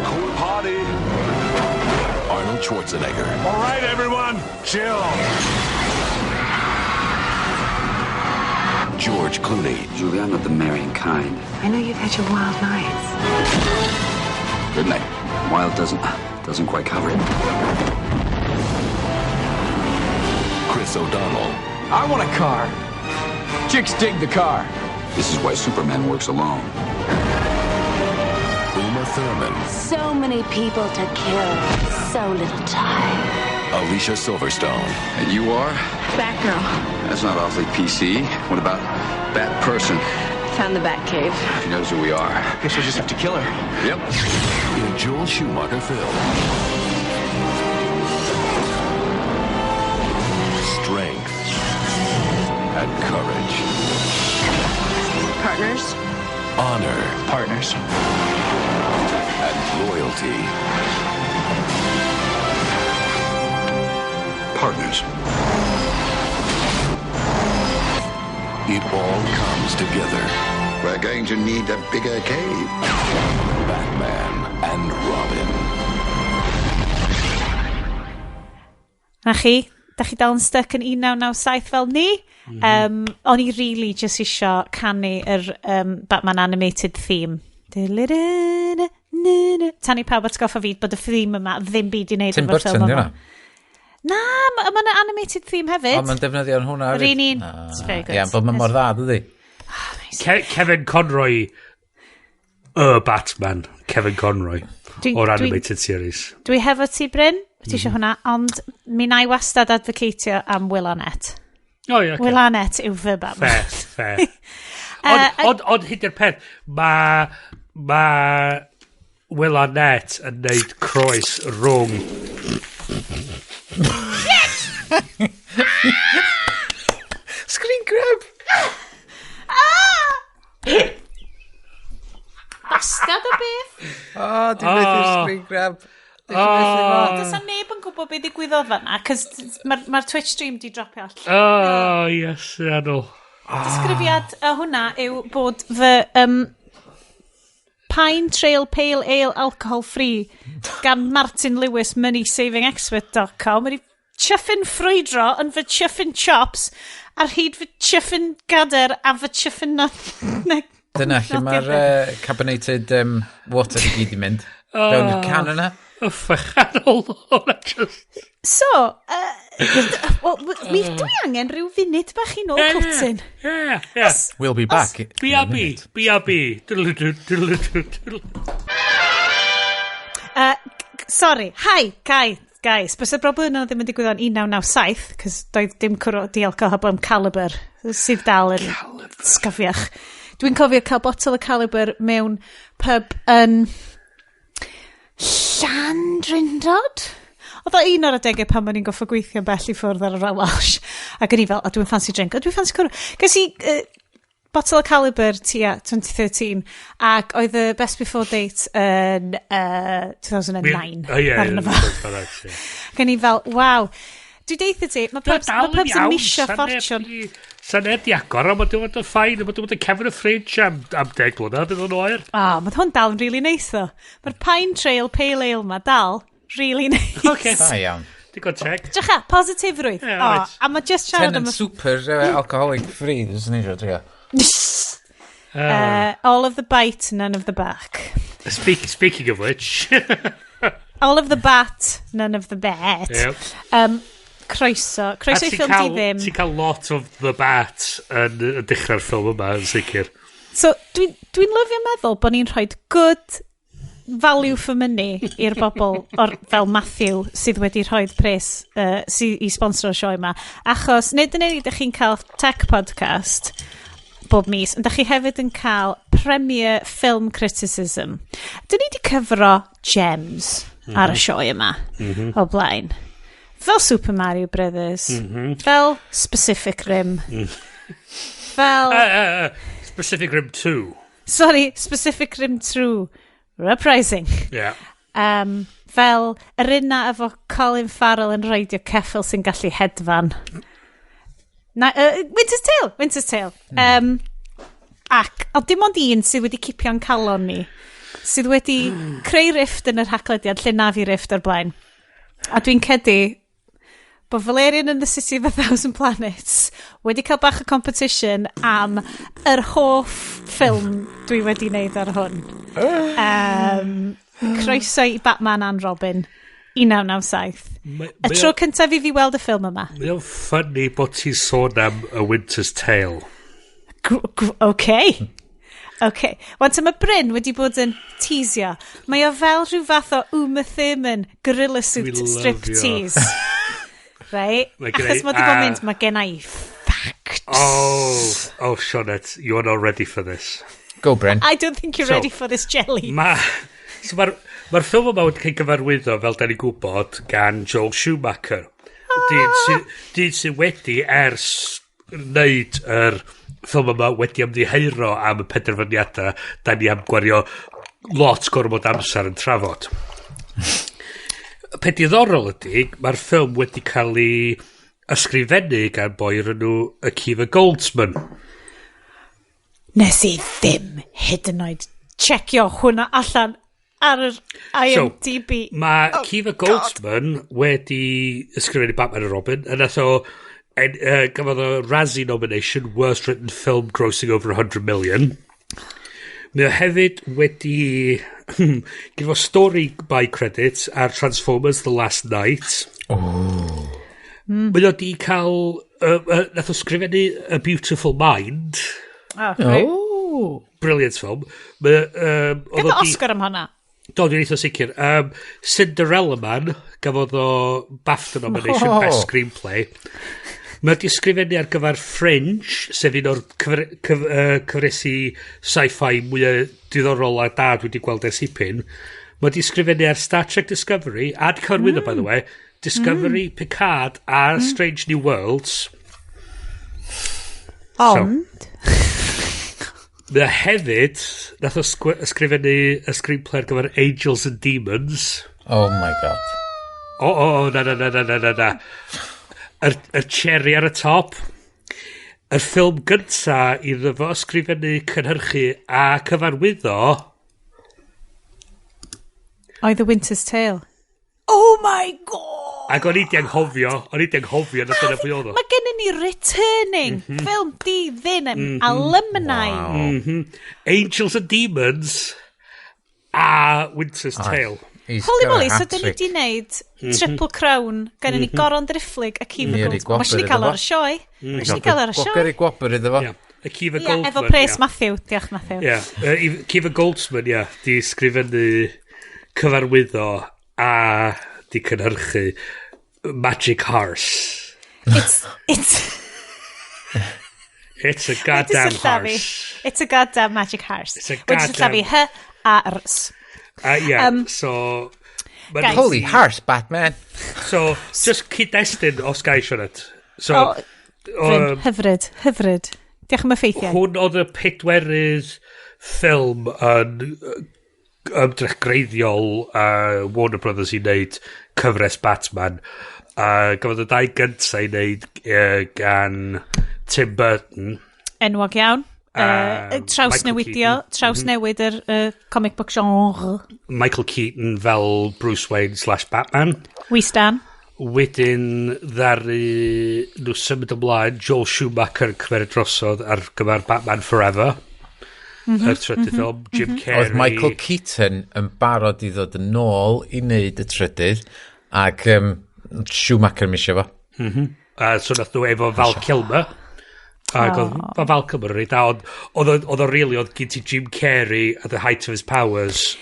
Cool party! Arnold Schwarzenegger. All right, everyone, chill. George Clooney. Julie, I'm not the marrying kind. I know you've had your wild nights. Good night. Wild doesn't quite cover it. Chris O'Donnell. I want a car. Chicks dig the car. This is why Superman works alone. Uma Thurman. So many people to kill, so little time. Alicia Silverstone. And you are? Batgirl. That's not awfully PC. What about Bat Person? Found the Batcave. She knows who we are. Guess we'll just have to kill her. Yep. In a Joel Schumacher film. Strength and courage. Partners. Honor. Partners. And loyalty. Partners. It all comes together. We're going to need a bigger cave. Batman and Robin. Na chi, da chi dal yn stuck yn 1997 fel ni. O'n i really just isio canu yr Batman animated theme. Tan i pawb atgoffa fi bod y theme yma ddim byd i wneud Tim efo'r Burton, ffilm di yma. hwnna? Na, mae'n animated theme hefyd. Ond mae'n defnyddio hwnna Yr hefyd. un un. It's very good. Ie, bod mae'n mor dda, dydi? Kevin Conroy, y Batman, Kevin Conroy, o'r animated series. Dwi hefo ti, Bryn. Ti eisiau hwnna, ond mi na i wastad advocatio am Will Arnett. O, ie, ocê. Will Arnett yw fy Batman. Fair, fair. Ond hyd i'r peth, ma Will Arnett yn neud croes rhwng Screen grab! Bastard o beth. O, dwi'n methu'r screen grab. Does na neb yn gwybod beth ddigwyddodd fan'na, cos mae'r ma Twitch stream di dropio allan. Oh, yes, anol. Disgrifiad hwnna yw bod fy Pine Trail Pale Ale Alcohol Free gan Martin Lewis MoneySavingExpert.com wedi chuffin ffrwydro yn fy chuffin chops ar hyd fy chuffin gader a fy chuffin Dyna lle mae'r carbonated water i gyd i mynd. Fewn i'r can yna. Y ffachanol hwnna just... So, well, mi dwi angen rhyw funud bach i nôl cwtyn. Yeah, yeah. We'll be back. in a B.R.B. minute. B.R.B. Diddle-doo, diddle-doo, diddle. Sorry, hi, guys. Bys y broblem yna ddim yn digwydd o'n 1997, cos doedd dim cwrw di alcohol am Caliber, sydd dal yn sgafiach. Dwi'n cofio cael botel o Caliber mewn pub yn Llandrindod? Oedd o un o'r adegau pan o'n i'n goffo gweithio bell i ffwrdd ar y Royal Welsh. Ac o'n i fel, o, dwi'n fancy drink, o, dwi'n fancy cwrw. Ges i botel o Caliber tua 2013, ac oedd y best before date yn 2009. O, ie, arno fo. ie. Ac o'n i fel, waw. Dwi deitha ti, mae pubs, Dal ma yn pubs yn iawn, misio sa neb ffortiwn. Sa neb di agor, ond mae'n dod yn ffain, mae'n dod yn cefn y ffridge am 10 blynedd, bydd o'n oer. Ah, mae hwn dal yn really nice though. Mae'r Pine Trail Pale Ale ma dal really nice. Ocê. Da iawn. Digon teg. Drycha, positifrwydd. Ie, O, reit. a mae just siarad am Tennant y Super alcoholic free, dwi'n eisiau trio. All of the bite, none of the back. Speaking of which... All of the bat, none of the bet. Yep. Croeso. A Croeso i ti'n ffilm di cael- ddim. Ti'n cael lot of the bat yn dechrau'r ffilm yma, yn sicr. So, dwi'n dwi lyfio meddwl bod ni'n rhoi good value for money i'r bobl or, fel Matthew sydd wedi rhoi'r pres i sponsor o'r sioe yma. Achos nid yn unig ydych chi'n cael tech podcast bob mis, ond ydych chi hefyd yn cael premier film criticism. Dyn ni wedi cyfro gems ar y sioe yma o blaen. Fel Super Mario Brothers, fel Specific Rim, fel... Specific Rim 2. Sorry, Specific Rim 2, Uprising. Yeah. Fel yr un na efo Colin Farrell yn reidio ceffyl sy'n gallu hedfan. Na, Winter's Tale! Winter's Tale. Ac, ond dim ond un sydd wedi cipio'n calon ni, sydd wedi creu rift yn yr haglediad lle na fi rift o'r blaen. A dwi'n cedi bod Valerian and the City of a Thousand Planets wedi cael bach o competition am yr hoff ffilm dwi wedi wneud ar hwn. Croeso i Batman and Robin 1997. Y tro cyntaf i fi weld y ffilm yma. Mae o'n funny bod ti'n sôn am A Winter's Tale. Okay. Okay. Wan ta mae Bryn wedi bod yn teasio. Mae o fel rhyw fath o Uma Thurman gorilla suit Dwi'n lyfio. striptease. Right? Mae gen i- Achos mae wedi bod yn mynd, mae gen i facts. Oh, Sioned, you are not ready for this. Go, Bryn. I don't think you're So, ready for this jelly. So Mae'r ffilm yma wedi cael ei gyfarwyddo, fel da ni'n gwybod, gan Joel Schumacher. Dyn sydd wedi ers wneud yr ffilm yma wedi ymddiheuro am y penderfyniadau da ni am gwario lot gormod amser yn trafod. Y peth diddorol ydy, mae'r ffilm wedi cael ei ysgrifennu gan boi o'r enw Akiva Goldsman. Nes i ddim hyd yn oed checio hwnna allan ar yr IMDb. So, mae oh, Akiva Goldsman wedi ysgrifennu Batman and Robin, a nath o gafodd o Razzie nomination, Worst Written Film grossing over 100 million. Mae o hefyd wedi gyda fo story by credits ar Transformers The Last Knight. Oh. Mae o wedi cael... Nath o sgrifennu A Beautiful Mind. Oh, great. Oh. Brilliant film. Mae, Gyda Oscar am hwnna. Do, dwi'n eitha sicr. Cinderella Man, gafodd o BAFTA nomination, Oh. Best Screenplay. Mae wedi sgrifennu ar gyfer Fringe, sef un o'r cyfresi sci-fi mwyaf diddorol a da dwi wedi gweld ers hipyn. Mae wedi sgrifennu ar Star Trek Discovery, a di cyfarwyddo, by the way, Discovery, Picard a Strange New Worlds. Ond... Mae o hefyd, nath o ysgrifennu y screenplay ar gyfer Angels and Demons. Oh my God. O, na, na, na, na, na, na, na. Yr cherry ar y top. Yr ffilm gynta iddo fo ysgrifennu, cynhyrchu a cyfarwyddo. Oedd The Winter's Tale. Oh my God! Ac o'n i di anghofio, o'n i di anghofio na dyna pwy oedd o. Mae gennym ni returning film di ddyn alumni. Wow. Angels and Demons a Winter's Tale. He's Holy got a moly, so dyn ni hat-trick. di wneud Triple Crown, gennym ni Goron Driphlyg a Kiva Ni Gold. wedi gwobr Mae eisiau ni iddo cael fo. ar y sioe. Mae eisiau ni cael ar y sioe. Gwobr i gwobr iddo fo. Yeah. Akiva Ie, Goldsman. efo pres ie. Matthew. Diolch, Matthew. Ie, Akiva Goldsman, ie, di sgrifennu cyfarwyddo a di cynhyrchu Magic Horse. It's, It's a goddamn Wedi sillafu. horse. It's a goddamn magic horse. It's a Wedi sillafu goddamn- H A R S. Yeah, so... Guys. Holy horse, Batman. So, just cyd-destun os gai Sioned. So, Oh, Bryn, hyfryd, hyfryd. Diolch am y ffeithiau. Hwn oedd y pedwerydd ffilm yn ymdrech greiddiol Warner Brothers i wneud cyfres Batman. Gafodd y dau gyntaf i wneud gan Tim Burton. Enwog iawn. Trawsnewidio, Michael Keaton. trawsnewid yr comic book genre. Michael Keaton fel Bruce Wayne slash Batman. We stan. Wedyn ddaru nhw symud ymlaen, Joel Schumacher yn cymeryd drosodd ar gyfer Batman Forever. Yr trydydd ffilm, Jim Carrey. Oedd Michael Keaton yn barod i ddod yn ôl i wneud y trydydd, ac Schumacher misio fo. So nath nhw efo Val Kilmer. Ac oedd oh. Val Kilmer yn reit da, ond oedd o really, oedd gen ti Jim Carrey at the height of his powers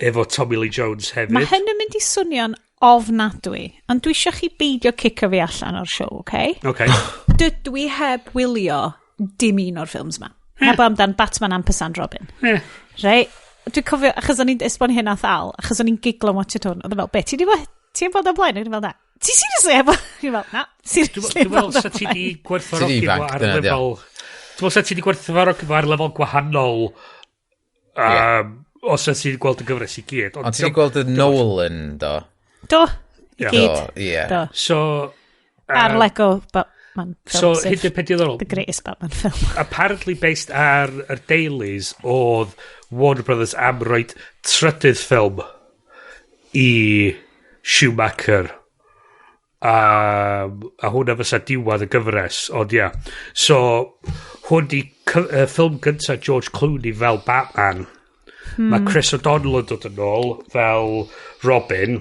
efo Tommy Lee Jones hefyd. Mae hyn yn mynd i swnio'n ofnadwy, ond dwi eisiau chi beidio cicio fi allan o'r siow, oce? Okay. Dydw i heb wylio dim un o'r ffilms ma. Heb amdan Batman ampersand Robin. Reit? Dwi'n cofio, achos o'n i'n esbonio hyn ath Al, achos o'n i'n giglo am watch it hwn, oedd o fel, be, ti di bod, ti'n bod o blaen? O'n i'n fel, na. Ti seriously efo? O'n i'n fel, na, seriously Dwi'n meddwl bod o sa ti di blaen. gwerthfawrogi Ti'n fo ifanc, ar dyna, dio. lefel... Dwi'n meddwl sa ti di gwerthfawrogi fo ar lefel gwahanol os sa ti di gweld y gyfres i gyd. Ond ti wedi gweld y Nolan, do? Do, i Ie. gyd. Do, ie. Do. So... Ar Lego Batman film. So, sef hyd yn peth diddorol, The greatest Batman film. Apparently based ar yr dailies oedd Warner Brothers am roed trydydd ffilm i Schumacher. A hwnna fysa diwedd y gyfres, ond ia. So, hwn di ffilm gyntaf George Clooney fel Batman. Mae Chris O'Donnell yn dod yn ôl fel Robin.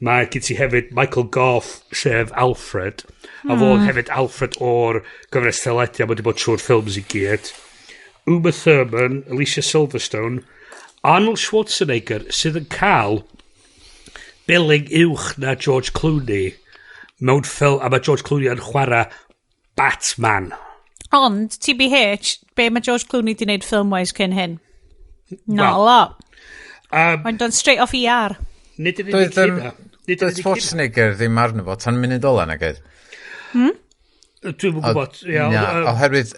Mae gen ti hefyd Michael Gough, sef Alfred. A fo oedd hefyd Alfred o'r gyfres teledu, a mae wedi bod trwy'r ffilms i gyd. Uma Thurman, Alicia Silverstone, Arnold Schwarzenegger, sydd yn cael billing uwch na George Clooney mewn ffilm, a mae George Clooney yn chwarae Batman. Ond, TBH, be mae George Clooney di wneud film-wise cyn hyn? Not Wel, a lot. Um, Mae'n done straight off ER. Nid yn unig Doedd, hynna. Nid yn Doedd unig hynna. Schwarzenegger ddim arno fo tan munud ola, nag oedd? Dwi'n gwybod. Na, oherwydd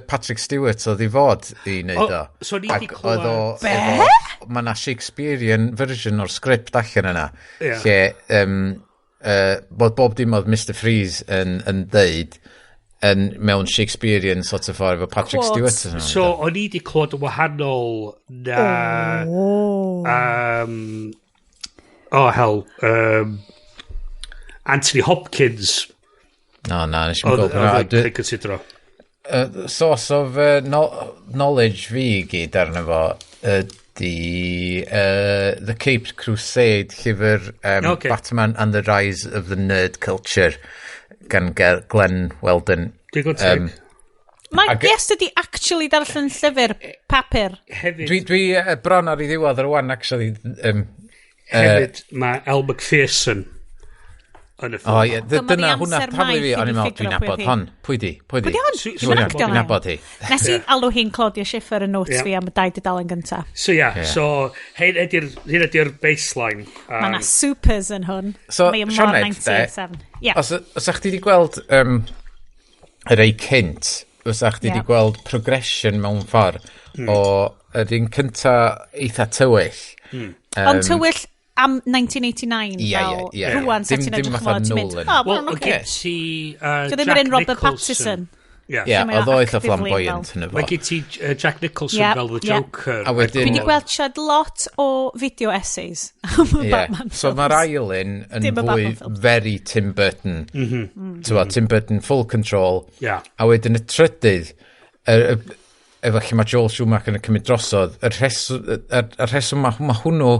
Patrick Stewart oedd i fod i wneud o. So ni wedi clywed... Be? Mae yna Shakespearean version o'r sgript allan yna. Lle bod bob dim oedd Mr Freeze yn deud yn mewn Shakespearean sort of ffordd efo Patrick Stewart. So o'n i wedi clywed yn wahanol na... Oh, hell. Anthony Hopkins. No, na, nes i'n gweld hwnna. Oedd o'n considero. Source of knowledge fi i gyd arno fo ydy The Caped Crusade, llyfr Batman and the Rise of the Nerd Culture gan Glenn Weldon. Digon teg. Mae yes ydi actually darllen llyfr papur. Hefyd. Dwi bron ar ei ddiwedd ar rwan, actually. Hefyd, mae Elle Macpherson yn y ffilm. O, ie, dyna hwnna, taflu fi, o'n i'n meddwl, dwi'n nabod hon. Pwy di? Pwy di hon? Dwi'n nabod hi. Nes i alw hi'n Claudia Schiffer yn notes fi am y 2 dudalen gynta. So ia, so hyn ydy'r baseline. Mae yna supers yn hwn. So, Sioned, de, os ych chi wedi gweld y rei cynt, os ych chi wedi gweld progression mewn ffordd o yr un cynta eitha tywyll. Ond tywyll am 1989 fel rwan sa ti'n edrych ymlaen ti'n mynd, oh, well, oce. Ti Jack Robert Pattinson. Ie, oedd o eitha flamboyant yn y fo. Mae gen ti Jack Nicholson fel The Joker. A wedyn... Dwi wedi gweld siad lot o video essays am y Batman films. So mae'r ail un yn fwy very Tim Burton. Tim Burton full control. A wedyn y trydydd, efo lle mae Joel Schumacher yn cymryd drosodd, y rheswm mae hwnnw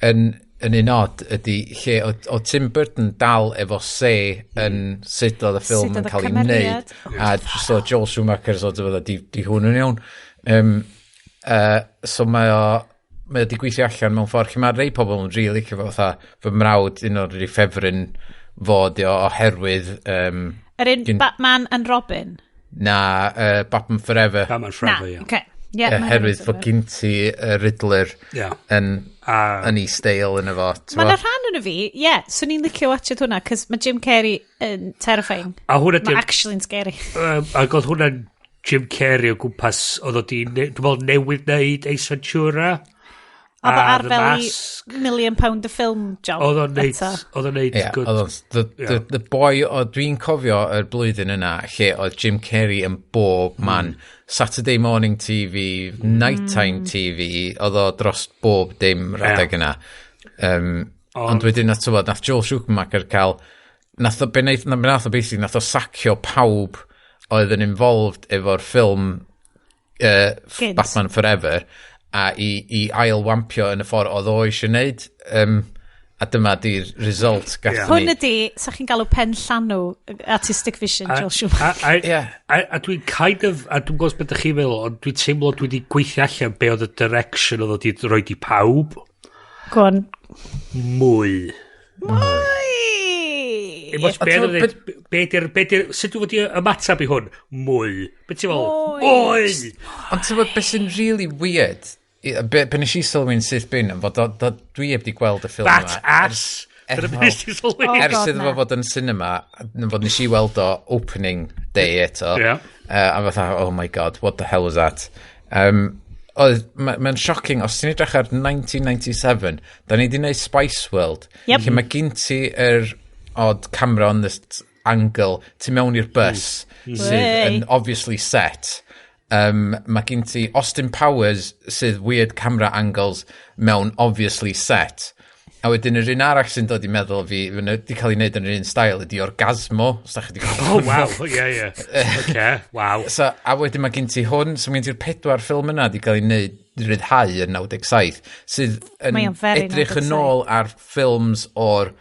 yn un odd ydy lle o Tim Burton dal efo say yn sut oedd y ffilm yn cael ei wneud, a so Joel Schumacher sort of oedd di hwn yn iawn. So mae o di gweithio allan mewn ffordd lle mae rei pobl yn rili licio fo, fatha fy mrawd, un o'r ffefryn fod o oherwydd yr un Batman and Robin? Na, Batman Forever. Batman Forever, ie. Okay. Oherwydd fod gen ti Riddler yn ei steil yn y fo. Mae yna rhan yn y fi, ie, swn i'n licio watchad hwnna, cos mae Jim Carrey yn terrifying. A hwnna Mae actually'n scary. Ac oedd hwnna'n Jim Carrey o gwmpas, oedd o di, dwi'n meddwl, newydd wneud Ace Ventura. Oedd o ar fel i £1 million a film job. Oedd o'n neud good. The boy, dwi'n cofio yr blwyddyn yna, lle oedd Jim Carrey yn bob man. Saturday morning TV, nighttime TV, oedd o dros bob dim rhedeg yna. Ond wedyn, nath Joel Schumacher cael, nath o basically, nath o sacio pawb oedd yn involved efo'r ffilm Batman Forever, a i ail-wampio yn y ffordd oedd o eisiau wneud. A dyma di'r result gathon ni. Hwn ydi, sa chi'n galw pen llanw artistic vision Joel Schumacher. A dwi'n kind of, a dwi'n gwybod beth ydych chi'n meddwl, ond dwi'n teimlo dwi wedi gweithio allan be oedd y direction oedd wedi rhoi i pawb. Go on. Mwy. Sut dwi'n wedi ymateb i hwn? Mwy. Be ti'n fel? Mwy! Ond ti'n fod beth sy'n really weird, be nes i sylwi'n syth bin, fod dwi heb di gweld y ffilm yma. Bat ass! Dyna be nes i sylwi. Ers iddo fo fod yn cinema, fod nes i weld o opening day eto. A fatha, oh my god, what the hell was that? Mae'n shocking, os ti'n edrych ar 1997, da ni di wneud Spice World, lle mae gen ti yr odd camera on this angle, ti mewn i'r bus, sydd yn obviously set. Mae gen ti Austin Powers sydd weird camera angles mewn obviously set. A wedyn yr un arall sy'n dod i meddwl fi, wedi cael ei wneud yn yr un style, ydy Orgasmo. Os da chi wedi Oh, wow, ie. Okay, wow. So, a wedyn mae gen ti hwn, so mae gen ti'r 4 ffilm yna wedi cael ei wneud rhyddhau yn 97, sydd yn edrych yn ôl ar ffilms o'r,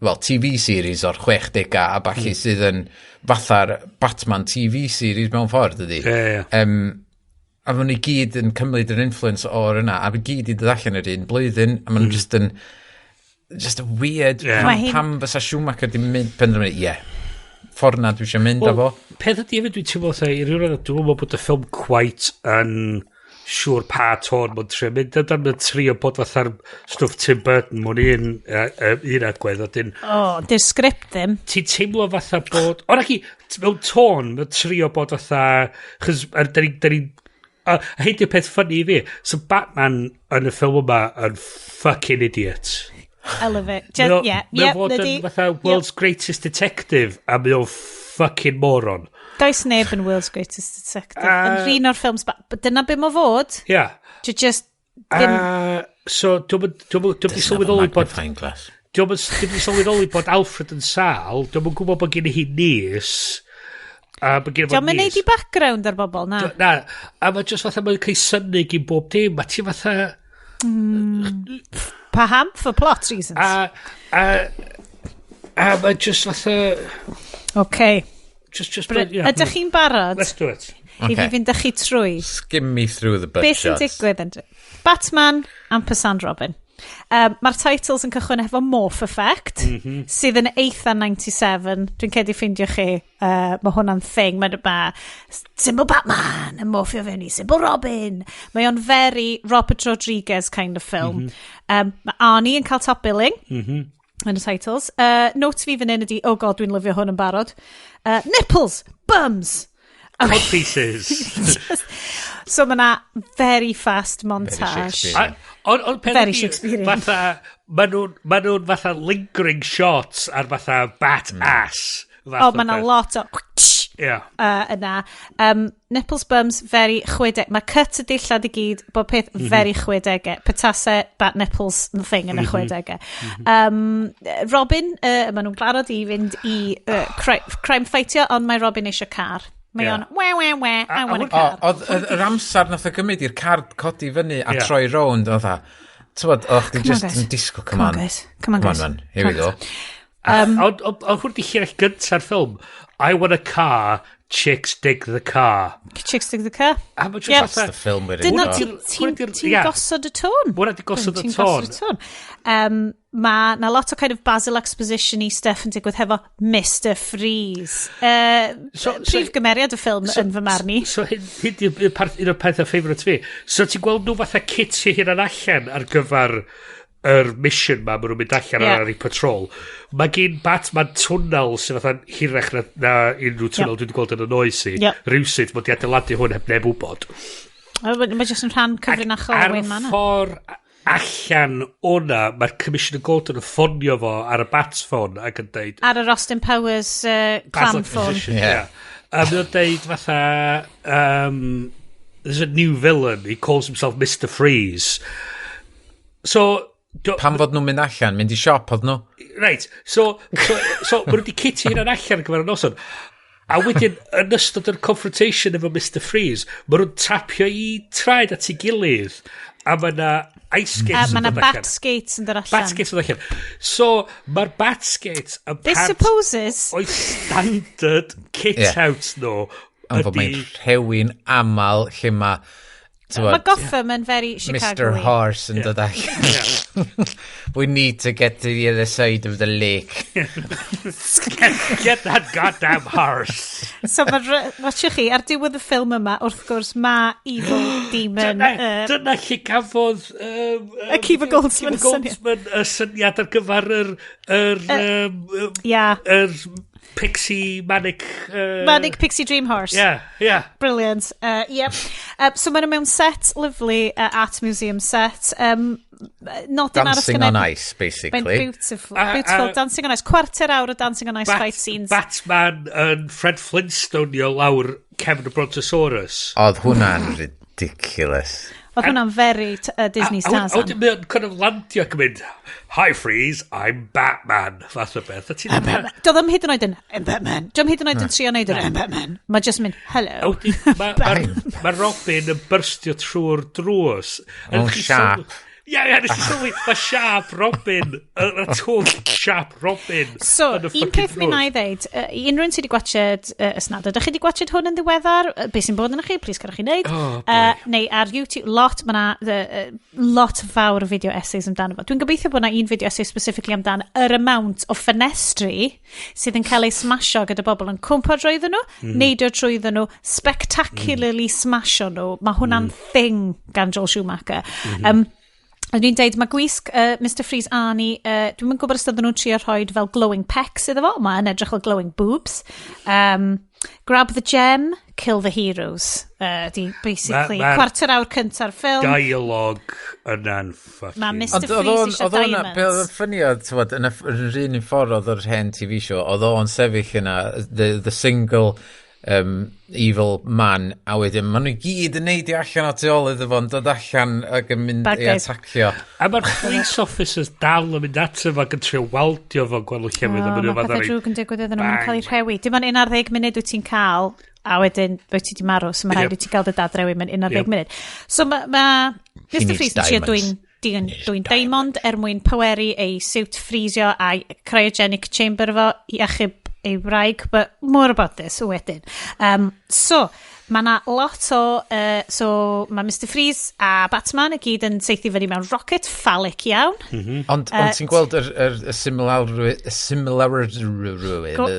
well, TV series o'r 60au a ballu sydd yn fatha'r Batman TV series mewn ffordd, ydy. Ie. A maen nhw i gyd yn cymryd yr influence o'r yna, a maen gyd i ddod allan yr un blwyddyn, a maen nhw just yn just a weird, pam fysa Schumacher di mynd, penderfynu, ie, ffordd na dwi eisiau mynd â fo. Peth ydy hefyd dwi'n teimlo, i ryw radd, dwi'n meddwl bod y ffilm quite yn siŵr pa tôn mae'n trio mynd amdan. Mae'n trio bod fatha'r stwff Tim Burton mewn un agwedd. A dyn, O, oh, di'r sgript ddim. Ti'n teimlo fatha bod... O, na chi, mewn tôn, mae'n trio bod fatha... Chos, da ni, a hyn di'r peth funny i fi. So Batman yn y ffilm yma yn fucking idiot. I love it. Just, yeah, Mae o fod yn fatha world's greatest detective a mae o'n fucking moron. Does neb yn World's Greatest Detective. Yn un o'r ffilms, but dyna be mo fod. Just ddim. So, dwi'n Doesn't have a sylweddoli bod magnifying glass. Dwi'n sylweddoli bod Alfred yn sâl. Dwi'n gwybod bod gen hi niece. A bod gen fo Diolch yn neud niece. i background ar bobl, na. Na, a mae just fatha mae'n cael synnu gyn bob dim. A ti fatha... Paham? For plot reasons. A mae just fatha... Okay. Just, yeah. Ydych chi'n barod Let's do it. i fi Okay. fynd â chi trwy? Skim me through the butt Beth sy'n shots. digwydd yn... Batman ampersand Robin. Mae'r titles yn cychwyn efo Morph Effect, sydd yn eitha 97. Dwi'n credu ffeindio chi, mae hwnna'n thing. Mae ma symbol Batman yn morphio fewn i symbol Robin. Mae o'n very Robert Rodriguez kind of film. Mae Arnie yn cael top billing yn y titles. Note fi fan hyn ydi, oh God, dwi'n lyfio hwn yn barod. Nipples, bums. Cod pieces. So mae na very fast montage. Shakespearean. Ond peth Very ydi, Shakespearean. Fatha, ma nhw'n fatha lingering shots ar fatha bat ass. Fath O, o mae na beth. lot o yna. Nipples, bums, very chwedeg. Mae cut y dillad i gyd, bod peth very chwedegau. Petasau, bat nipples yn thing yn y chwedegau. Robin, maen nhw'n barod i fynd i crime fightio, ond mae Robin eisiau car. Mae o'n, we, we, we, I want a O, car. oedd yr amser nath o gymryd i'r car codi fyny a troi rownd, oedd a... Tywod, o'ch di Come on, just guys. yn disgo, come Come on, on. guys. Come on, Come guys. on, man. Here we go. Ond hwn di llinell gynta'r ffilm. "I want a car, chicks dig the car." Chicks dig the car. A ma' just Yep. fatha... The film we're in. Dyna for. ti'n Hwnna di'r- ti gosod y tôn. Hwnna di gosod y Ti'n tôn. gosod y tôn. Mae na lot o kind of Basil exposition-y stuff yn digwydd hefo Mr Freeze. Prif gymeriad y ffilm yn fy marn i. So hyn di un o'r pethau favourite fi. So ti'n gweld nhw fatha kitio hynna'n allan ar gyfer yr mission ma, maen nhw'n mynd allan ar ei patrol. Mae gen Batman tunnel sydd fatha'n hirach na unrhyw tunnel dwi wedi gweld yn y oes i. Rywsut, mod i adeiladu hwn heb neb wybod. Mae jyst yn rhan cyfrinachol o Ar y Wayne Manor. ffordd allan o'na, mae'r Commissioner Gordon yn ffonio fo ar y bat phone ac yn deud, Ar yr Austin Powers clam Basil phone. Exposition, yeah. A mae o'n deud fatha, "There's a new villain, he calls himself Mr. Freeze." So, Pam fod nhw'n mynd allan? Mynd i siop oedd nhw? Right, so maen nhw wedi kitio hynna'n allan ar gyfer y noson. A wedyn, yn ystod yr confrontation efo Mr. Freeze, maen nhw'n tapio i traed at ei gilydd, a mae yna ice skates Mae yn na dod allan. bat skates yn dod allan. Bat skates yn dod allan. So, mae'r bat skates yn This part supposes... o'i standard kit out nhw. Ond fod mae'n rhewi'n amal lle mae... Mae Gotham yn very Chicago. Mr. Horse yn dod allan. "We need to get to the other side of the lake." "Get that goddamn horse." So mae, watchwch chi, ar diwedd y ffilm yma, wrth gwrs, mae Evil Demon... Dyna lle gafodd Y Kiva Goldsman Kiva y syniad. Goldsman y syniad ar gyfer yr Pixie Manic... Manic Pixie Dream Horse. Yeah. Brilliant. Yep. So maen nhw mewn set lovely art museum set. Nodyn arall Dancing gynna on i- Ice, basically. Mae'n beautiful. Beautiful. Dancing on Ice. Cwarter awr o Dancing on Ice fight scenes. Batman yn Fred Flintstone o lawr cefn y Brontosaurus. Oedd hwnna'n ridiculous. Oedd hwnna'n very Disney's A Tarzan. wedyn mae o'n kind of landio ac yn mynd, "Hi Freeze, I'm Batman," fath o beth. A ti'n Doedd o'm hyd yn oed yn "I'm Batman." Doedd o'm hyd yn oed yn trio neud yr "I'm Batman." Mae just yn mynd, "Hello." A wedyn ma Robin yn byrstio trwy'r drws. A Oh, ydych chi'n sharp. Ie, nes i sylwi, mae siap Robin, y twll siap Robin. So, yn y un fucking peth mi drws. na i ddeud, i unrhyw un sydd wedi gwachod ysnadau, ydych chi wedi gwachod hwn yn ddiweddar? Be sy'n bod yn chi, please cerwch chi wneud. Oh, Neu ar YouTube, lot, mae na lot fawr o video essays amdano fo. Dwi'n gobeithio bod na un video essay specifically amdan yr amount o ffenestri sydd yn cael ei smasho gyda bobl yn cwmpo drwydden nhw, neidio trwydden nhw, spectacularly smasho nhw. Mae hwnna'n thing gan Joel Schumacher. A dwi'n deud, mae gwisg Mr Freeze Arnie, dwi'n yn gwybod os oedden nhw'n trio rhoi fel glowing pecs iddo fo, mae'n edrych fel glowing boobs. Grab the gem, kill the heroes. Di basically cwarter awr cynta'r ffilm. Dialogue yna'n fucking. Mae Mr Ond oedd Freeze o'n, eisiau oedd o'n, be oedd yn diamonds. ffynnu oedd, t'wod, yn yr un ffordd oedd yr hen TV show, oedd o'n sefyll yna, the single evil man, a wedyn maen nhw gyd yn neidio allan o tu ôl iddo fo'n dod allan ac yn mynd Bad i guys. atacio. A mae'r police officers dal yn mynd ato fo ac yn trio waldio fo gwahanol llefydd. Oh, a maen nhw mae fatha pethau reit, drwg yn digwydd iddyn nhw, maen nhw'n cael eu bang. rhewi. Dim ond 11 munud wyt ti'n cael, a wedyn wyt ti di marw, so mae rhaid i ti gael dy dadrewi mewn 11 munud. So mae ma Mr needs Freeze yn trio diamonds. dwyn diamond er mwyn poweru ei suit freezio a'i cryogenic chamber fo i achub ei wraig, but more about this wedyn. So, mae na lot o... So, mae Mr Freeze a Batman i gyd yn saethu fyny mewn rocket, phallic iawn. Ond ti'n gweld yr similarity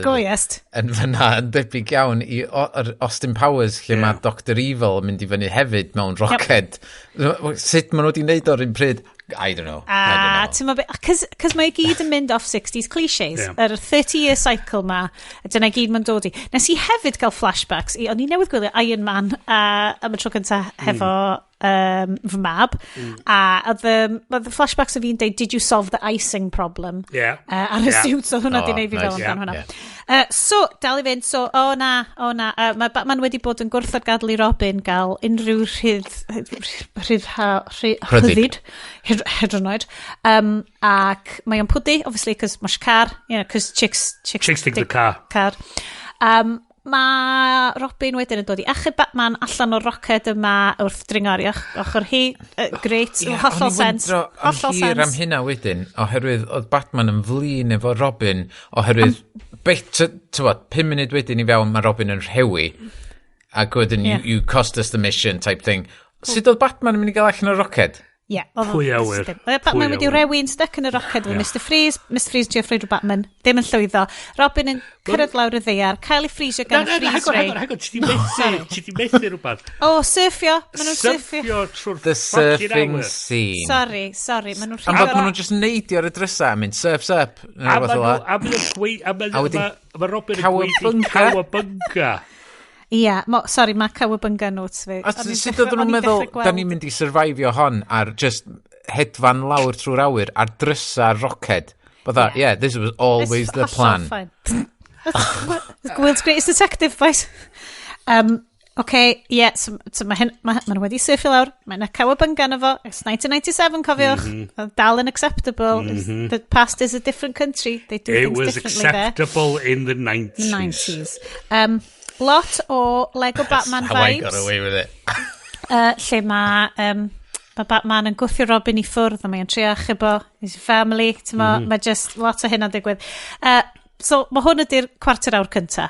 Go, yes. yn fyna yn debyg iawn i yr Austin Powers lle mae Dr Evil yn mynd i fyny hefyd mewn roced. Sut maen nhw wedi wneud o'r un pryd? I don't know. I don't A know. ti'n meddwl, cos mae i gyd yn mynd off 60s clichés. Yr 30-year cycle ma, a dyna i gyd mae'n dod i. Nes i hefyd gael flashbacks, o'n i newydd gwylio Iron Man am y tro cynta hefo fy mab, a oedd y flashbacks o fi'n deud, "Did you solve the icing problem?" Ar y suit, oedd hwnna Oh, di neud fi fel nice. amdan hwnna. So, dal i fynd, so, o na, o na, mae Batman wedi bod yn gwrthod gadael i Robin gael unrhyw Rhyddid. rhyddid, hyd yn oed. Ac mae o'n pwdu, obviously, cos mae car, cos chicks, Chicks dig the car. Car. Mae Robin wedyn yn dod i achub Batman allan o'r roced yma wrth dringo ar ei ochr hi. Great, Ie, hollol o'n i'n sens. wyndro am Hollol hir am sens. hynna wedyn, oherwydd oedd Batman yn flin efo Robin, oherwydd, beth, t'wod, 5 munud wedyn i fewn mae Robin yn rhewi, ac wedyn you cost us the mission type thing. Sut oedd Batman yn mynd i gael allan o'r roced? Ie. Pwy a ŵyr? Oedd Batman Pwy a wedi ŵyr? rewi'n stuck yn y roced efo Mr Freeze. Mr Freeze trio ffrwydro Batman. Ddim yn llwyddo. Robin yn cyrraedd lawr y ddaear, cael ei ffrisio Na, gan na, y na, hang freeze on, hang ray. on, hang on, ti di methu rhywbeth. O, surfio. Maen nhw'n surfio. Surfio trwy'r The fucking surfing awyr. scene. Sorry, sorry. Maen nhw'n Am fod rhwygo. maen nhw'n just neidio ar y drysau a mynd surfs up. Neu A rhywbeth ma' fel nhw, 'na. a ma' nhw'n gweud, a ma' A wedyn ma' Robin yn gweud cowabunga. cowabunga. Ie, sorry, mae cowabunga notes fi. A O'n i'n sut oedden o'n nhw'n i'n meddwl, dechrau da ni'n mynd i survivio hon ar just hedfan lawr trwy'r awyr ar drysau roced? Fatha, yeah, this was always It's the hollol plan. fine. It's the world's greatest detective, boys. Okay, yeah, so ma nhw wedi surfio lawr, mae yna cowabunga yna fo, it's 1997, cofiwch, dal yn acceptable. The past is a different country, they do It things was differently there. acceptable in the 90s. 90s. Lot o Lego Batman How I got vibes. away with it. Lle mae Batman yn gwthio Robin i ffwrdd a mae'n trio achub o his family, mm Mae just lot o hynna'n digwydd. So mae hwn ydy'r cwarter awr cynta.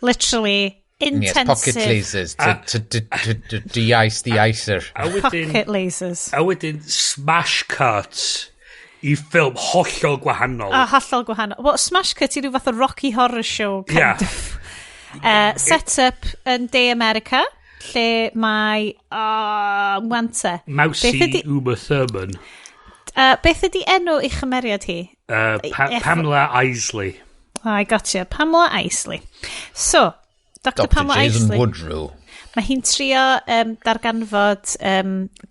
Literally Yes, pocket intensive lasers to de-ice the icer. A wedyn, pocket lasers. a wedyn smash cuts i ffilm hollol gwahanol. A hollol gwahanol. Well, smash cut i ryw fath o Rocky Horror Show kind of. Set-up yn De America, lle mae wante. Mousy Beth ydi, Uma Thurman. Beth ydi enw ei chymeriad hi? Pamela Isley. Oh, I got you. Pamela Isley. So, Dr. Dr. Pamela Jason Isley. Woodrue. Mae hi'n trio darganfod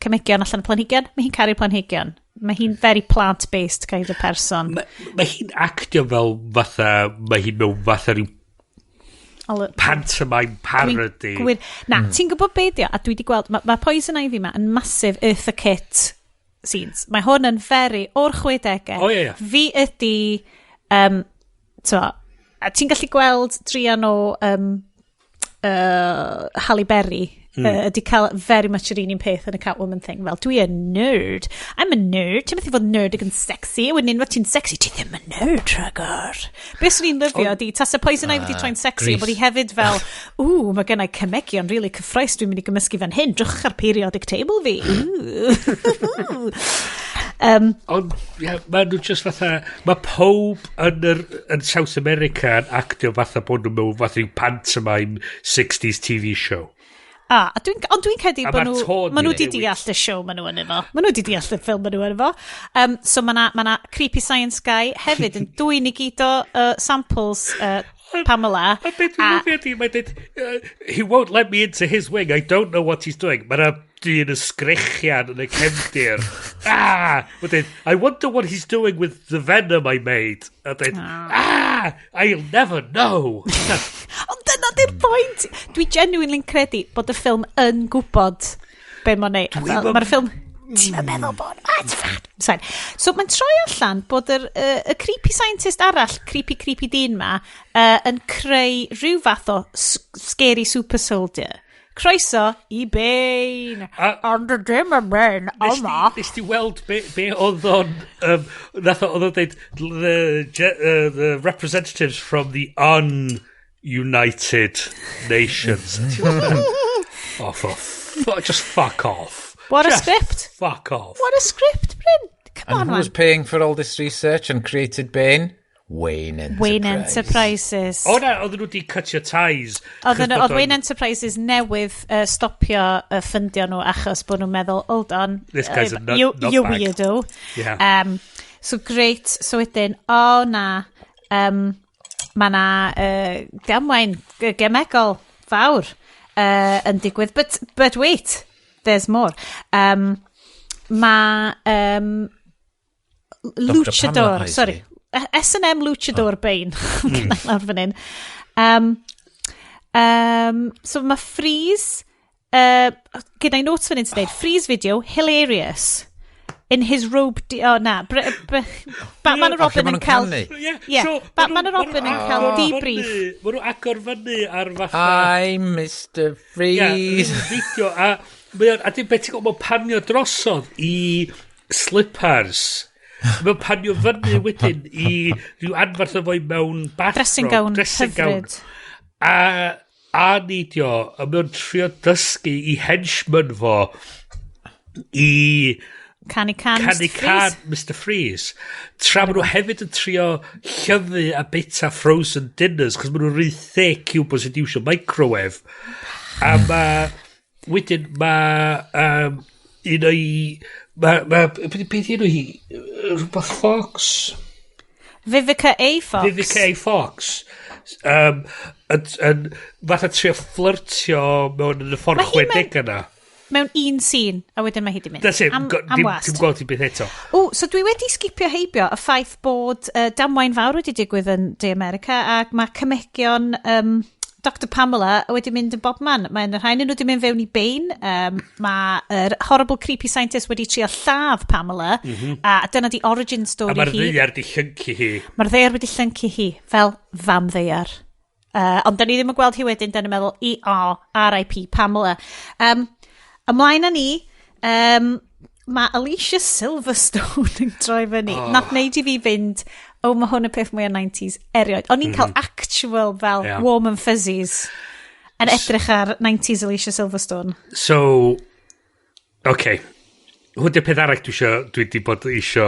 cemegion allan y planhigion. Mae hi'n caru planhigion. Mae hi'n very plant-based kind of person. Mae hi'n actio fel fatha, mae hi'n mewn fatha rhyw pantomime parody. Gwir. Na, ti'n gwybod be di o? A dwi wedi gweld, ma Poison Ivy ma yn massive Eartha Kitt scenes. Mae hwn yn very o'r 60au. O, ie, ie. Fi ydi, t'mo, a ti'n gallu gweld druan o Halle Berry Ydy cael very much yr un peth yn y Catwoman thing. Fel, dwi yn nerd. I'm a nerd. Ti'n methu fod nerd ag yn sexy. Wedyn unwaith ti'n sexy, ti ddim yn nerd rhagor. Be swn i'n lyfio ydy, tasa Poison Ivy wedi troi'n sexy, Grease. bod hi hefyd fel, ww, mae gennau cemegion really cyffroes dwi'n mynd i gymysgu fan hyn. Drychwch ar periodic table fi. Ooh. Ond, ie, ma nhw just fatha... Mae pob yn, yr, yn South America yn actio fatha bod nhw mewn fatha rhyw pantomime 60s TV show. A, a dwi'n, ond dwi'n credu A bod ma'r nhw, tôn ma nhw wedi di newid. deall y show ma nhw yn efo. Ma nhw di deall y ffilm ma nhw yn efo. So ma na, ma na creepy science guy hefyd yn dwyn i gyd o samples Pamela. A beth dwi'n lyfio ydi, mae'n dweud, he won't let me into his wing, I don't know what he's doing. Mae'na dyn yn sgrechian yn y cefndir. Ah! Mae'n dweud, I wonder what he's doing with the venom I made. A dweud, ah! I'll never know. Ond dyna di'r pwynt. Dwi genuinely'n credu bod y ffilm yn gwybod be mae'n neud. Dwi'm yn- Mae'r ffilm... Ti'n meddwl bod... Ah, it's fine. It's fine. So mae'n troi allan bod yr, y creepy scientist arall, creepy creepy dyn ma, yn creu rhyw fath o scary super soldier. Croeso i Bane. Ond dim y Bane yma. Nes ti weld be oedd o'n... Nath oedd o'n dweud, the representatives from the ununited nations. Ti fatha, oh, for just fuck off. What a Just script. Fuck off. What a script, Bryn. Come And on, who was man. paying for all this research and created Bane? Wayne Enterprise. Wayne Enterprises. O na, oedden nhw wedi cut your ties. Oedd Achos bod oedd Wayne Enterprises newydd stopio ffundio nhw achos bod nhw'n meddwl, hold on, This guy's a you, you nutbag." weirdo. Yeah. So great, so wedyn, o oh, na, mae na damwain gemegol fawr yn digwydd, but wait, there's more. Mae Luchador, Pamela sorry, Isley. S&M Luchador oh. Bane, lawr fan hyn. So mae Freeze, gyda'i notes fan hyn sy'n dweud, Freeze video, hilarious. In his robe, oh na, Batman a O, lle Robin ma' yn nhw'n cael... canu? Yeah, Yeah, so, Batman ma' a Robin ma' yn cael agor debrief. Ma' nhw agor fyny ar fatha... I'm Mr. Ie, Freeze. fideo, a, mae o'n- a dim beth ti'n gwybod, mae'n panio drosodd i slippers. Mae'n panio fyny wedyn i rhyw anferth o foi mewn bathrobe. Dressing gown Dressing gown. hyfryd. A neidio, a mae'n trio dysgu i henchman fo i Canu can, canu Mr. can Freeze. Mr Freeze. Tra maen nhw hefyd yn trio llyfu a bita frozen dinners, chos maen nhw'n rhy thick i wybod sy'n iwsio microwave. A ma... Wedyn ma... Un o'i... Ma, beth enw hi? Rhywbeth Fox? Vivica A. Fox. Vivica A. Fox. Yn fatha trio fflyrtio mewn yn y ffordd Ma' hi mewn- 60 yna. Mewn un scene, a wedyn mae hi di mynd. That's it. Am wast. Dim gweld i beth eto. O, so dwi wedi sgipio heibio y ffaith bod damwain fawr wedi digwydd yn De America ac mae cymegion Dr Pamela wedi mynd yn bobman. Mae'n rhain nhw wedi mynd fewn i Bane. Mae'r horrible creepy scientist wedi trio lladd Pamela. A dyna di origin A story mae'r hi. ddaear di llyncu hi. Mae'r ddaear wedi llyncu hi fel fam ddaear. Ond da ni ddim yn gweld hi wedyn, da ni'n meddwl, E R, R.I.P. Pamela. Ymlaen â ni, mae Alicia Silverstone yn troi fyny. Oh. Nath neud i fi fynd, oh, mae hwn y peth mwyaf 90s erioed. O'n i'n cael actual fel Ie. warm and fuzzies yn edrych ar 90s Alicia Silverstone. So, okay. Hwn di'r peth arall dwi di bod isio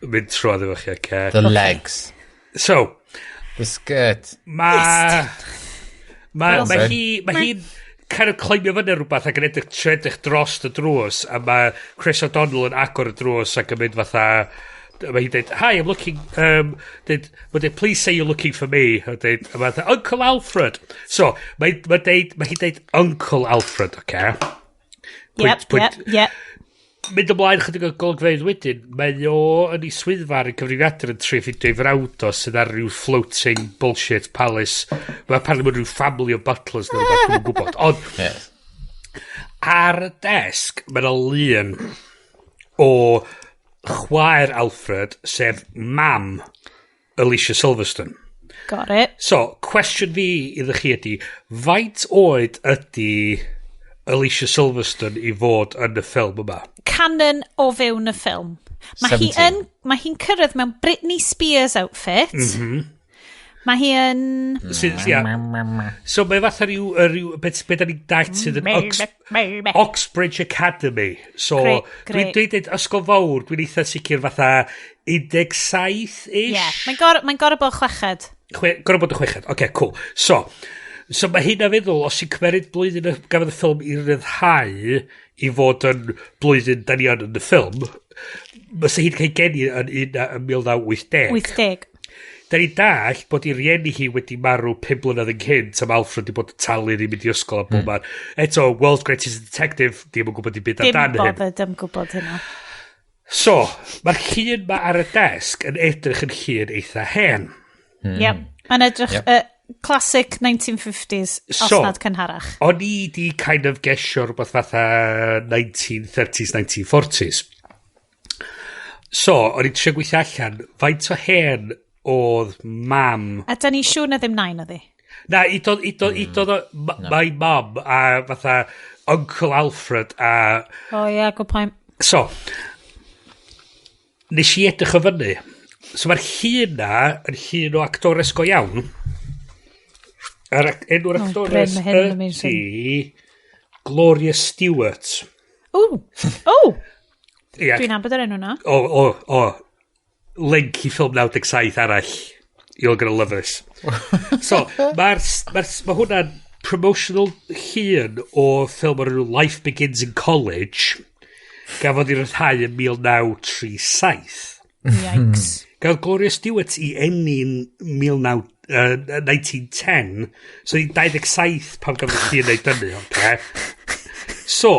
mynd trwodd efo chi, okay? The legs. So, The skirt. Mae Well ma said. hi, mae hi'n kind of climbio fyny rhywbeth ac yn edrych, trio edrych dros y drws a mae Chris O'Donnell yn agor y drws ac yn mynd fatha mae hi'n dweud, hi, I'm looking, dweud, mae'n dweud, please say you're looking for me. A dweud, a mae'n dweud, Uncle Alfred. So, mae hi'n dweud Uncle Alfred, oce? Okay? Yep. Mynd ymlaen chydig o golygfeydd wedyn, mae o yn ei swyddfa ar y cyfrifiadur yn trio ffeindio ei frawd o sydd ar ryw floating bullshit palace. Mae apparently mae'n rhyw family o butlers neu rhywbeth, dwi'm yn gwybod. Ond Yes. ar y desg, mae yna lun o chwaer Alfred, sef mam Alicia Silverstone. Got it. So, cwestiwn fi iddo chi ydy, faint oed ydy Alicia Silverstone i fod yn y ffilm yma? Canon o fewn y ffilm. Mae hi yn, mae hi'n cyrraedd mewn Britney Spears outfit. Mae hi yn... Yeah. So mae fatha rhyw beth da ni'n dallt sydd yn Oxbridge Academy. So dwi'n dweud ysgol fawr, dwi'n eitha sicr fatha 17-ish. Yeah. Mae'n gorau bod chweched. Gorau bod y chweched, oce, cool. So mae hynna feddwl, os ti'n cymeryd blwyddyn gafodd y ffilm i ryddhau i fod yn blwyddyn da ni yn y ffilm, fysa hi'n cael geni yn 1980. 80. Da ni dall bod i rieni hi wedi marw 5 blynedd yn cynt am Alfred wedi bod yn talu i mynd i ysgol a bob man. Eto, World's Greatest Detective, dim yn gwybod i byd amdan hyn. Dim bothered am gwybod hynna. So, mae'r llun ma ar y desg yn edrych yn llun eitha hen. Yep, mae'n edrych... Yep. Classic 1950s, os so, nad cynharach. O'n i di kind of gesio rhywbeth fatha 1930s, 1940s. So, o'n i'n trio gweithio allan, faint o hen oedd mam... A da ni siŵr na ddim nain oedd hi? Na, i doedd my mum a fatha Uncle Alfred a... Oh yeah, good point. So, nes i edrych o fyny. So mae'r llun na yn llun o actores go iawn. A'r enw'r actores ydy Gloria Stewart. O! O! Dwi'n nabod yr enw na. O. Link i ffilm 97 arall. You're gonna love this. So, mae hwnna'n promotional llun o ffilm o'r enw Life Begins in College gafodd ei ryddhau yn 1937. Yikes. Gafodd Gloria Stewart i eni'n 1910, so hi'n 27 pan gafodd hi'n ei dynnu, okay? So,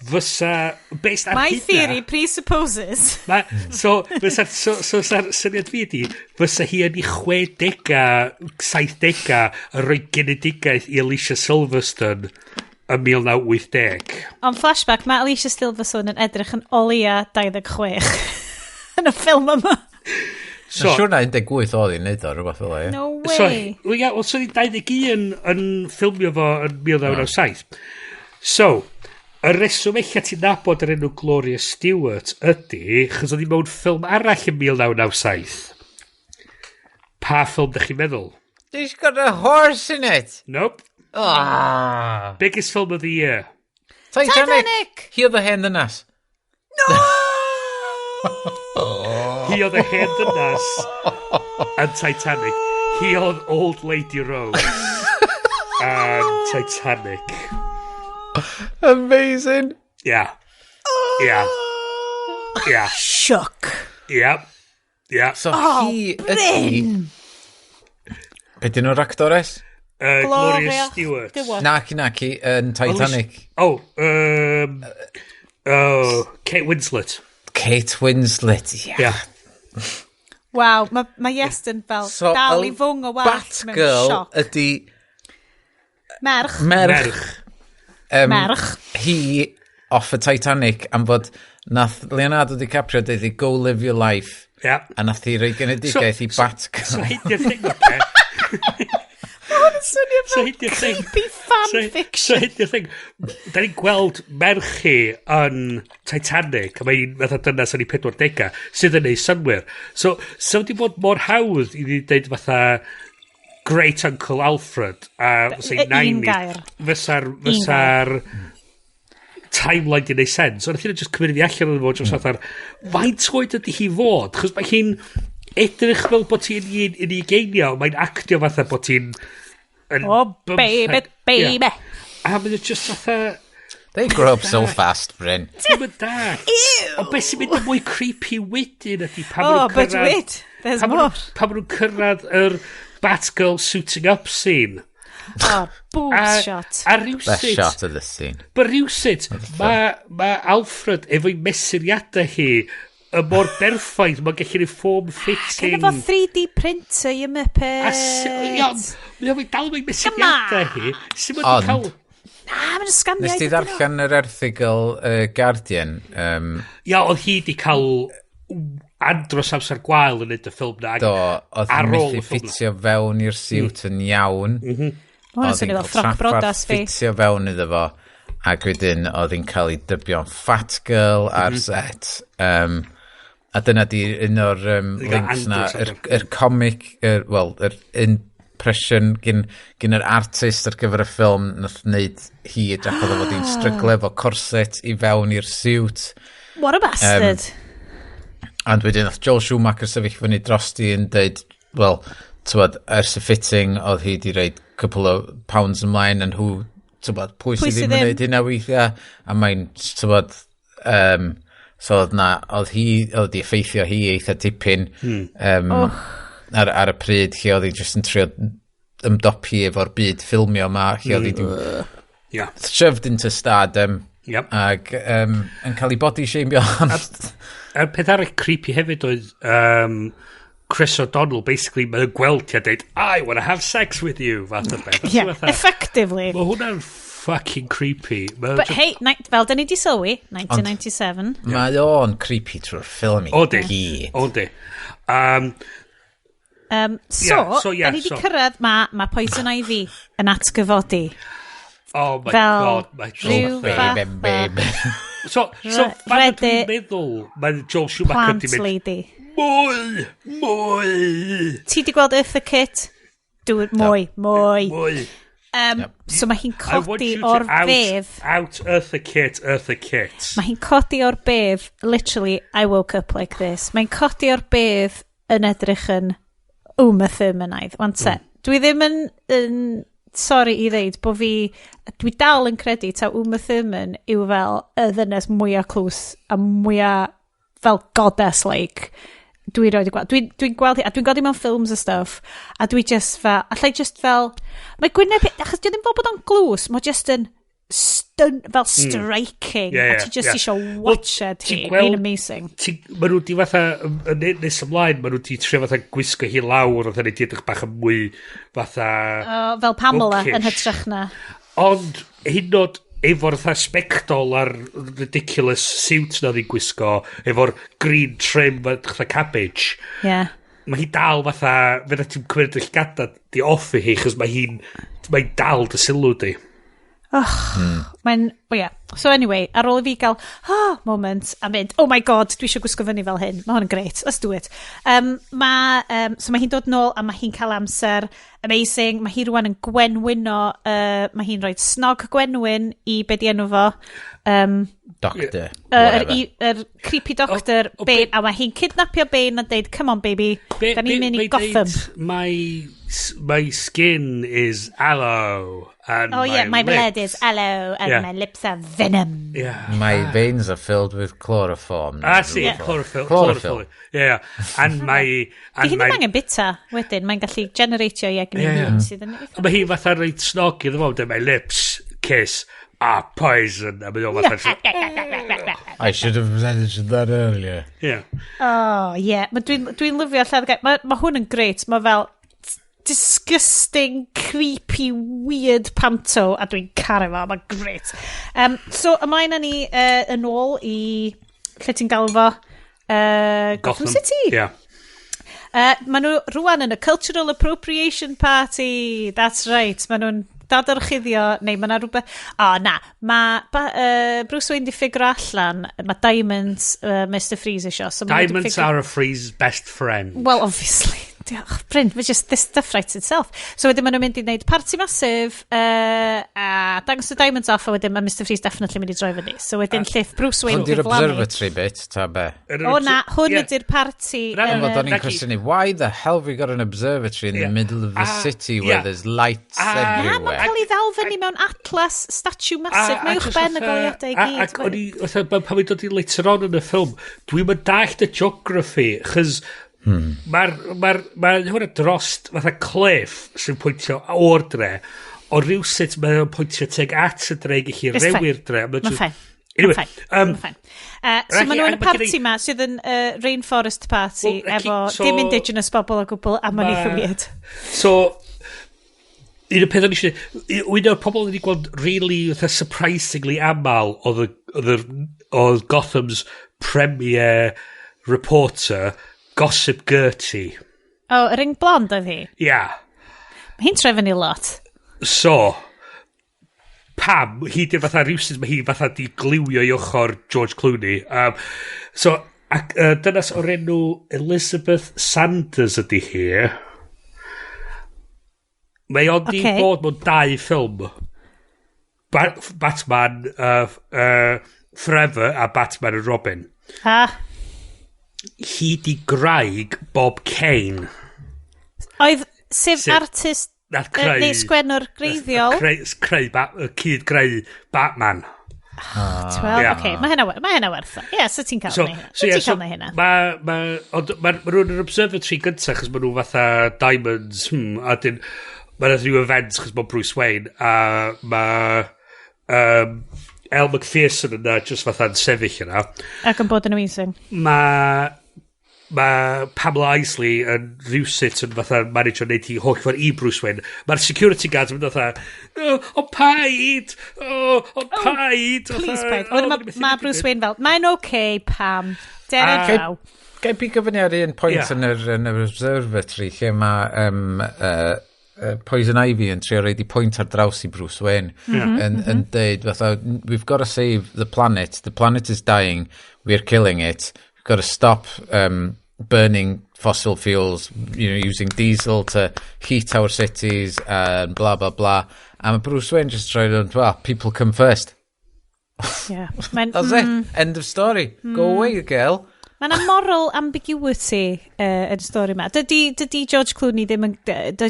fysa... Based ar My hynna, theory presupposes. So, fysa'r syniad fi ydi, fysa hi yn ei 60au, 70au yn rhoi genedigaeth i Alicia Silverstone yn 1980. Ond flashback, mae Alicia Silverstone yn edrych yn o leia 26 yn y ffilm yma. So, siwr na 18 oedd hi'n neud o, rhywbeth fel e. No way. So, ia, well, so 21 yn ffilmio fo yn 1997. So, y reswm eich ti'n nabod yr enw Gloria Stewart ydy, chos oedd hi mewn ffilm arall yn 1997. Pa ffilm dych chi'n meddwl? She's got a horse in it! Nope. Ah. Biggest film of the year. Titanic! Hi oedd y hen ddynas. No! Hi oedd y hen ddynas yn Titanic. Hi oedd Old Lady Rose yn Titanic. Amazing. Yeah. Yeah. Yeah. Shook. Yeah. Yeah. So hi ydi... Be dyn nhw'r actores? Gloria Stewart. Naci, yn Titanic. Oh, Kate Winslet. Kate Winslet, yeah. Yeah. Waw, mae Iestyn fel so, dal i fwng o wallt mewn sioc. Batgirl ydi... Merch. Merch. Hi off y Titanic am fod nath Leonardo DiCaprio deud i go live your life. Yeah. A nath hi roi genedigaeth i Batgirl. So hyn di'r thing, oce? Mae hwn yn swnio fel creepy fan fiction. So hyn di'r thing. Da ni'n gweld merch hi yn Titanic, a mae'n fatha dynas yn ei 40au, sydd yn ei synwyr. So wedi bod mor hawdd i ni dweud fatha Great Uncle Alfred a fysa'i nain ni. Fysa'r timeline di neud sens. Ond nath hynna just cymryd fi allan o'n fod, just fatha'r faint oed ydy hi fod? Chos mae hi'n edrych fel bod ti'n un ugeiniau, mae'n actio fatha bod ti'n... Oh, baby, baby. Yeah. A mae'n just fatha... They grow up so fast, Bryn. Dwi'n mynd da. Ond beth sy'n mynd yn mwy creepy wedyn ydy pan maen nhw'n cyrraedd... Oh, but wait, there's more. Pan maen nhw'n cyrraedd yr Batgirl suiting up scene. Oh, boobs shot. A rywsut... Best shot of the scene. But rywsut, mae Alfred efo'i mesuriadau hi y mor berffaith, mae'n gallu neud form fitting. Gen fo 3D printer, you muppet. Mae'n dal mae'n mesuriadau hi. Sy'n mynd cael... Na, mae'n sgamio. Nes ti ddarllen yr erthygl Guardian? Ia, oedd hi di cael andros amser gwael yn neud y ffilm na. Do, oedd hi'n methu ffitio fewn i'r siwt yn iawn. Mae hwnna'n swnio fel ffroc brodas fi. Ffitio fewn iddo fo. Ac wedyn oedd hi'n cael ei dybio'n fat girl ar set. A dyna di un o'r links na, yr comic, wel, yr impression gyn yr artist ar gyfer y ffilm nath wneud hi edrych oedd fod hi'n stryglo efo corset i fewn i'r suit. What a bastard. And wedyn nath Joel Schumacher sefyll fyny drosti yn deud, wel, tywod, ers y fitting oedd hi di roid couple of pounds ymlaen and who, tywod, pwy sydd ddim yn neud hynna weithiau, a mae'n, tywod, so oedd na, oedd hi, oedd di effeithio hi eitha tipyn ar y pryd lle oedd hi just yn trio ymdopi efo'r byd ffilmio ma, lle oedd hi di shoved into stardom. Ac yn cael ei body shameio. A'r peth arall creepy hefyd oedd Chris O'Donnell basically mae'n gweld ti a deud, I wanna have sex with you, fath o beth. Yeah, effectively. Mae hwnna'n fucking creepy. But hey, fel da ni di sylwi, 1997. Mae o'n creepy trwy'r ffilm i gyd. O di. So, da ni di cyrraedd, mae Poison Ivy yn atgyfodi. Oh my fel god, mae Joel Baby, baby. So, fan dwi'n meddwl, mae Joel Schumacher di mynd, lady. Mwy, mwy. Ti di gweld Eartha Kitt? Mwy, mwy. Mwy. So mae hi'n codi o'r bedd. Out Eartha Kitt, Eartha Kitt. Mae hi'n codi o'r bedd, literally, I woke up like this. Mae'n codi o'r bedd yn edrych yn Uma Thurmanaidd. Wan te, dwi ddim yn sorry i ddeud bod fi, dwi dal yn credu taw Uma Thurman yw fel y ddynes mwyaf clws a mwyaf fel goddess-like. Dwi roed i gweld. Dwi'n gweld hi, a dwi'n gweld hi mewn films a stuff, a dwi just fel, allai just fel, mae gwyneb, achos dwi ddim fel bod o'n glws, mae just yn fel striking, a ti just isio watched hi, mae'n amazing. Mae nhw di fatha, nes ymlaen, mae nhw di trio fatha gwisgo hi lawr, oedd hynny di edrych bach yn mwy fatha... Fel Pamela yn hytrach na. Ond hyd yn oed efo'r fatha sbectol a'r ridiculous suit na ddi'n gwisgo, efo'r green trim fatha cabbage. Yeah. Mae hi dal fatha, fe na ti'n cymryd y llgada di off i hi, chos mae hi'n mae dal dy sylw di. Oh, mae'n, oh yeah. So anyway, ar ôl i fi gael moment a mynd, oh my god, dwi eisiau gwisgo fyny fel hyn. Mae hwn yn great, let's do it. So mae hi'n dod nôl a mae hi'n cael amser amazing. Mae hi rwan yn gwenwyno, mae hi'n rhoi snog gwenwyn i be di enw fo. Doctor. Yr creepy doctor, Bane, a mae hi'n kidnapio Bane a deud, come on baby, da ni'n mynd i Gotham. My skin is aloe. And oh yeah, my blood is aloe and my lips are venom. Yeah. My veins are filled with chloroform. Ah, see, chlorophyll. Yeah, and my... Di hi ddim angen bita wedyn, mae'n gallu generatio i egni hun sydd yn... Mae hi fatha reit snog iddo fo, my lips kiss are poison. A mae o fatha... I should have mentioned that earlier. Yeah. Oh, yeah. Dwi'n lyfio lladd... Mae hwn yn great. Mae fel... disgusting, creepy, weird panto, a dwi'n caru fo, mae'n great. So, ymlaen â ni yn ôl i, lle ti'n galw fo? Gotham City. Yeah. Maen nhw rwan yn y Cultural Appropriation Party. That's right. Maen nhw'n dadorchuddio, neu mae yna rhywbeth... O, na. Mae Bruce Wayne di ffigur allan, mae Diamonds Mr Freeze isio. So Diamonds are a Freeze's best friend. Well, obviously. Diolch, Bryn, mae just this stuff writes itself. So wedyn maen nhw'n mynd i wneud party massive, a dangos y diamonds off, a wedyn mae Mr Freeze definitely mynd i droi fyny. So wedyn llith Bruce Wayne diflannu. Hwn di'r observatory bit, ta be? O na, hwn ydy'r party. Wel, o'n i'n cwestiynu, why the hell have we got an observatory in the middle of the city where there's lights everywhere? Na, mae'n cael ei ddal fyny mewn atlas statue massive, mae uwch ben y goleuadau i gyd. Ac o'n i, pan mae'n dod i later on yn y ffilm, dwi'n mynd dallt y geography, chos Mae hwnna drost fatha cliff sy'n pwyntio o'r dre, o rywsut mae'n pwyntio teg at y dre i gallu rewi'r dre. Mae'n ffain. Anyway, mae'n ffain. So maen nhw yn y party ma sydd yn Rainforest Party efo dim indigenous bobl o gwbl a mae'n eitha weird. So, un o'r peth o'n eisiau, un o'r pobl wedi gweld really surprisingly aml oedd Gotham's premier reporter Gossip Gertie. Oh, yr un blond oedd hi? Yeah. Mae hi'n trefnu lot. So, Pam, hi di'r fatha rhywsut mae hi fatha di gliwio i ochr George Clooney. So, ac, dynas o'r enw Elizabeth Sanders ydy hi. Mae ond i bod mewn dau ffilm. Batman Forever a Batman and Robin. Ha? Hi di graig Bob Kane. Oedd, sef artist Nath creu neu sgwennwr greiddiol. Creu, cyd greu Batman. Well, yeah. Okay, mae hynna, ma hynna werth o. Ie, so ti'n cael so, hynna. So, yeah, ti'n cael hynna. Ond ma nhw'n yr observatory gyntaf, chos ma nhw fatha diamonds, a dyn, mae yna rhyw events, chos mae Bruce Wayne, a mae Elle Macpherson yna, just fatha'n sefyll yna. Ac yn bod yn amazing. Mae Pamela Isley yn rhywsut yn fatha manage o neud hi holl ffordd i Bruce Wayne. Mae'r security guards yn mynd fatha, "O, paid! O, paid!" Please paid. Wedyn ma Bruce Wayne fel, "Mae'n okay, Pam. Dere draw." Gai bigo fyny ar un pwynt yn yr observatory lle mae Poison Ivy yn trio roid i pwynt ar draws i Bruce Wayne yn deud fatha, "We've got to save the planet. The planet is dying. We're killing it. We've got to stop burning fossil fuels, using diesel to heat our cities and blah, blah, blah." A mae Bruce Wayne just trying to, "Well, people come first." Yeah. That's it. End of story. Go away, girl. Mae yna moral ambiguity yn y stori yma. Dydy George Clooney ddim yn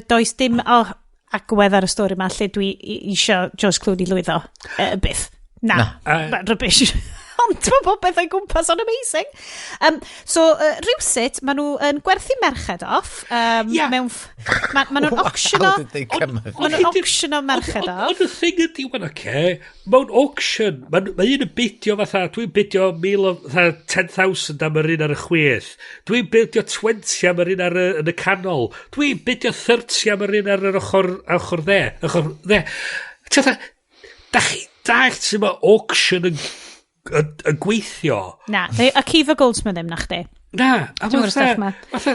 does dim agwedd ar y stori yma lle dwi isio George Clooney lwyddo. Byth. Na. Na. Rubbish. Ond mae bob beth o'i gwmpas o'n amazing. So, rhywsut, maen nhw yn gwerthu merched off. Mewn... Ma nhw'n auctiono How did they come of Ma nhw'n auctiono merched off. Ond y thing ydi, wan, oce, mewn auction, mae ma un yn bidio fatha, dwi'n bidio mil o, fatha 10,000 am yr un ar y chwith. Dwi'n bidio 20 am yr un yn y canol. Dwi'n bidio 30 am yr un ar yr ochr dde. Ochr dde. Ti'n fatha, da chi dallt sut mae auction yn gweithio? Na, Akiva Goldsman ddim na chdi. Na, a Dwi'n gwybod stuff ma. Fatha,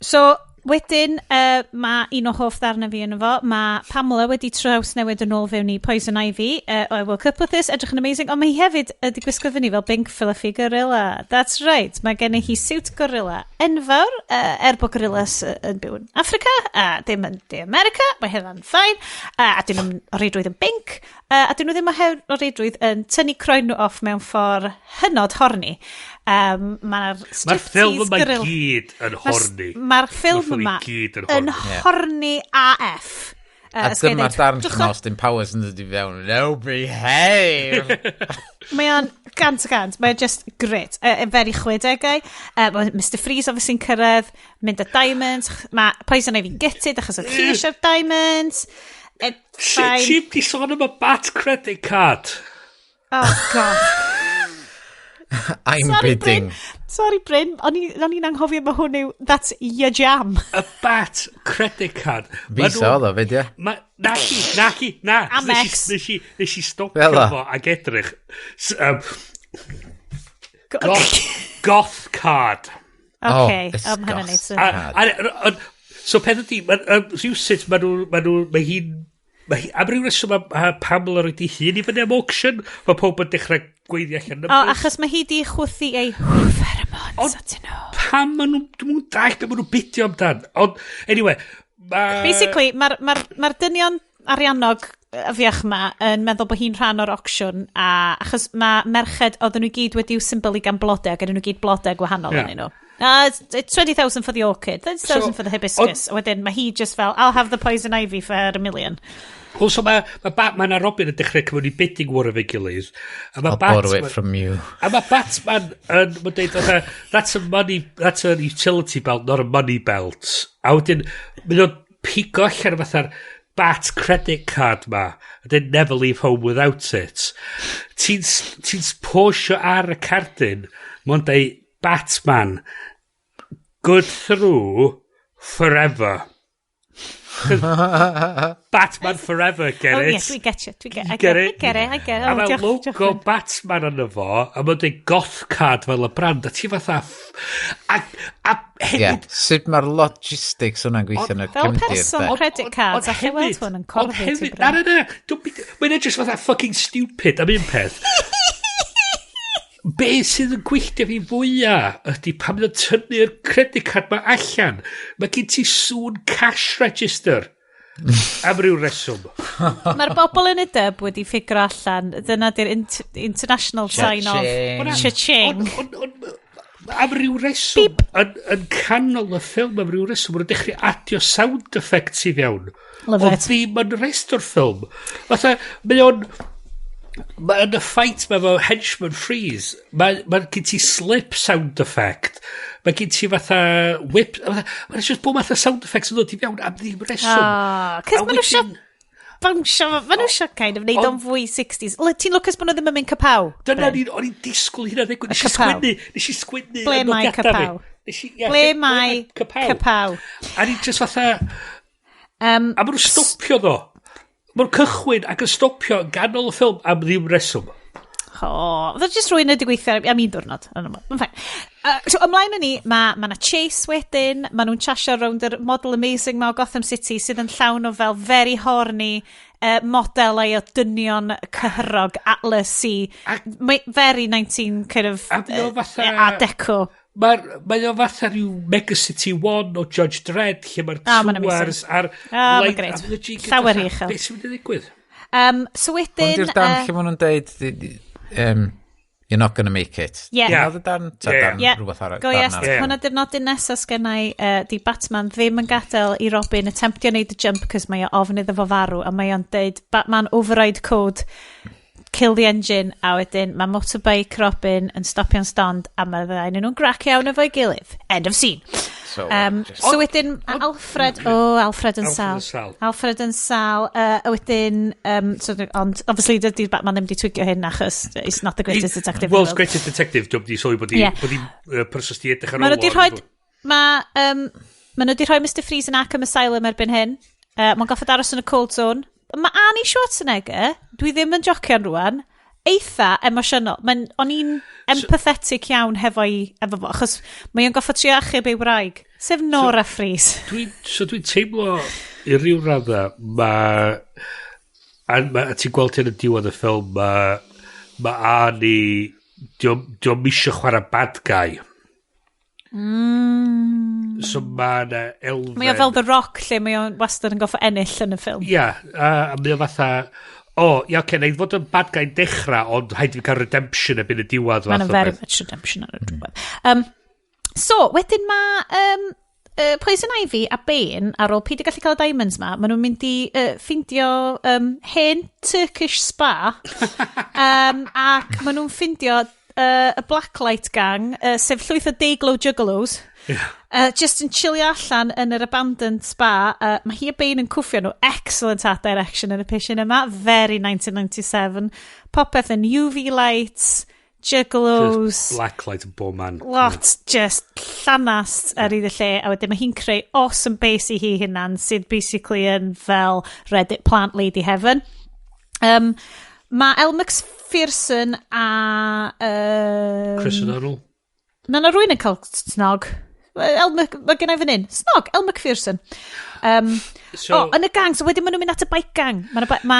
So, wedyn, mae un o hoff ddarna fi yn fo. Mae Pamela wedi trawsnewid yn ôl fewn i Poison Ivy. I woke up with this, edrych yn amazing. Ond mae hi hefyd wedi gwisgo fyny fel Bink Fluffy Gorilla. That's right. Mae gen hi siwt gorilla enfawr, er bod gorillas yn byw yn Africa, a ddim yn De America. Mae hynna'n fine. A dyn nhw'n o reidrwydd yn binc. A dyn nhw ddim o reidrwydd yn tynnu croen nhw off mewn ffordd hynod horny. Mae'r Mae'r ffilm striptease yma gorilla gyd yn horny. Mae'r ffilm Mae'r yma i gyd yn yn horny. horny AF. A Os ga i dyma'r ddeud, darn lle dwch mae Austin Powers yn dod i fewn. "No, behave!" Mae o'n 100%. Mae o'n just great. Very chwedegau. Mae Mr Freeze obviously yn cyrraedd, mynd â diamonds. Mae Poison Ivy gutted achos oedd hi eisiau'r diamonds. Shit, Fine. ti'n di sôn am y Bat credit card. Oh, God. I'm Sorry, bidding. Bryn. Sorry, Bryn. O'n i'n anghofio mae hwn yw... That's your jam. Y Bat credit card. Ma' Visa oedd o, fyd, ie? Ma, naci, naci, na. Amex. Nes i stopio Fel o. fo ag edrych. Goth card. Okay. Oh, it's Oh, ma' hynna'n goth. neud synnwyr. A, so peth ydi, rhywsut, ma nhw, mae hi'n, mae hi, am ryw reswm mae Pamela roed i hun i fyny am auction, mae pob yn dechrau gweiddi allan O, numbers. achos mae hi di chwythu ei pheromones atyn nhw. Pam ma nhw, dwi'm yn dallt be ma nhw'n bidio amdan. Ond, anyway, ma Basically, mae'r ma dynion ariannog afiach yma yn meddwl bod hi'n rhan o'r auction, a achos mae merched oedden nhw gyd wedi'w symbylu gan blodau, ac nhw gyd blodau gwahanol yeah. nhw. It's 20,000 for the orchid, 30,000 for the hibiscus. A wedyn mae hi just fel, "I'll have the poison ivy for a million." Wel, so mae Batman a Robin yn dechrau cymryd i bidding war efo'i gilydd. A mae "I'll borrow it from you." A mae Batman yn, mae'n deud, fatha, "That's a utility belt, not a money belt." A wedyn, mae o'n pigo allan fatha'r Bat credit card ma. A then "Never leave home without it." Ti'n ti posio ar y cardyn, mae'n deud, "Batman, good through forever." Batman Forever, get oh, it? Yes, we get you. We get, I Get get, it? I get it, I get it. A Oh, mae diolch, logo diolch. Batman arno fo, a mae'n dweud goth card fel y brand, a ti fatha... A Ie, hefyd... sut mae'r logistics hwnna'n gweithio yn y Fel cefndir, person de? credit cards, Ond allai weld hefyd- hwn yn ond corfi ti hefyd, na, bron. na, na, mae'n edrych fatha fucking stupid am un peth. Be sydd yn gwylltio fi fwyaf ydy pan mae'n tynnu'r credit card ma allan, mae gen ti sŵn cash register am ryw reswm. Mae'r bobl yn y dub wedi ffigur allan, dyna di'r international sign of Cha-ching. cha-ching. Ond am ryw reswm, yn canol y ffilm am ryw reswm, maen nhw'n dechrau adio sound effects i fewn. Love Ond it. ddim yn rest o'r ffilm. Fatha, mae o'n... Mae yn y fight mae efo henchman Freeze, mae gen ti slip sound effect, mae gen ti fatha whip, mae'n just bob math o sound effects yn dod i fewn am ddim reswm. Ah, cos A maen nhw isio wedyn- bownsio, maen nhw isio kind of neud o'n fwy 60s. Ti'n lwcus bod nhw ddim yn mynd kapow? Dyna ni, o'n i'n disgwyl hynna ddigwydd. Nes i kapow. sgwennu, nes i sgwennu Ble yn mae nodiadau fi. kapow? Nes i, ie, Ble mae kapow? kapow? A ni just fatha, Um, a maen nhw'n stopio ddo. Maen nhw'n cychwyn ac yn stopio yn ganol y ffilm am ddim reswm. O, oedd o just rwy'n wedi gweithio am un diwrnod. Mae'n fine. So, ymlaen â ni, mae ma 'na chase wedyn, ma nhw'n chasio rownd yr model amazing ma o Gotham City sydd yn llawn o fel very horny modelau o dynion cyhyrog Atlas i very 19 kind of A mae o fatha- Art Deco. Mae o fatha rhyw Mega City 1 o Judge Dredd lle mae'r Ah, ma'n amazing. sewers a'r Ah, ma'n light- grêt. a mae o gyd Llawer fatha, i uchel. Beth sy'n mynd i ddigwydd? So Hwn wedyn... di'r darn lle maen nhw'n deud, you're not gonna make it. Ie. Hwnna oedd y darn? Ta darn Ie. rhywbeth arall? Go darn yes, arall. hwnna di'r nodyn nesaf sgennau di Batman ddim yn gadael i Robin attemptio wneud y jump cos mae o ofn iddo fo farw a mae o'n deud Batman override code kill the engine a wedyn mae motorbike Robin yn stopio'n stond a mae'r ddau ohonyn nhw'n grac iawn efo'i gilydd. End of scene. So, so wedyn Alfred, oh, Alfred yn Alfred sal. yn sâl. Alfred yn sal. A wedyn, so, ond obviously dydy'r Batman ddim wedi twigio hyn achos he's not the greatest detective in the World's world. Greatest Detective, dwi'n di sylwi bod i, bod i person sydd 'di edrych ar Mae ôl nhw wedi o. rhoi... Mae nhw wedi rhoi Mr Freeze yn Arkham Asylum erbyn hyn. Mae'n goffod aros yn y cold zone. Mae Arnie Schwarzenegger, dwi ddim yn jocian rwan, eitha emosiynol. Mae'n, o'n i'n empathetic iawn efo fo, achos mae o'n goffod trio achub ei wraig, sef Nora Freeze. So dwi'n teimlo i ryw radda, mae... A ti'n gweld hyn yn diwedd y ffilm, mae Arnie, dio'm isio chwarae bad guy. So mae yna elfen... Mae o fel The Rock, lle mae o'n wastad yn goffod ennill yn y ffilm. Ia, a mae o fatha... O, ia, oce, na i fod yn bad guy yn dechrau, ond rhaid i fi cael redemption erbyn y diwedd. Mae'n fath o very beth. much redemption ar y diwedd. So, wedyn mae Poison Ivy a Bane, ar ôl peidio gallu cael y diamonds ma, maen nhw'n mynd i ffindio hen Turkish spa, ac maen nhw'n ffindio y Blacklight Gang, sef llwyth o Dayglow Juggalos, just yn chilio allan yn yr abandoned spa. Mae hi a Bane yn cwffio nhw. Excellent art direction yn y pishyn yma. Very 1997. Popeth yn UV lights, juggalos. Just Blacklight yn bob man. Lot just llanast ar iddo lle a wedyn mae hi'n creu awesome base i hi hunan sydd basically yn fel Reddit Plant Lady Heaven. Mae Elle Macpherson a... Chris O'Donnell. Mae yna rwy'n yn cael snog. Mae gen i fan hyn. Snog, Elle Macpherson. So- oh, yn y gang, so wedyn maen nhw'n mynd at y bike gang. Mae ma, ma,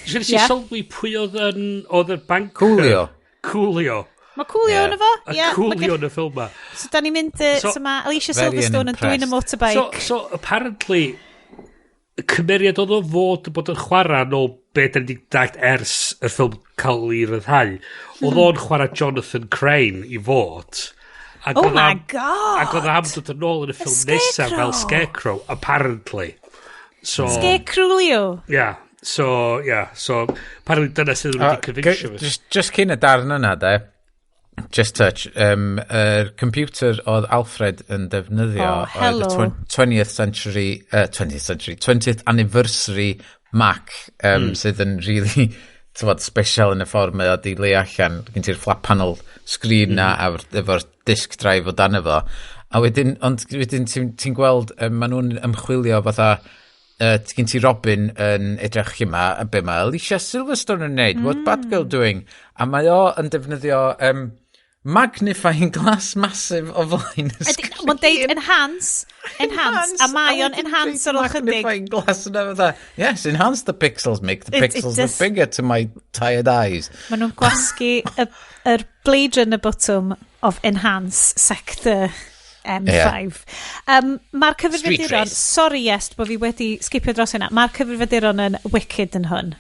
So nes i Ie. sylwi pwy oedd yn, oedd y banker. Coolio. Coolio. Mae Coolio Ie. yn efo. A Ie, ma' Coolio gen- yn y ffilm ma. So da ni'n mynd... So mae Alicia Very Silverstone yn dwyn y unimpressed. motorbike. So apparently, y cymeriad oedd o fod yn bod yn chwarae nôl be da ni wedi dallt ers y ffilm cael ei ryddhau, oedd o'n chwarae Jonathan Crane i fod. Ac Oh oedd my am- God! Ac oedd am dod yn ôl yn y ffilm nesaf fel Scarecrow. Scarecrow, apparently. So, Scarecrowlio. yeah. So, yeah. So, apparently dyna sydd wedi convincio fi. Just cyn y darn yna, de, just touch, yr computer oedd Alfred yn defnyddio Oh, oedd y hello. 20th century, 20th century, 20th anniversary Mac, sydd yn really tywod, special yn y ffordd mae o di lei allan, gen ti'r flat panel screen na efo'r disk drive o dan efo. A wedyn, ond wedyn ti'n ti gweld, maen nhw'n ymchwilio fatha Gen ti Robin yn edrych yma, a be mae Alicia Silverstone yn neud, what Batgirl doing? A mae o yn defnyddio magnifying glass massive o flaen y sgrin. Mae'n deud enhance, enhance, a mae o'n enhance ar ôl chydig. Magnifying glass yna fatha, yes, enhance the pixels, make the pixels look bigger to my tired eyes. Maen nhw'n gwasgu yr Blade Runner botwm of enhance sector M5. Yeah. Mae'r cyfrifiaduron, sorry yes, bod fi wedi skipio dros hynna, mae'r cyfrifiaduron yn wicked yn hwn.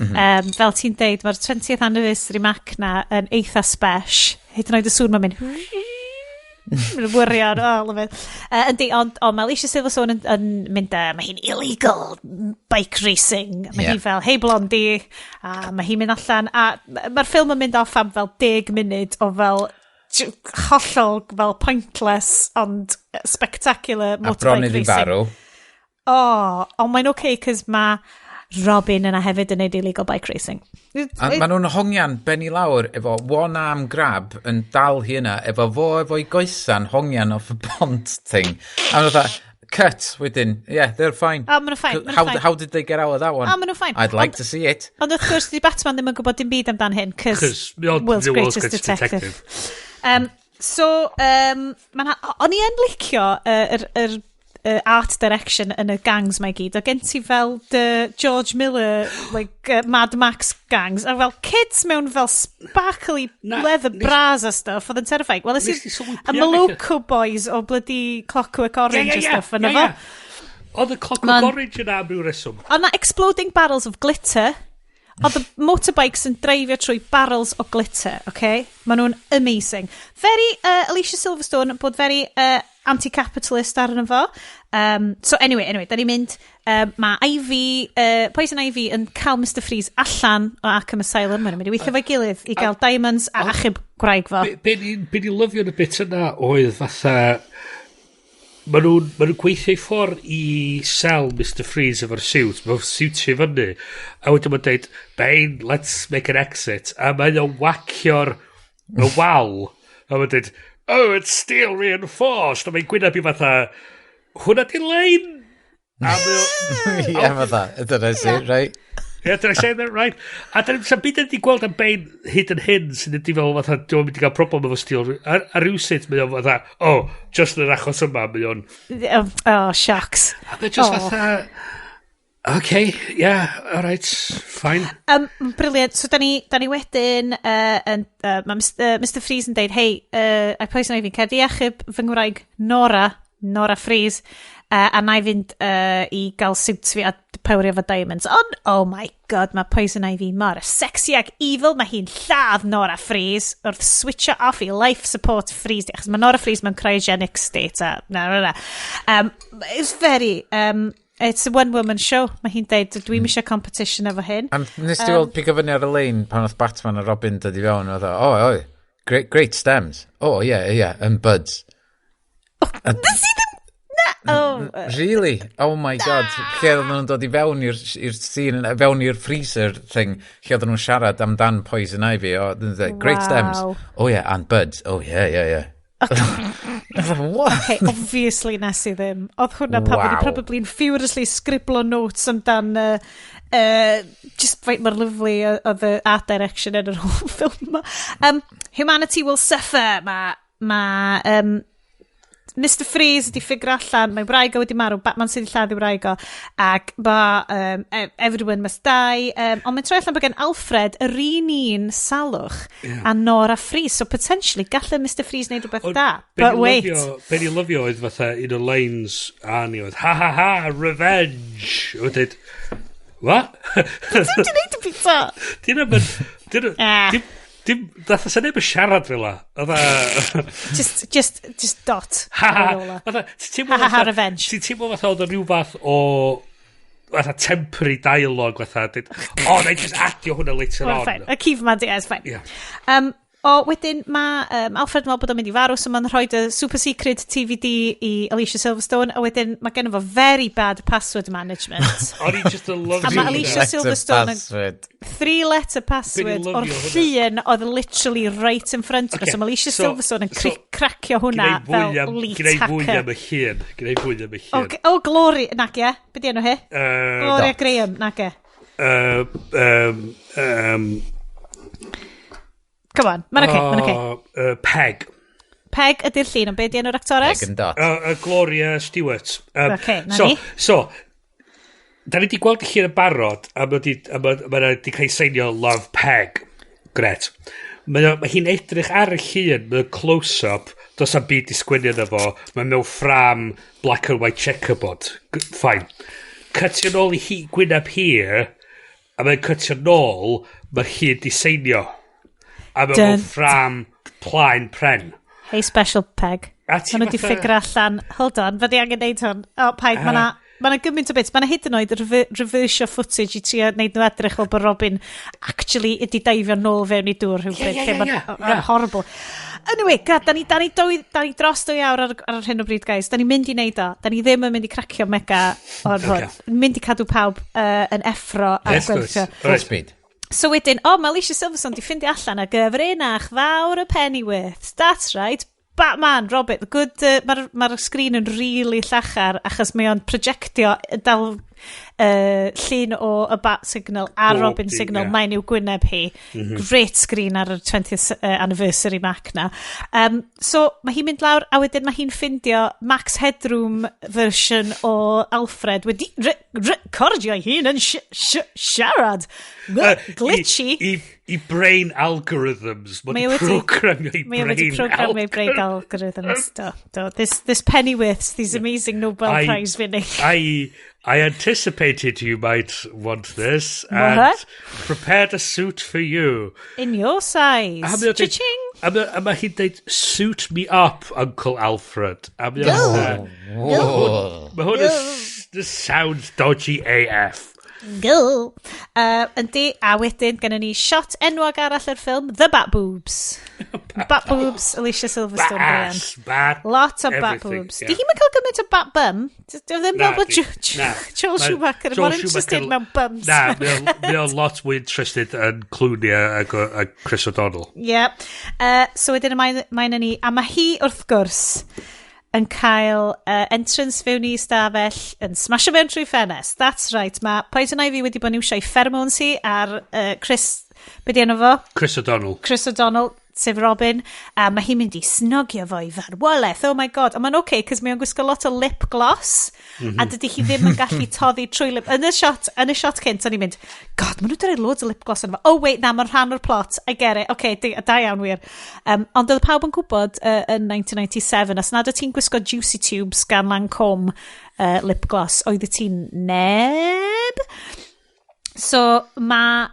Fel ti'n deud, mae'r 20th anniversary Mac na yn eitha spesh. Hyd yn oed y sŵn mae'n mynd mae'n wirion, oh, love it. Yndi, ond mae Alicia Silverstone yn mynd, mae hi'n illegal bike racing. Mae hi fel, "Hey Blondie," a mae hi'n mynd allan, a mae'r ffilm yn mynd off am fel 10 munud o fel hollol fel pointless ond spectacular A bron motorbike iddi racing. farw. Oh, ond mae'n okay, cos mae Robin yna hefyd yn neud illegal bike racing. A maen nhw'n hongian ben i lawr efo one arm grab yn dal hi yna efo fo efo'i goesan hongian off y pont thing. A maen nhw fatha, cut wedyn. Yeah, they're fine. Oh, maen nhw'n fine, maen nhw'n fine. How did they get out of that one? Oh, maen nhw'n fine. I'd like to see it. Ond wrth gwrs, di Batman ddim yn gwybod dim byd amdan hyn, cos 'Cause mae o'n world's the world's greatest greatest detective. detective. So, o'n i yn licio yr art direction yn y gangs mae gyd. O gen ti fel the George Miller, like, Mad Max gangs, a fel kids mewn fel sparkly Na, leather bras a stuff, oedd yn terrifying. Wel, Nes nes di i sylwi y pwy arall? Moloko Boys o bloody Clockwork Orange a stuff yna fo. Oedd y Clockwork Orange yna am ryw reswm. Oedd na exploding barrels of glitter. Oedd y motorbikes yn dreifio trwy barrels o glitter, okay? Maen nhw'n amazing. Very, Alicia Silverstone, bod very anti-capitalist arno fo. So anyway, da ni'n mynd, mae Ivy, Poison Ivy yn cael Mr Freeze allan o Arkham Asylum. Maen nhw'n mynd i weithio fo'i gilydd i gael diamonds a achub gwraig fo. Be ni'n lyfio yn y bit yna oedd fatha... Maen nhw gweithio i ffordd i sell Mr Freeze efo'r suit. Mae'n suit i fyny. A wedyn mae'n deud, "Bane, let's make an exit." A mae'n o'n wacio'r y wal. A mae'n deud, "Oh, it's steel reinforced." A mae'n gwyneb i fatha, "Hwna di lein?" A mae o Ie, fatha, dyna sy'n, right? Yeah, did I say that right? A dyn ni'n byd wedi gweld am Bane hyd yn hyn sy'n ydi fel fatha, dwi'n mynd i gael problem efo steel. A rhywsut mae o'n fatha, oh, just yn yr achos yma, mae o'n... Oh, shucks. A mae just Oh. fatha, okay, yeah, alright, fine. Brilliant. So, da ni wedyn, mae Mr Freeze yn deud, "Hey, I Poison Ivy, cer di achub fy ngwraig Nora, Nora Freeze, a na i fynd i gael suits fi a powerio fo diamonds." Ond, oh my god, mae Poison Ivy mor sexy ag evil. Mae hi'n lladd Nora Freeze wrth switcho off i life support Freeze, achos mae Nora Freeze mewn cryogenic state. A, na, na, na. It's very... It's a one-woman show. Mae hi'n deud, "Dwi'm eisiau competition efo hyn." A nes ti weld pigo fyny ar y lein pan oedd Batman a Robin dod i fewn, oedd o, oh, great, great stems. Oh, yeah, and buds." Nes i ddim... Na! Oh, Really? Oh my god. Lle oedden nhw'n dod i fewn i'r scene, fewn i'r freezer thing, lle oedden nhw'n siarad amdan Poison Ivy. Oh, "Great stems." "Oh yeah, and buds." "Oh yeah." What? Okay, obviously nes i ddim. Oedd hwnna pan wow. Wedi probably yn furiously scriblo notes amdan just faint mor lovely oedd y art direction yn yr whole ffilm yma. Humanity will suffer. Mae ma, Mr Freeze wedi ffigur allan, mae wraig o wedi marw, Batman sydd wedi lladd i wraig o, ac ma everyone must die, ond mae'n troi allan bod gen Alfred yr un un salwch a Nora Freeze, so potentially gallai Mr Freeze wneud rhywbeth Ond da. be But ni'n wait. Be ni'n lyfio oedd fatha un o'r lines a ni oedd, "Ha ha ha, revenge." Oedd dweud, "What?" Dim di wneud y pizza! Dyn nhw'n... Dyn Ah. Dim... Dim... Fatha sa neb yn siarad fel la. Fatha... Just dot. Ha ha. ar ôl o. Fatha, ti'n teimlo Ha, ha, ha, fatha- revenge. Ti'n teimlo fatha oedd o rhyw fath o fatha temporary dialogue fatha. Dweud, "O, na i just adio hwnna later Well, on." fine. Y cif man, yeah, it's fine. Yeah. O, wedyn mae Alfred yn meddwl bod o'n mynd i farw, so mae'n rhoi y super secret TVD i Alicia Silverstone, a wedyn mae gen fo very bad password management. O'n i just yn lyfio A mae Alicia Silverstone yn three-letter password o'r llun oedd literally right in front of us. So mae Alicia Silverstone yn cracio hwnna fel elite hacker. Gynna i fwy am y llun. Gynna i fwy am y llun. Oh, Glory. Nag e? Be di enw hi? Gloria Graham. Nag e? Come on, mae'n oce, mae'n oce. Peg. Peg ydy'r llun, ond be di enw'r actores? Peg yn dot. Gloria Stewart. Oce, na ni. So, da ni di gweld y llun yn barod, a mae wedi cael ei seinio Love Peg. Gret. Mae hi'n edrych ar y llun, mae'n close-up, does am byd i sgwennu yna fo, mae mewn ffram black and white checkerboard. Fine. Cytio nôl i hi, gwyneb hi, a mae'n cytio nôl, mae'r llun di seinio. A mewn ffram plaen pren. Hey, special Peg. Maen nhw wedi ffigur allan. Hold on, fyddi angen neud hwn. O, paid, mae 'na gymaint o bits. Mae 'na hyd yn oed reversio footage i trio neud nhw edrych fel bod Robin actually ydi daifio nôl fewn i dŵr rhywbryd. Yeah. Horrible. Anyway, gad, da ni dros 2 awr ar hyn o bryd, guys. Da ni'n mynd i neud o. Da ni ddim yn mynd i cracio mega o'r hwn. Mynd i cadw pawb yn effro a gwerthio. Full speed. So wedyn, mae Alicia Silverstone di ffindio allan a gyfrinach fawr y Pennyworth. That's right. Batman, Robin, good, mae'r sgrin yn really llachar achos mae o'n projectio dal llun o y Bat Signal a Robin Signal, yeah. Mae'n i'w gwyneb hi. Mm-hmm. Great screen ar y 20th anniversary Mac na. So mae hi'n mynd lawr a wedyn mae hi'n ffindio Max Headroom version o Alfred wedi recordio ei hun yn siarad. Glitchy. I brain algorithms. Mae wedi programio i brain algorithms. Do. This Pennyworths, these amazing Nobel Prize winning. I anticipated you might want this and prepared a suit for you. In your size. Cha-ching! A mae hi'n deud, suit me up, Uncle Alfred. A mae hwn this sounds dodgy AF. Go. Yndi, a wedyn gennym ni shot enwog arall yr ffilm, The Bat Boobs. Bat Boobs, Alicia Silverstone. Bat, bat, lot o bat boobs. Yeah. Di hi'm yn cael gymaint o bat bum? Di ddim fel bod Joel Schumacher yn more interested mewn bums. Na, mae o'n lot mwy interested yn Clooney a Chris O'Donnell. Yeah. So wedyn mae'n ni, a mae hi wrth gwrs yn cael entrance fewn i stafell yn smasho mewn trwy ffenest. That's right. Mae Poison Ivy wedi bod yn iwsio pheromones hi ar Chris, be di enw fo? Chris O'Donnell. Chris O'Donnell, sef Robin. A mae hi'n mynd i snogio fo i farwolaeth. Oh my god. Ond mae'n okay, cos mae o'n gwisgo lot o lip gloss. Mm-hmm. A dydy hi ddim yn gallu toddi trwy lip. Yn y shot cynt, o'n i'n mynd, god, maen nhw wedi rhoi loads o lip gloss yn fo. Oh wait, na, mae'n rhan o'r plot. I get it. Okay, da iawn wir. Ond oedd pawb yn gwybod yn 1997, os nad o ti'n gwisgo Juicy Tubes gan Lancôme lip gloss, oedd ti'n neb? So mae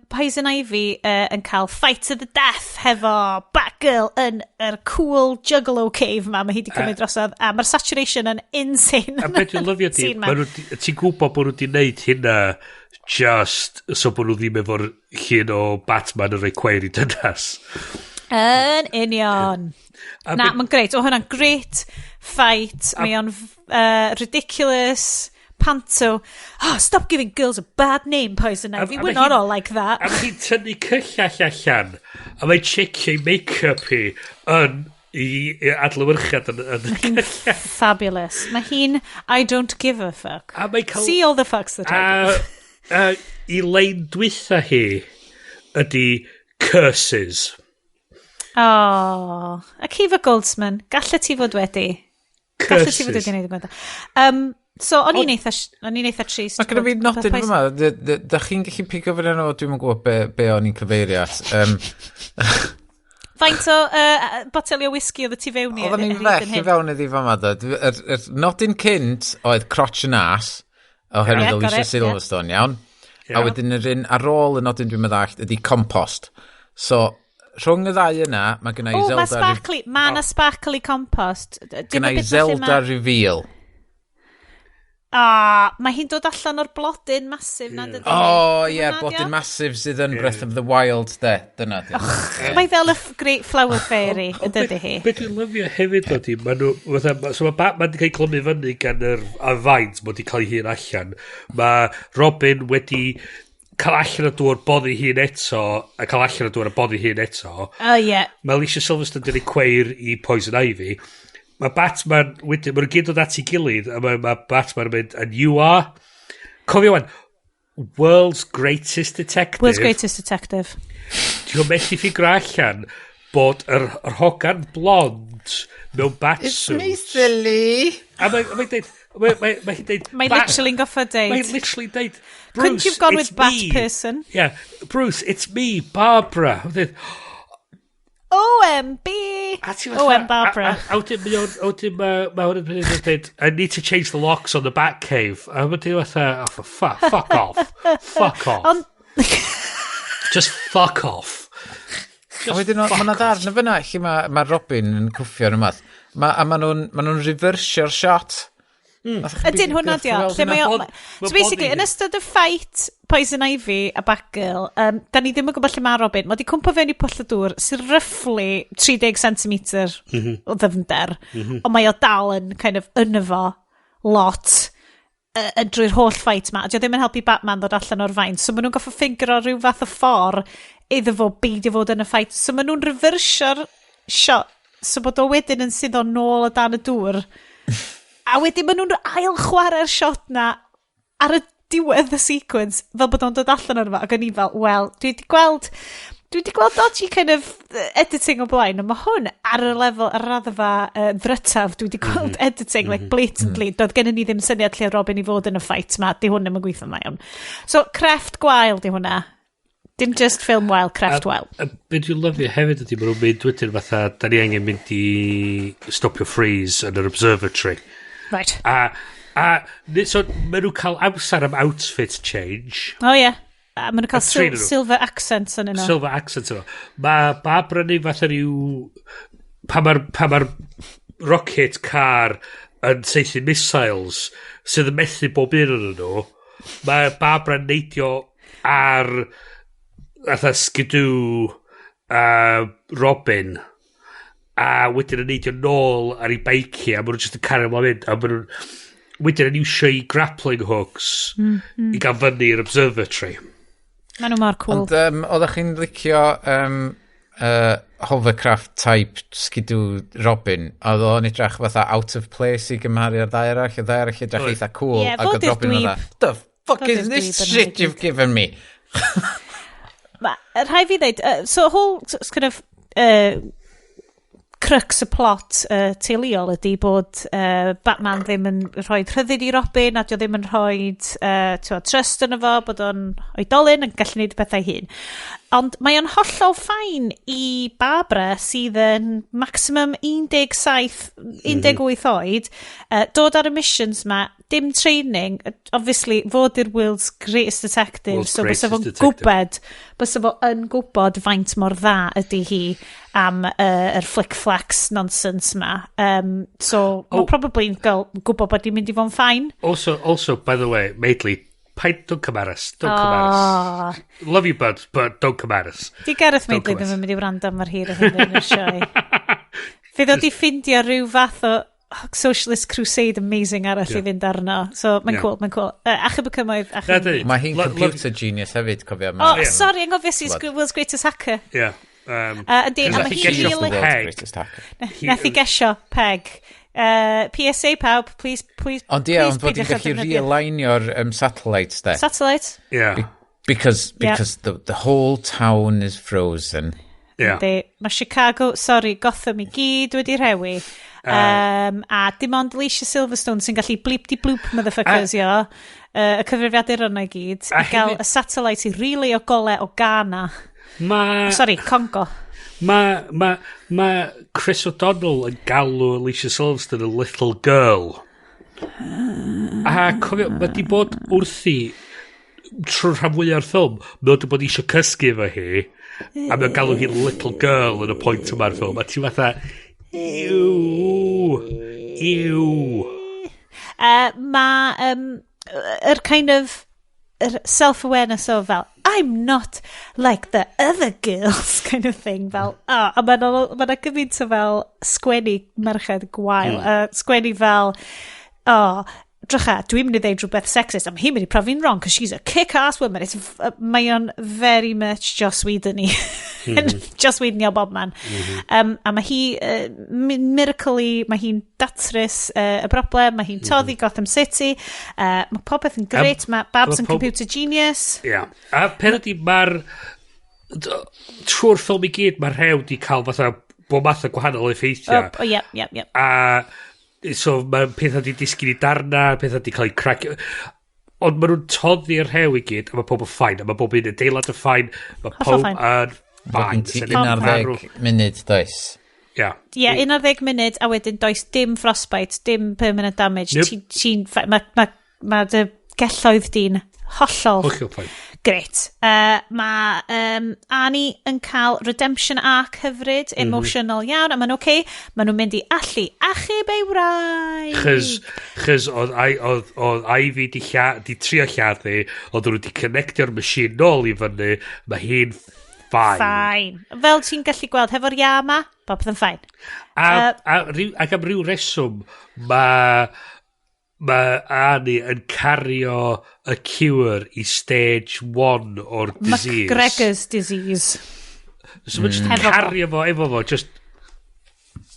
Poison Ivy yn cael fight to the death hefo Batgirl yn yr cool juggalo cave ma. Mae hi wedi cymryd drosodd. A mae'r saturation yn insane. A beth dwi'n lyfio di, ti'n gwybod bod nhw wedi gwneud hynna just so bod nhw ddim efo'r llun o Batman yn rhoi cweir i dynas. Yn union. Na, mae'n great. O, hwnna'n great fight. Mae o'n ridiculous. Panto. Oh, stop giving girls a bad name, Poison Ivy. We're not all like that. A mae hi'n tynnu cyllall allan, a mae'n checio ei make-up hi yn i adlewyrchiad yn y cyllall. Fabulous. Mae hi'n I don't give a fuck. A cael, see all the fucks that I give. A i lein dwytha hi ydy curses. Oh, Akiva Goldsman, gallet ti fod wedi. Curses. Gallet ti fod wedi gwneud y gwenda. So, o'n i'n eitha trist. Mae gyda fi nodyn fyma. Da chi'n gallu pigo fyny arno fo? Dwi'm yn gwybod be o'n i'n cyfeirio at. Faint o boteli o whisky oedd y tu fewn i? Oedden ni'n fell i fewn iddi fama. Yr nodyn cynt oedd crotch and ass, oherwydd Alicia Silverstone, iawn. A wedyn yr un ar ôl y nodyn dwi'n meddallt ydy compost. So, rhwng y ddau yna, mae gynna i Zelda... Mae 'na sparkly compost. Gynna i Zelda reveal. A, mae hi'n dod allan o'r blodyn massive na, dydy? O, ie, blodyn massive sydd yn Breath of the Wild, de. Dyna. Mae fel y Great Flower Fairy, ydy hi. Be dwi'n lyfio hefyd ydy, ma nhw, fatha, so mae Batman wedi cael ei glymu fyny gan yr y vines, mod i cael ei hun allan. Mae Robin wedi cael allan o dŵr, boddi hun eto, a cael allan o dŵr a boddi hun eto. O, ie. Mae Alicia Silverstone wedi cweir i Poison Ivy. Mae Batman, wedyn, maen nhw gyd dod at ei gilydd, a mae Batman yn mynd, and you are, cofio wan, world's greatest detective. World's greatest detective. Ti'n methu ffigur allan bod yr hogan blond mewn batsuit. It's me, silly. A mae'n deud, mae hi'n deud... Mae literally'n goffo deud. Mae'n literally deud, Bruce, Couldn't you've gone with bat me. person? Yeah, Bruce, it's me, Barbara. Mae'n deud, OMB! OM Barbara. A wedyn mae hwn yn dweud, I need to change the locks on the Batcave. A mae'n dweud fatha, oh, for fuck off. Fuck off. On... Just fuck off. Just a wedyn, mae yna ddarn fyna lle mae Robin yn cwffio yn ymath. A ma nhw'n reversio'r shot. Ydyn hwnna di o. So basically, yn ystod y fight Poison Ivy a Batgirl, da ni ddim yn gwybod lle mae Robin. Mae di cwmpo fewn i pwll y dŵr sy'n roughly 30 cm o ddyfnder. Ond mae o dal yn kind of yn efo lot drwy'r holl fight ma. A di o ddim yn helpu Batman ddod allan o'r fain. So maen nhw'n goffo ffigur o rhyw fath o ffordd iddo fo beidio fod yn y fight. So maen nhw'n reversio'r shot so bod o wedyn yn sydd o nôl o dan y dŵr. A wedyn maen nhw'n ail chwarae'r shot na ar y diwedd y sequence fel bod o'n dod allan o'r fo. Ac o'n i fel, wel, dwi wedi gweld dodgy kind of editing o blaen, ond mae hwn ar y lefel, ar y raddfa ddrytaf, dwi wedi gweld editing, like blatantly, doedd gennym ni ddim syniad lle Robin i fod yn y fight ma, di hwn ddim yn gweithio ma iawn. So, crefft gwael di hwnna. Dim just film wael, crefft wael. A be dwi'n lyfio hefyd ydy, maen nhw'n mynd wedyn fatha, da ni angen mynd i stopio Freeze yn yr observatory. Right. A so maen nhw'n cael amser am outfit change. Oh ie. Yeah. A maen nhw'n cael silver accents yn yno. Silver accents yno. Mae Barbara ni fatha rhyw... Pa mae'r rocket car yn saethu missiles sydd yn methu bob un yn nhw, mae Barbara neidio ar fatha Skidoo a Robin a wedyn yn neidio nôl ar ei beici a maen nhw'n just yn cario ymlaen mynd a maen nhw'n wedyn yn iwsio i grappling hooks i gael fyny i'r observatory. Maen nhw mor cool. Ond oeddech chi'n licio hovercraft type Skidoo Robin, oedd o'n edrych fatha out of place i gymharu ar ddau arall, y ddau arall edrych eitha cool, yeah, ac oedd Robin fatha, the fuck is this shit you've given me? Rhaid fi ddeud, so whole kind of crux y plot teuluol ydy bod Batman ddim yn rhoi rhyddid i Robin a dio ddim yn rhoi trust yn efo, bod o'n oedolyn yn gallu gwneud pethau hun. Ond mae o'n hollol ffain i Barbara sydd yn maximum 17, 18 oed, dod ar y missions ma, dim training, obviously fod i'r world's greatest detective, world's so greatest bysa fo'n detective. Bysa fo yn gwybod faint mor dda ydy hi am yr flick-flax nonsense ma. So, oh, mae'n probably gwybod bod hi'n mynd i fo'n ffain. Also, by the way, Maidley, don't come at us. Don't come at us. Love you, bud, but don't come at us. Di Gareth Maidley ddim yn mynd i wrando am yr hir o hyn yn y sioe. Fydd o di ffindio rhyw fath o Socialist Crusade amazing arall i fynd arno. So, mae'n cool, mae'n cool. Achub y cymoedd. Mae hi'n computer genius hefyd, cofio. Oh, sorry, anghofio is World's Greatest Hacker. Yeah. Yndi, a mae hi'n... World's Greatest Hacker. Nath i gesio, Peg. PSA pawb, please, please. Ond ie, ond fod i'n gallu realignio'r satellites, de. Satellites? Yeah. Because the whole town is frozen. Yeah. Mae Chicago, sorry, Gotham i gyd wedi rhewi. A dim ond Alicia Silverstone sy'n gallu bleep-di-bloop motherfuckers, yo. Y cyfrifiadur yna i gyd. I gael y satellite i relay o gole o Ghana. Sorry, Congo. Mae Chris O'Donnell yn galw Alicia Silverstone a little girl. A cofio, mae di bod wrthi trwy'r rhan fwyaf o'r ffilm, mae wedi bod eisiau cysgu efo hi, a mae'n galw hi little girl yn y pwynt yma'r ffilm, a ti fatha, ew, ew. Mae yr kind of yr self-awareness o fel, "I'm not like the other girls" kind of thing, fel, oh, a mae'n ma gymaint o fel sgwennu merched gwael, sgwennu fel, "Oh, drycha, dwi'n mynd i ddeud rhywbeth sexist, a mae hi'n mynd i profi'n wrong, because she's a kick-ass woman." Mae o'n very much Joss Whedon-y. Joss Whedon-y o bob man. A mae hi, miraculously, mae hi'n datrys y broblem, mae hi'n toddi Gotham City, mae popeth yn great, mae Babs yn computer genius. Ia. Yeah. A peth ydi, mae'r... Trwy'r ffilm i gyd, mae'r rhew di cael fatha bob math o gwahanol effeithiau. Oh, yep. A so mae pethau di disgyn i darna, pethau di cael eu cracio. Ond maen nhw'n toddi'r rhew i gyd, a mae pob yn fine, a mae bob un adeilad yn fine, mae Hollol pob fine. yn fine. Ti Sy'n marw. 11 munud, does? Ia. Ie, yeah, 11 munud, a wedyn does dim frostbite, dim permanent damage. Nope. Ti, ma dy gelloedd di'n hollol Hollol fine. Great. Mae Arnie yn cael redemption arc hyfryd, emotional iawn, a ma'n oce. Okay. Maen nhw'n mynd i allu achub ei wraig. Chys oedd Ivy di trio lladdu, oedd nhw di connectio'r machine nôl i fyny, mae hi'n fine. Fine. Fel ti'n gallu gweld hefo'r ia ma, popeth yn fine. A, ac am ryw reswm, mae Arnie yn cario y cure i stage 1 o'r disease. McGregor's disease. So mae'n just yn Hefo fo. cario fo efo fo, just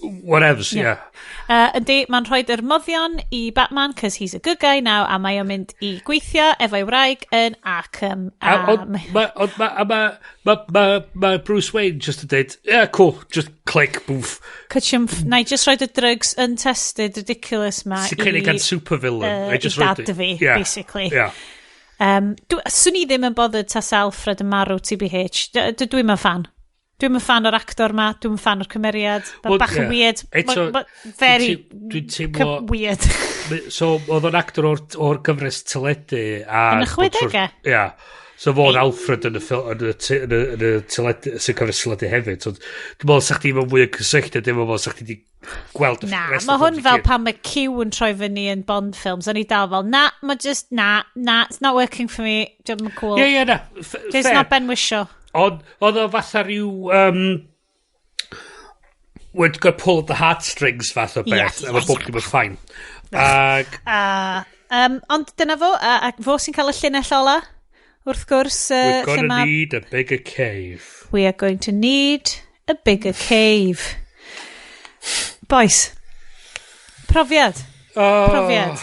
whatever, yeah. Yndi, mae'n rhoi yr moddion i Batman, cos he's a good guy now, a mae o'n mynd i gweithio efo'i wraig yn Arkham. A, ond ma, ond ma, a ma Bruce Wayne just yn dweud, "Yeah, cool, just click, boof." Cwtshwm, na i just rhoid y drugs untested, ridiculous ma Sy'n cynnig gan supervillain. I just i dad roid it. fi, basically. Swn i ddim yn bothered tas Alfred yn marw TBH. Dwi'm yn fan. Dwi'm yn fan o'r actor ma, dwi'm yn fan o'r cymeriad. Mae'n Wel, bach yn ie. weird. Eto, Very dwi'n teimlo weird. So, oedd o'n actor o'r gyfres teledu. A Yn y 60au? Ia. So fo oedd Alfred yn y, yn y, yn y teledu, sy'n cyfres teledu hefyd. So, dwi'n meddwl sa chdi efo fwy o cysylltiad efo fo, sa chdi di gweld y Na, rest mae o'r hwn ffilms i fel gyd. pan mae Q yn troi fyny yn Bond films. O'n i dal fel, na, mae just, na, na, it's not working for me. Dwi'n cool. Ie, ie, na. It's Fair. not Ben Whishaw. Ond oedd o fatha rhyw... We'd got pull at the heartstrings fath o beth. A mae bob dim yn fine. Ag... Ond dyna fo, a fo sy'n cael y llinell ola, wrth gwrs. "We're Lle gonna need a bigger cave." "We are going to need a bigger cave." Boys, profiad. Oh. Profiad.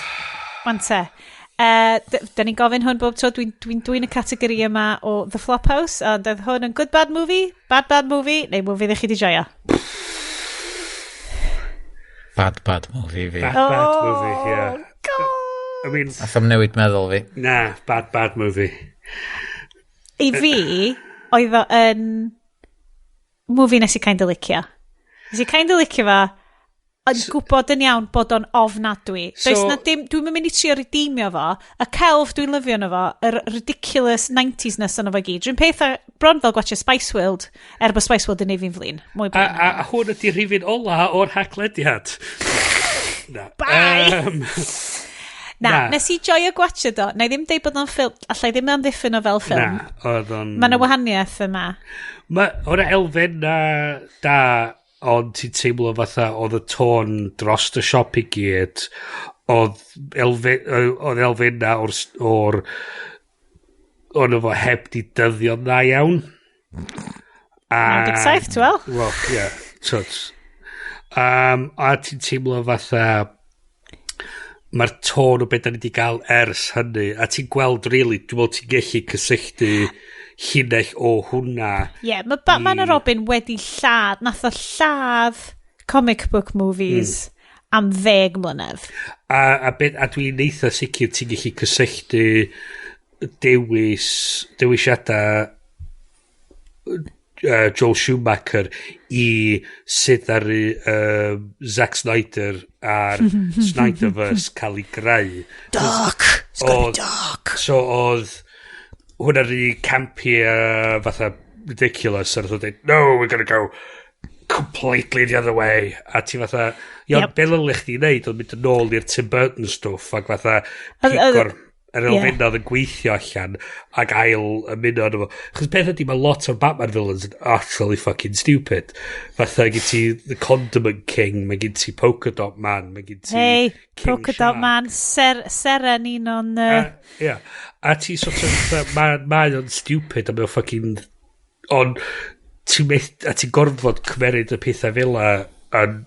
Wan te. Da ni'n gofyn hwn bob tro, dwi'n dwi dwi y categori yma o The Flophouse, ond oedd hwn yn good bad movie, bad bad movie, neu movie ddech chi di joio? Bad, bad movie fi. Bad, bad movie, yeah. God. I mean, Ath am newid meddwl fi. Na, bad, bad movie. I fi, oedd o yn movie nes i kind of licio. Nes i kind of licio fo, yn gwybod yn iawn bod o'n ofnadwy. Does na dim, dwi'n mynd i trio redeemio fo. Y celf dwi'n lyfio yno fo, yr ridiculous 90s-ness yno fo i gyd. Rwy'n peth bron fel gwatchio Spice World, er bod Spice World yn neud fi'n flin. Mwy blin. A hwn ydy rhifyn ola o'r haglediad. Na. Bye! Na, Na. nes i joio gwatchio do. Na i ddim deud bod o'n ffilm, allai ddim amddiffyn o fel ffilm. Na, oedd o'n... Mae yna wahaniaeth yma. Mae o'na elfen na da, ond ti'n teimlo fatha oedd y tôn dros y siop i gyd, oedd elfen na o'r o'n efo heb di dyddio'n dda iawn. A, 97, ti'n wel? Wel, ie. Yeah, tyd. A ti'n teimlo fatha mae'r tôn o beth da ni wedi gael ers hynny, a ti'n gweld, really, dwi'n meddwl ti'n gallu cysylltu llinell o hwnna. Ie, yeah, mae Batman a Robin wedi lladd, nath o lladd comic book movies am 10 mlynedd. A dwi'n eitha sicr ti'n gallu cysylltu dewisiadau Joel Schumacher i sut ar Zack Snyder a'r Snyderverse cael ei greu. Dark! It's gonna be dark! So oedd hwnna rhy campy a fatha ridiculous a nath o dweud, "No, we're gonna go Completely the other way. A ti fatha, iawn, be ddylech chdi wneud oedd mynd yn ôl i'r Tim Burton stwff ac fatha pigo'r yr elfennau oedd yn gweithio allan ac ail ymuno arno fo. Chos peth ydy, mae lot o'r Batman villains yn utterly fucking stupid. Fatha gen ti The Condiment King, mae gen ti Polka Dot Man, mae gen ti Hey, King Polka Dot Shark. Man, Seren un o'n... A, yeah. A ti sort of, fatha, mae o'n stupid a mae o'n fucking. Ond a ti'n gorfod cymeryd y pethau fel 'a and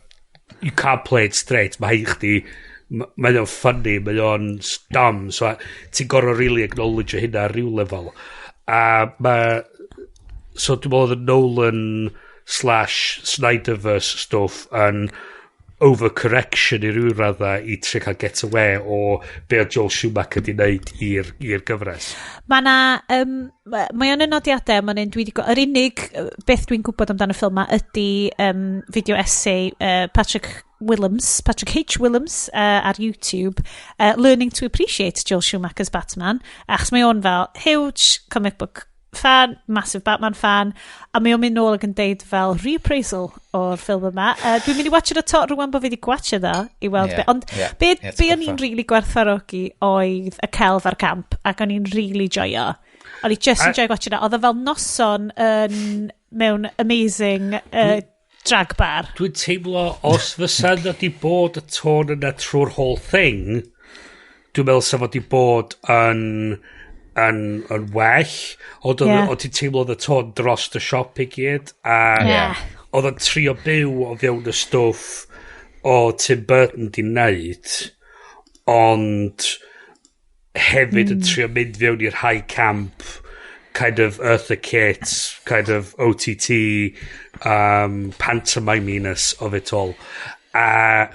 you can't play it straight. Mae hi chdi, mae o'n funny, mae o'n dumb, so ti'n gorfod really acknowledge hynna ar ryw lefel. A mae, so dwi'n meddwl oedd y Nolan/Snyderverse stwff yn overcorrection i ryw radda i trio cael get away o be oedd Joel Schumacher di wneud i'r gyfres. Mae na, mae o'n y nodiadau, mae'n un dwi 'di yr unig beth dwi'n gwybod amdano y ffilm ma ydy video essay Patrick Willems, Patrick H. Willems ar YouTube, Learning to Appreciate Joel Schumacher's Batman, achos mae o'n fel huge comic book fan, massive Batman fan, a mae o'n mynd nôl ac yn deud fel reappraisal o'r ffilm yma. Dwi'n mynd i watch it eto rwan bod fi wedi gwatch o i weld be, ond be, be o'n i'n atgoffa. really gwerthfawrogi oedd y celf a'r camp, ac o'n i'n really joio. O'n i just enjoy watching it. Oedd o fel noson yn, mewn amazing drag bar. Dwi'n teimlo os fysa yna di bod y tôn yna trwy'r whole thing, dwi'n meddwl sa fo di bod yn well, ond oedd yeah. Ti'n teimlo oedd y tôn dros y siop i gyd, a oedd o'n trio byw o fewn y stwff o Tim Burton di wneud, ond hefyd yn trio mynd fewn i'r high camp, kind of Eartha Kitt, kind of OTT, pantomiminess of it all. A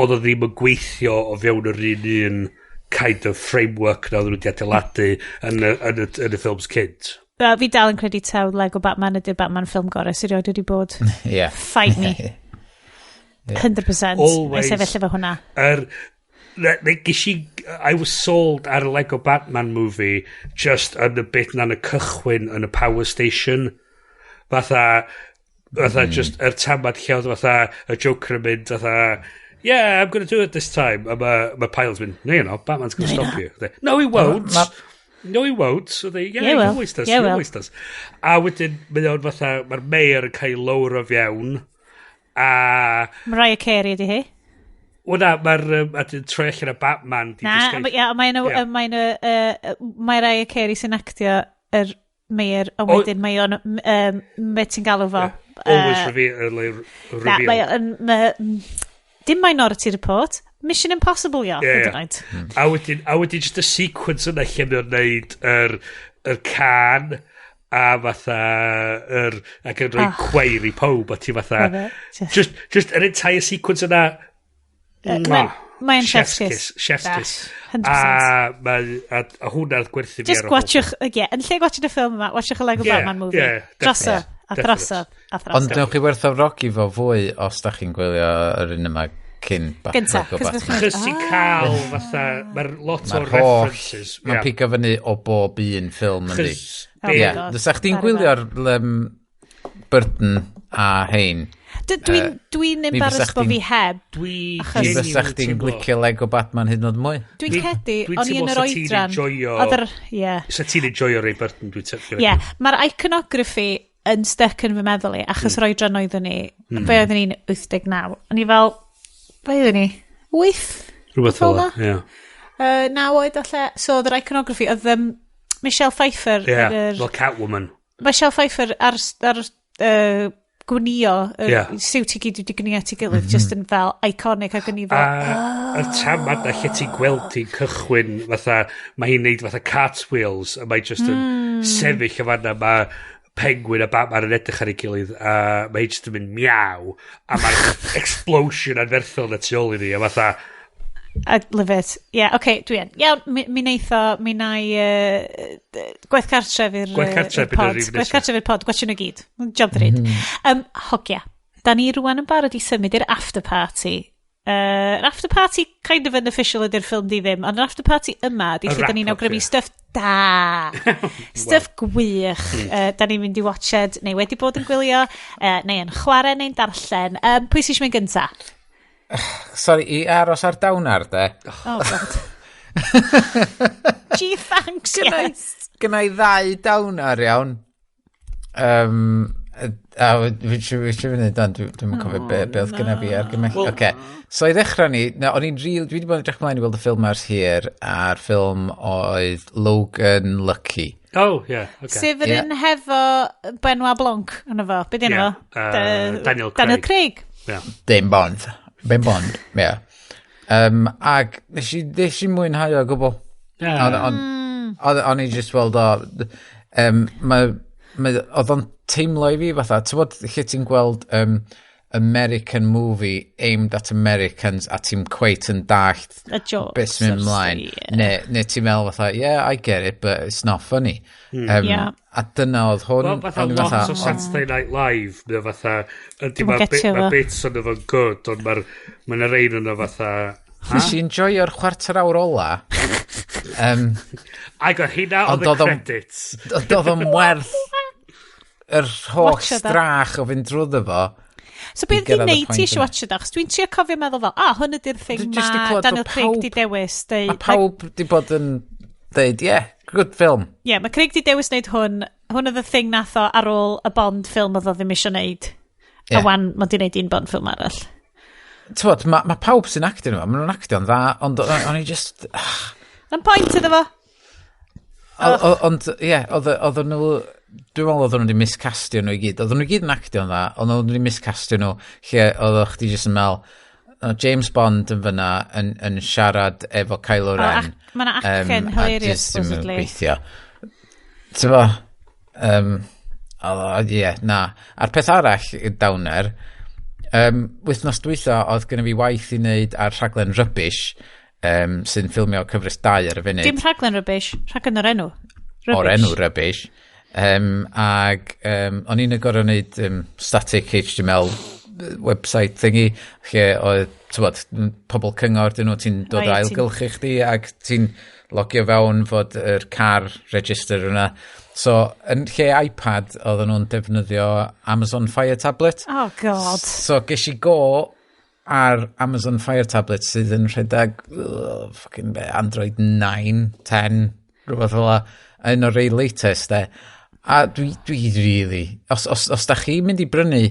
oedd o ddim yn gweithio o fewn yr un un kind of framework na oedden nhw wedi adeiladu yn y ffilms cynt. Wel, fi dal yn credu taw Lego Batman ydy'r Batman ffilm gorau sydd erioed wedi bod. Fight me. 100%. Always. Mae'n sefyll efo hwnna. Na, ges i, I was sold ar y Lego Batman movie just yn y bit na'n y cychwyn yn y power station. Fatha just yr tamad lle oedd fatha y Joker yn mynd fatha, "Yeah, I'm going to do it this time." A mae ma Piles mynd, "No, you're not, Batman's going to stop you." They, "No, he won't. No, he won't." So they, "Yeah, Yeah, he will. always does." Yeah, "He will. always does." A wedyn, mae o'n fatha, mae'r mayor yn cael ei lowr o fewn. A Mariah Carey ydy hi. Wel na, mae'r a dyn troi allan y Batman di Na, jyst ia, mae'n mae'n Mariah Carey sy'n actio yr mayor, ond wedyn mae o'n, be ti'n galw fo? Always reveal, Na, reveal. mae o'n, dim Minority Report, Mission Impossible, ia, Ie, hyd ie. yn oed. A wedyn just y sequence yna lle mae o'n neud yr can a fatha ac yn rhoi cweir i pob a ti fatha Love it. Just- just yr entire sequence yna, mwah. Mae'n chef's kiss. Chef's kiss. 100%. A hwnna'n gwerthu fi Just ar y whole gwatchwch, ie, yn lle gwatchwch y ffilm yma, watchwch y Lego Batman movie. Drosodd, a drosodd, a drosodd. Ond newch chi werthfawrogi fo fwy os da chi'n gwylio yr un yma cyn Gynta, Lego 'cos Batman. fydd chi'n Chos ti'n cael fatha, mae'r lot o Mae'r holl references. Mae'n pigo fyny o bob un ffilm yndi. Chos Oh my Ie, God. fysa chdi'n Very gwylio'r Burton a hein. Dwi'n Mi embarrassed fysa bod fi chdi'n- heb. Dwi Mi fysa chdi'n glicio Lego Batman hyd yn oed mwy. Dwi'n credu, Dwi'n o'n i teimlo yn yr sa ti'n oedran. enjoyo- Oedd yr, ie. Sa ti'n enjoyo Ray Burton, dwi'n teimlo. Ie, mae'r iconography yn stuck yn fy meddwl i, achos yr oedran oeddwn i, be oeddwn i'n 89, o'n i fel, be oeddwn i? 8? Rhywbeth fel Fel 'na, ie. 9 oed alle. So oedd yr iconography, oedd Michelle Pfeiffer, Ie, yr, fel Catwoman. Michelle Pfeiffer ar gwnio, yr siwt i gyd wedi gwnio at ei gilydd, just yn fel iconic ac o'n i fel, A y tamad na lle ti'n gweld ti'n cychwyn fatha, mae hi'n neud fatha cartwheels a mae just yn sefyll y fanna, mae Penguin a Batman yn edrych ar ei gilydd a mae hi just yn mynd miaw a mae'r explosion anferthol na tu ôl iddi a fatha I love it. Yeah, okay, dwi yn. Iawn, mi neitho, mi na i gwaith cartref i'r Gwaith cartref i'r bydd yr pod. rhif Gwaith nesa. cartref i'r pod, gwachio nhw gyd. Job ddrud. Hogia, da ni rwan yn barod i symud i'r after party. Yr after party kind of unofficial ydy'r ffilm di ddim, ond yr after party yma, di Y lle da ni'n wrap-up, awgrymu ie. stuff da. Stuff gwych. Da ni'n mynd i watched, neu wedi bod yn gwylio, neu yn chwarae, neu'n darllen. Pwy sy'n eisiau mynd gynta? Sorry, i aros ar downer, de. Oh, God. Gee, thanks, yes. Gynna i ddau downer, iawn. A fi eisiau fynd dan, dwi'n cofio be oedd gynna fi argymell. Well, okay. So i ddechrau ni, na, o'n i'n real, dwi wedi bod yn edrych ymlaen i weld y ffilm ers hir, a'r ffilm oedd Logan Lucky. Oh, yeah, okay. Sef yr un hefo Benoit Blanc yna fo. Be di enw fo? Daniel Craig. Daniel Craig. Yeah. Dim Bond. Ben Bond, ie. Yeah. Ag nes i mwynhau o gwbl. Yeah. O'n i just weld o... Oedd o'n teimlo i fi fatha, ti'n bod lle ti'n gweld American movie aimed at Americans a ti'n quite yn dallt beth sy'n mynd ymlaen. Yeah. Neu ti'n meddwl fatha, yeah, I get it, but it's not funny. Yeah. A dyna oedd hwn. Well, fatha lot o Saturday Night Live, mae fatha, ydy mae bits ond efo'n good, ond mae'na rein yno fatha... Nes i enjoyo'r chwarter awr ola. I got hynna on the credits. Doedd o'n werth yr holl strach o fynd drwyddo fo. So beth di wneud ti eisiau watch it? Achos dwi'n trio cofio meddwl fel, hwn ydy'r thing ma Daniel Craig di dewis. Mae pawb di bod yn deud, yeah, good film. Yeah, mae Craig di dewis wneud hwn. Hwn oedd y thing nath o ar ôl y Bond film oedd o ddim eisiau wneud. A wan, mae di wneud un Bond film arall. T'wod, mae pawb sy'n actio nhw, maen nhw'n actio'n dda, ond o'n i just... Na'n point iddo fo. Ond, ie, oedd nhw... Dwi'n meddwl oedden nhw wedi miscastio nhw i gyd. Oedden nhw i gyd yn actio'n dda, ond oedden nhw wedi miscastio nhw lle oedd chdi jyst yn meddwl, James Bond yn fyna yn siarad efo Kylo Ren. Mae yna acen hilarious, supposedly. Gweithio. Ti'n bo? Ie, na. A'r peth arall, downer, wythnos dwytha oedd gennym fi waith i wneud ar rhaglen Rubbish, sy'n ffilmio cyfres 2 ar y funud. Dim rhaglen Rubbish, rhaglen o'r enw. Rubbish. O'r enw Rubbish. Ag o'n i'n gorfod wneud static HTML website thingy lle oedd, t'wod, pobl cyngor dyn nhw, ti'n dod o ailgylchu chdi ac ti'n logio fewn fod yr car register yna. So, yn lle iPad, oedden nhw'n defnyddio Amazon Fire Tablet. Oh, God. So, ges i go ar Amazon Fire Tablet sydd yn rhedeg fucking Android 9, 10, rhywbeth fel 'na, un o'r rei latest, de. A dwi really... Os da chi'n mynd i brynu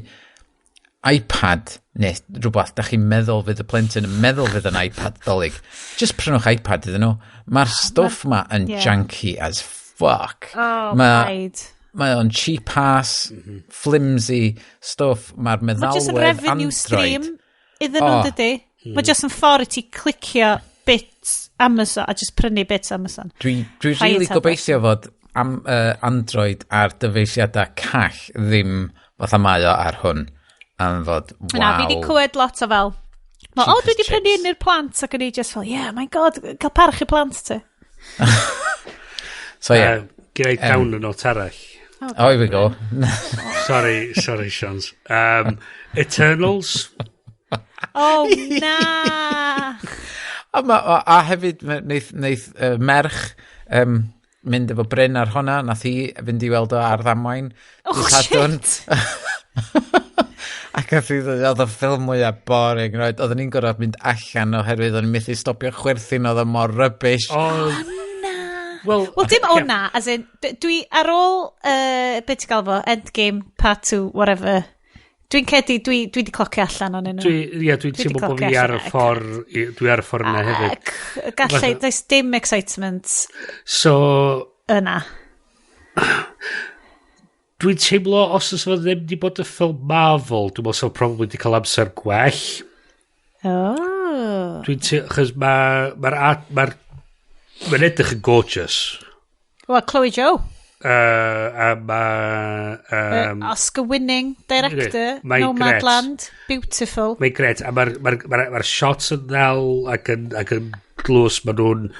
iPad neu rhywbeth da chi'n meddwl fydd y plentyn yn meddwl fydd yn iPad dolyg, just prynwch iPad iddyn nhw. Mae'r stwff ma yn janky as fuck. Oh, paid. Mae o'n cheap ass, flimsy stwff. Mae'r meddalwedd Android. Mae just yn revenue stream iddyn nhw, dydy. Mae just yn ffordd i ti clicio bits Amazon a just prynu bits Amazon. Dwi really gobeithio fod Android a'r dyfeisiadau call ddim fatha mae o ar hwn. Am fod, waw. Na, fi di clywed lot o fel, o, dwi di prynu un i'r plant, ac o'n i just fel, yeah, my God, cael parch i plant ti. So, yeah. Gyda i down yn not arall. Oh, here we go. Sorry, Seans. Eternals. Oh, na. A hefyd, neith merch mynd efo Bryn ar honna, nath hi fynd i weld o ar ddamwain. Oh, shit! Ac nath hi ddweud, oedd y ffilm mwyaf boring, right? Oedden ni'n gorfod mynd allan oherwydd o'n i'n methu stopio chwerthin, oedd o mor rubbish. Oh, na. Well, dim o na, as in, dwi ar ôl, beth ti'n gael fo, Endgame, Part 2, whatever, dwi'n credu, dwi di clocio allan o'n nhw. Dwi'n teimlo bod fi ar y ffordd, dwi ar y ffordd yna hefyd. Gallai, does dim excitement so, yna. Dwi'n teimlo, os oes fo ddim di bod y ffilm Marvel, dwi'n meddwl so probably di cael amser gwell. Oh. Dwi'n teimlo, chos mae'n edrych yn gorgeous. Wel, Chloe Zhao. A ma' Oscar-winning director, Nomadland, beautiful. Mae'n gret, a mae'r shots yn ddel ac yn glws, maen nhw'n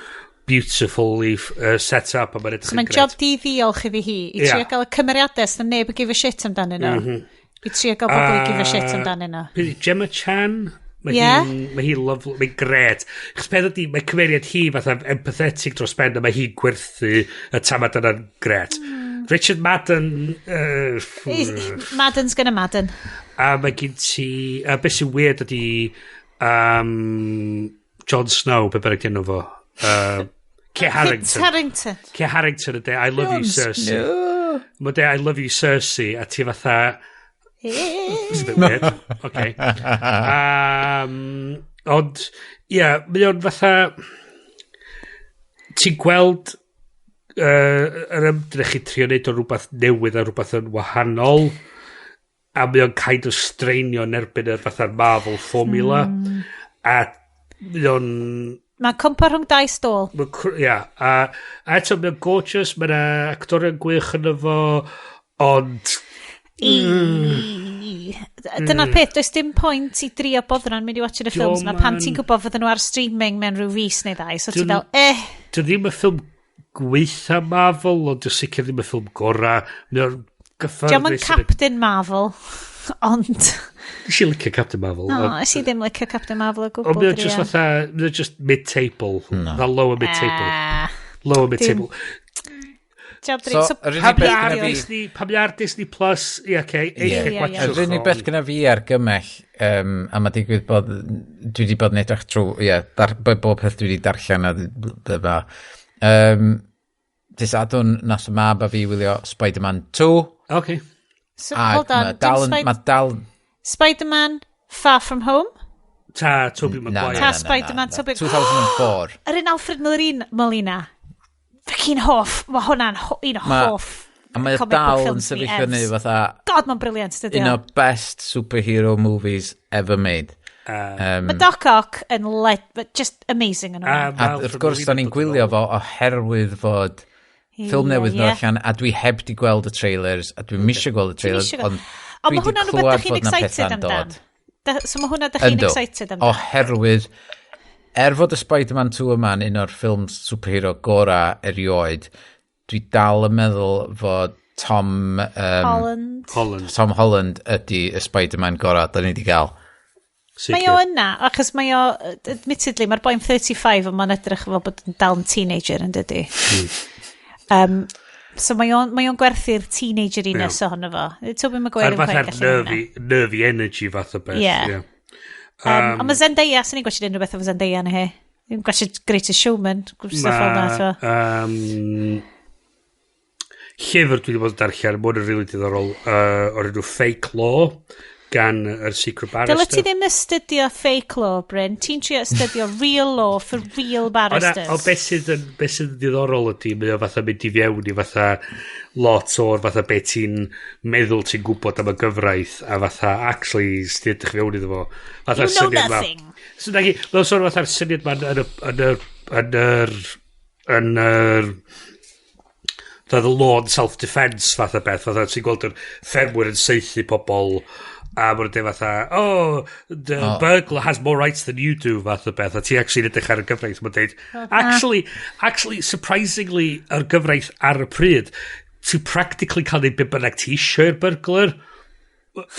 beautifully set up, a mae'n edrych yn gret. Mae'n job di ddiolch iddi hi, i trio gael y cymeriadau sydd neb yn give a shit amdanyn nhw. I trio gael bobl i give a shit amdanyn nhw. Gemma Chan? Mae hi'n mae hi'n lovely, mae'n gret. Chos peth ydi, mae cymeriad hi fatha empathetic dros ben a mae hi'n gwerthu y tamad yna'n gret. Richard Madden... Madden's gonna Madden. A mae gen ti... A beth sy'n weird ydi Jon Snow, be bynnag di enw fo. Kit Harington. Kit Harington. Kit Harington yn dweud, "I love you, Cersei." Mae'n dweud, "I love you, Cersei," a ti fatha... It's a bit weird. Okay. Ond, ia, yeah, mae o'n fatha... Ti'n gweld yr ymdrech i trio neud o rhywbeth newydd a rhywbeth yn wahanol, a mae o'n kind of strainio yn erbyn yr fatha'r Marvel formula, a mae o'n... Mae cwmpa rhwng dau stôl. Ia, a eto mae o'n gorgeous, mae yna actorion gwych yn efo, ond... Dyna'r peth, does dim pwynt i drio boddran mynd i watch y ffilms ma pan ti'n gwybod fydden nhw ar streaming mewn rhyw fis neu ddau, so ti fel, eh. Dyn ddim y ffilm gweitha Marvel, ond dwi'n sicr ddim y ffilm gora. Mae o'n gyffyrddus. Diolch yn Captain Marvel, ond... Nes i licio Captain Marvel. No, nes i ddim licio Captain Marvel o gwbl. Ond mae o'n just fatha, mae o'n just mid-table. No. Lower mid-table. Lower mid-table. Job So, so, yr unig beth gyda fi... Pam i ar Disney Plus, ie, okay, eich Yr unig beth gyda fi argymell, a mae digwydd bod, dwi wedi bod yn edrych trwy, ie, bob peth dwi wedi darllen a dyma. Dydd Sadwrn nath y mab a fi wylio Spider-Man 2. Okay. So, hold on. Mae dal... Spider-Man Far From Home? Ta Tobey Maguire. Ta Spider-Man Tobey... 2004. Yr un Alfred Molina. Fucking hoff. Mae hwnna'n un o hoff. A mae dal yn sefyll fyny fatha... God, mae'n brilliant, dydy o. Un o best superhero movies ever made. Mae Doc Ock yn just amazing yn hwnna. A wrth gwrs, da ni'n gwylio fo oherwydd fod ffilm newydd yn allan, a dwi heb di gweld y trailers, a dwi'n misio gweld y trailers, ond dwi di clywed fod na pethau'n dod. So mae hwnna da chi'n excited amdan? Oherwydd, fod y Spider-Man 2 yma'n un o'r ffilms superhero gora erioed, dwi dal yn meddwl fod Tom Holland. Tom Holland ydy y Spider-Man gora da ni wedi gael. Mae o yna, achos mae o, admittedly, mae'r boi'n 35 ond mae'n edrych fel bod yn dal yn teenager yn dydy. So mae o'n gwerthu'r teenager i nes ohono fo. Tobey Maguire yn quite gallu hynna. Nervy energy fath o beth. Yeah. Ond mae Zendaya, sy'n ni'n gwachod unrhyw beth efo Zendaya yn hi. Dwi'n gwachod Greatest Showman. Mae llyfr dwi wedi bod yn darllen, mae hwn yn rili diddorol, o'r enw Fake Law gan yr Secret Barrister. Dyle ti ddim astudio fake law, Bryn. Ti'n trio astudio real law for real barristers. O beth sydd yn diddorol ydy, mae o fatha mynd i fewn i fatha lot o'r fatha beth ti'n meddwl ti'n gwybod am y gyfraith a fatha actually sydd edrych fewn iddo fo. Fatha, you know nothing. So, mae'n sôn fatha'r syniad ma'n yn yr the law and self-defense fath o beth, fatha ti'n gweld yr ffermwyr yn saethu pobl a maen nhw'n dweud fatha, oh, the burglar has more rights than you do, fath o beth, a ti actually edrych ar y gyfraith, maen dweud, actually, surprisingly, yr gyfraith ar y pryd, ti practically cael ei be bynnag ti isio i'r burglar.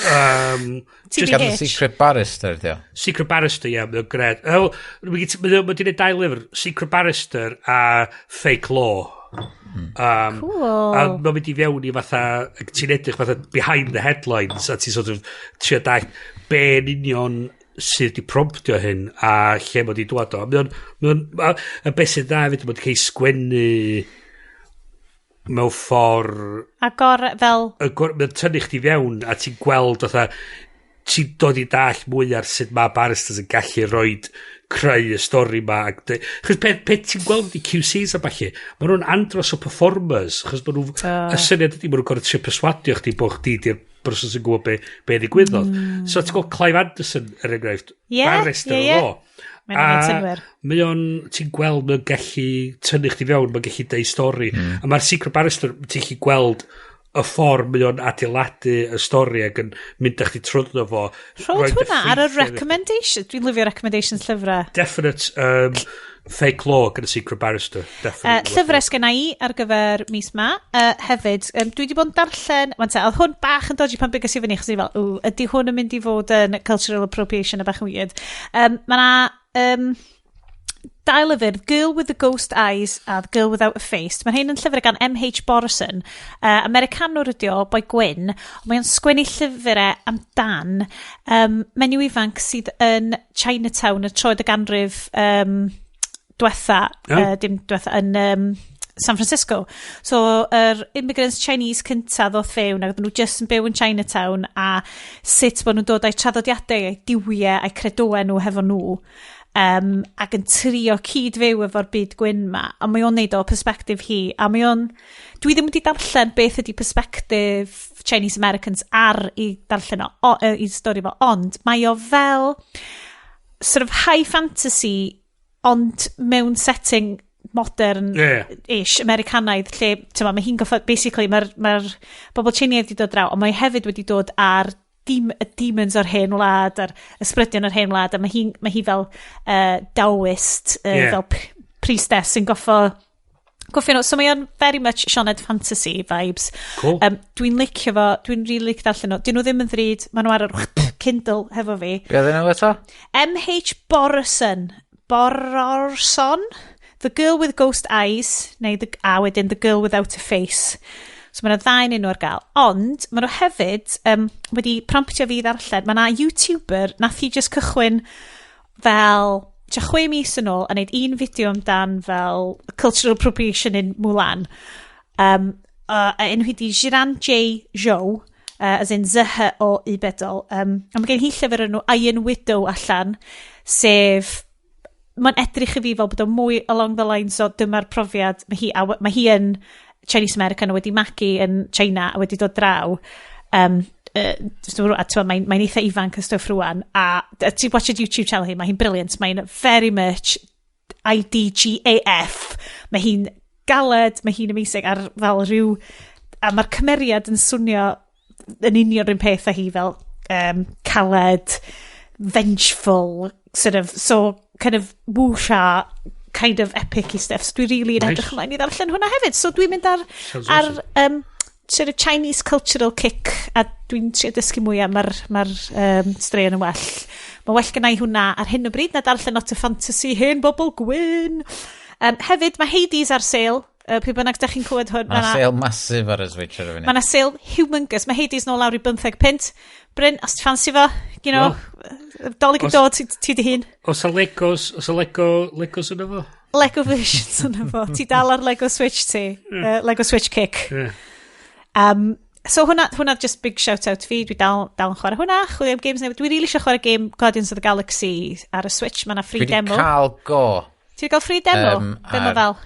Gan y Secret Barrister, dio. Secret Barrister, ie, mae'n gred. Mae wedi gwneud dau lyfr, Secret Barrister a Fake Law. Cool. A mae'n mynd i fewn i fatha, ti'n edrych fatha behind the headlines a ti'n sort of trio dallt be yn union sydd wedi promptio hyn a lle mae wedi dwad o. A beth sydd dda hefyd, mae'n cael sgwennu mewn ffordd... Agor fel... Mae'n tynnu chdi fewn a ti'n gweld fatha, ti'n dod i dallt mwy ar sut mae barristers yn gallu roid creu y stori ma. Chos peth ti'n gweld ydi QCs a ballu, maen nhw'n andros o performers, chos maen nhw, y syniad ydi maen nhw'n gorfod trio perswadio chdi bod chdi di'r person sy'n gwybod be ddigwyddodd. So ti'n gweld Clive Anderson, er enghraifft, barrister o law. A mae o'n, ti'n gweld, mae'n gallu tynnu chdi fewn, mae'n gallu deud stori. A mae'r Secret Barrister, ti'n gallu gweld y ffordd mae o'n adeiladu y stori ac yn mynd â chdi trwyddo fo. Rhod hwnna ar y recommendation. Dwi'n lyfio recommendations llyfrau. Definite Fake Law gan y Secret Barrister. Llyfrau sgynna i ar gyfer mis ma. Hefyd, dwi wedi bod yn darllen... Wan te, oedd hwn bach yn dodgy pan bigas i fyny, achos i fel, ww, ydy hwn yn mynd i fod yn cultural appropriation a bach yn weird. Mae na... Dau lyfr, Girl with the Ghost Eyes a The Girl Without a Face. Mae hyn yn llyfr gan M.H. Borison. Americanwr ydi o, boi gwyn. Mae o'n sgwennu llyfrau amdan menyw ifanc sydd yn Chinatown y troed y ganrif diwetha, dim diwetha, yn San Francisco. So, yr immigrants Chinese cynta ddoth fewn, ac oedden nhw just yn byw yn Chinatown, a sut bod nhw'n dod â'u traddodiadau, a'u diwiau, a'u credoau nhw hefo nhw. Ac yn trio cyd-fyw efo'r byd gwyn ma, a mae o'n neud o perspective hi, a mae o'n, dwi ddim wedi darllen beth ydi perspective Chinese Americans ar i darllen o, i stori fo, ond mae o fel sort of high fantasy ond mewn setting modern-ish, Americanaidd, lle, ti'n mae hi'n goffod, basically, mae'r bobl Chinaidd wedi dod draw, ond mae hefyd wedi dod ar demons o'r hen wlad, a'r ysbrydion o'r hen wlad, a mae hi fel Taoist, fel priestess sy'n goffo nhw. So mae o'n very much Sioned fantasy vibes. Cool. Dwi'n licio fo, dwi'n really licio darllen nhw. Dyn nhw ddim yn ddrud, maen nhw ar yr Kindle hefo fi. Be oedd enw eto? M.H. Borison. Bororson? The Girl with Ghost Eyes, neu a wedyn The Girl Without a Face. So mae yna ddau yn nhw ar gael. Ond, maen nhw hefyd wedi promptio fi ddarllen. Mae yna YouTuber, nath hi just cychwyn fel tua 6 mis yn ôl a wneud un fideo amdan fel cultural appropriation in Mulan. Enw hi di Xiran J. Zhou, as in Z-H-O-U bedol. A mae gen hi llyfr enw Iron Widow allan, sef... Mae'n edrych i fi fel bod o mwy along the lines o dyma'r profiad. Mae hi yn Chinese American a wedi magu yn China a wedi dod draw. A mae'n eitha ifanc y stwff rwan. A ti'n watch YouTube channel hi, mae hi'n brilliant. Mae'n very much IDGAF. Mae hi'n galed, mae hi'n amazing ar fel rhyw... A mae'r cymeriad yn swnio yn union rhywun peth â hi fel caled, vengeful, sort of, so kind of wuxia kind of epic i stuff. So dwi really yn edrych ymlaen i ddarllen hwnna hefyd. So dwi'n mynd ar sort of Chinese cultural kick, a dwi'n trio dysgu mwy am mae'r straeon yn well. Mae well gennai hwnna ar hyn o bryd na darllen lot o fantasy hen bobl gwyn. Hefyd, mae Hades ar sale. Pwy bynnag da chi'n clywed hwn. Mae sale massive ar y Switch ar y funud. Mae yna sale humongous. Mae Hades nôl lawr i 15 punt. Bryn, os ti ffansi fo, you know, dolyg yn dod ti dy hun. Os a Legos, Legos yna fo? Lego versions yna fo. Ti dal ar Lego Switch ti. Lego Switch kick. Yeah. So hwnna just big shout out fi. Dwi dal yn chwarae hwnna. Chwilio am games newydd. Dwi really eisiau chwarae game Guardians of the Galaxy ar y Switch. Mae yna free demo. Dwi wedi cael go. Ti wedi cael free demo? Demo fel?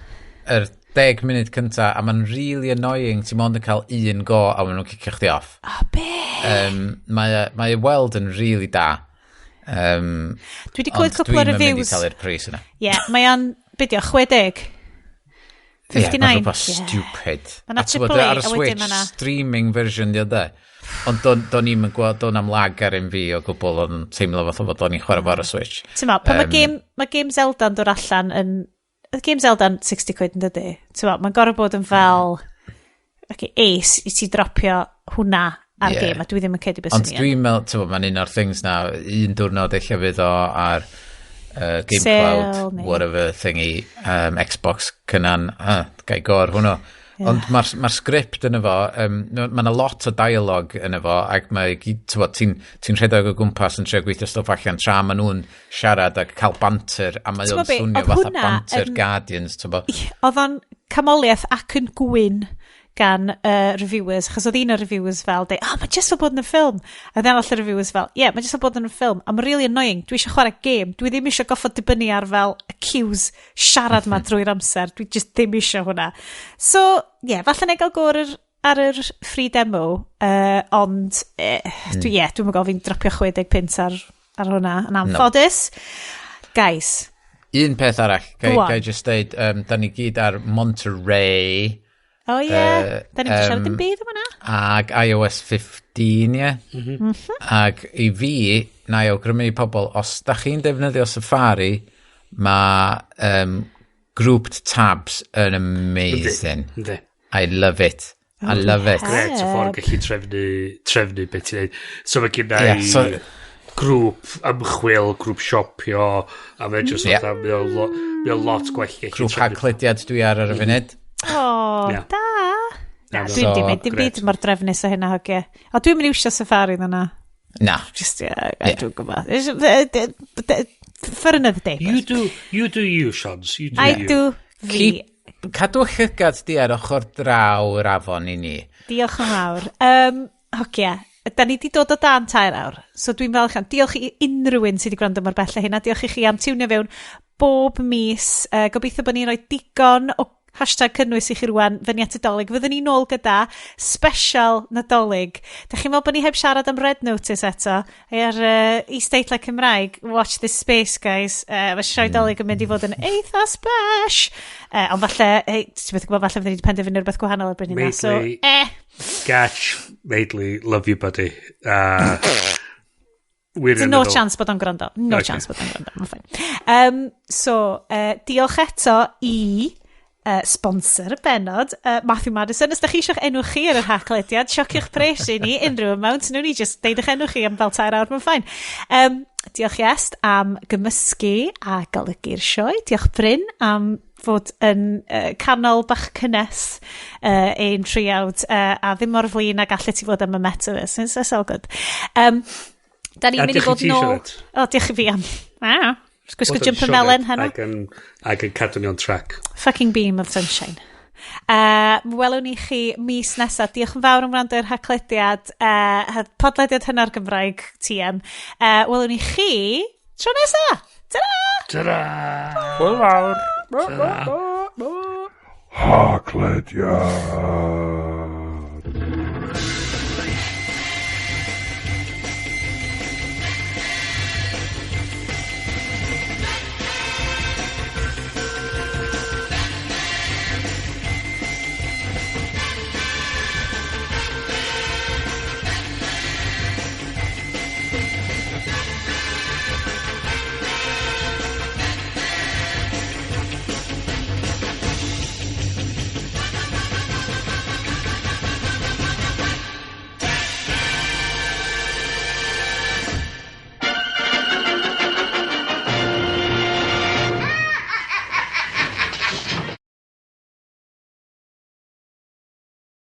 Yr 10 munud cynta, a mae'n really annoying, ti'n mond yn cael un go a maen nhw'n cicio chdi off. Oh, be? Mae i weld yn really da. Dwi wedi clywed cwpl o reviews. Ond dwi'n mynd i talu'r pris yna. Ie, yeah, mae o'n, be di o, 60? 59? Ie, mae'n rhywbeth stupid. Mae yna triple A, ar y Switch, streaming version di o de. Ond do'n i'm yn gweld, do'n am lag ar un fi o gwbl, ond teimlo fatha fod o'n i'n chwarae fo ar y Switch. Ti'n meddwl, pan mae game Zelda'n dod allan yn... Game Zelda'n 60 quid yn dydy. Ti'n meddwl, mae'n gorfod bod yn fel... Okay, ace i ti dropio hwnna ar game, a dwi ddim yn credu bys Ond dwi'n meddwl, ti'n meddwl, mae'n un o'r things na, un diwrnod eich fydd o ar Game Cloud, whatever thingy, Xbox cynnan, gai go ar hwnnw. Yeah. Ond mae'r sgript yn efo, mae yna lot o dialog yn efo, ac mae, ti'n rhedeg o gwmpas yn trio gweithio stwff allan tra maen nhw'n siarad ac cael banter, a mae o'n swnio fatha banter Guardians. Oedd o'n camoliaeth ac yn gwyn gan reviewers, achos oedd un o'r reviewers fel, deud, oh, mae just fel bod yn y ffilm. A then all y reviewers fel, yeah, mae just fel bod yn y ffilm. A mae'n really annoying, dwi eisiau chwarae game, dwi ddim eisiau goffod dibynnu ar fel y cues siarad ma drwy'r amser, dwi just ddim eisiau hwnna. So, yeah, falle na i gael go ar yr free demo, ond dwi, yeah, dwi'n meddwl fi'n dropio 60 punt ar hwnna, yn anffodus. No. Guys. Un peth arall, gai just deud, da ni gyd ar Monterey. Oh ie, yeah. Da ni'n siarad dim byd am hwnna. Ag iOS 15, ie? Ag i fi, na i awgrymu i pobl, os da chi'n defnyddio Safari, mae grouped tabs yn amazing. Yndi. I love it. I love it. Gret o ffordd gallu trefnu beth ti'n neud. So mae gen i grŵp ymchwil, grŵp siopio, a mae just fatha, mae o lot gwell gallu Grŵp trefnu. haglediad dwi ar y funud. O, da. Na, Na, dwi'n so, dim dim byd mor drefnus o hynna, hogie. O, dwi'n mynd i iwsio Safari ddyn. Na. Just, yeah, dwi'n gwybod. For another day. You do you, Shons. You do I you. do fi. Cadw llygad di ar ochr draw yr afon i ni. Diolch yn fawr. Hogia, da ni di dod o dan 3 awr, so dwi'n falch am. Diolch i unrhyw un sydd wedi gwrando mor bell â hynna. Diolch i chi am tiwnio fewn bob mis. Gobeithio bod ni'n rhoi digon o #cynnwys i chi rwan fyny at y Dolig. Fyddwn ni nôl gyda special Nadolig. Da chi'n meddwl bod ni heb siarad am Red Notice eto? Ar isdeitlau Cymraeg, watch this space, guys. Mae sioe Dolig yn mynd i fod yn eitha spesh. Ond falle, hey, ti'n beth gwybod, falle fyddwn ni wedi penderfynu rhywbeth gwahanol erbyn hynna. So, Maidley. Gatch, Maidley, love you, buddy. There's no chance bod o'n gwrando. No chance bod o'n gwrando. Mae'n fine. So, diolch eto i sponsor y benod, Matthew Madison. Os da chi eisiau'ch enw chi ar yr haclediad, siociwch pres i ni, unrhyw amount. Nw'n ni just deud eich enw chi am fel 3 awr, mae'n fine. Diolch Iest am gymysgu a golygu'r sioe. Diolch Bryn am fod yn canol bach cynnes ein triawd a ddim mor flin a gallu ti fod am y metaverse. It's all good. Da ni'n A mynd i diolch i fod ti, nôl. Sioned. O, diolch i fi am. Ah, gwisgo jumper melyn heno. Ac yn cadw ni on track. Fucking beam of sunshine. Welwn ni chi mis nesaf. Diolch yn fawr am wrando i'r haclediad, podlediad hynna'r Gymraeg TM. Welwn ni chi tro nesaf. Ta-ra! Ta-ra! Hwyl fawr. Ta-ra! Haclediad.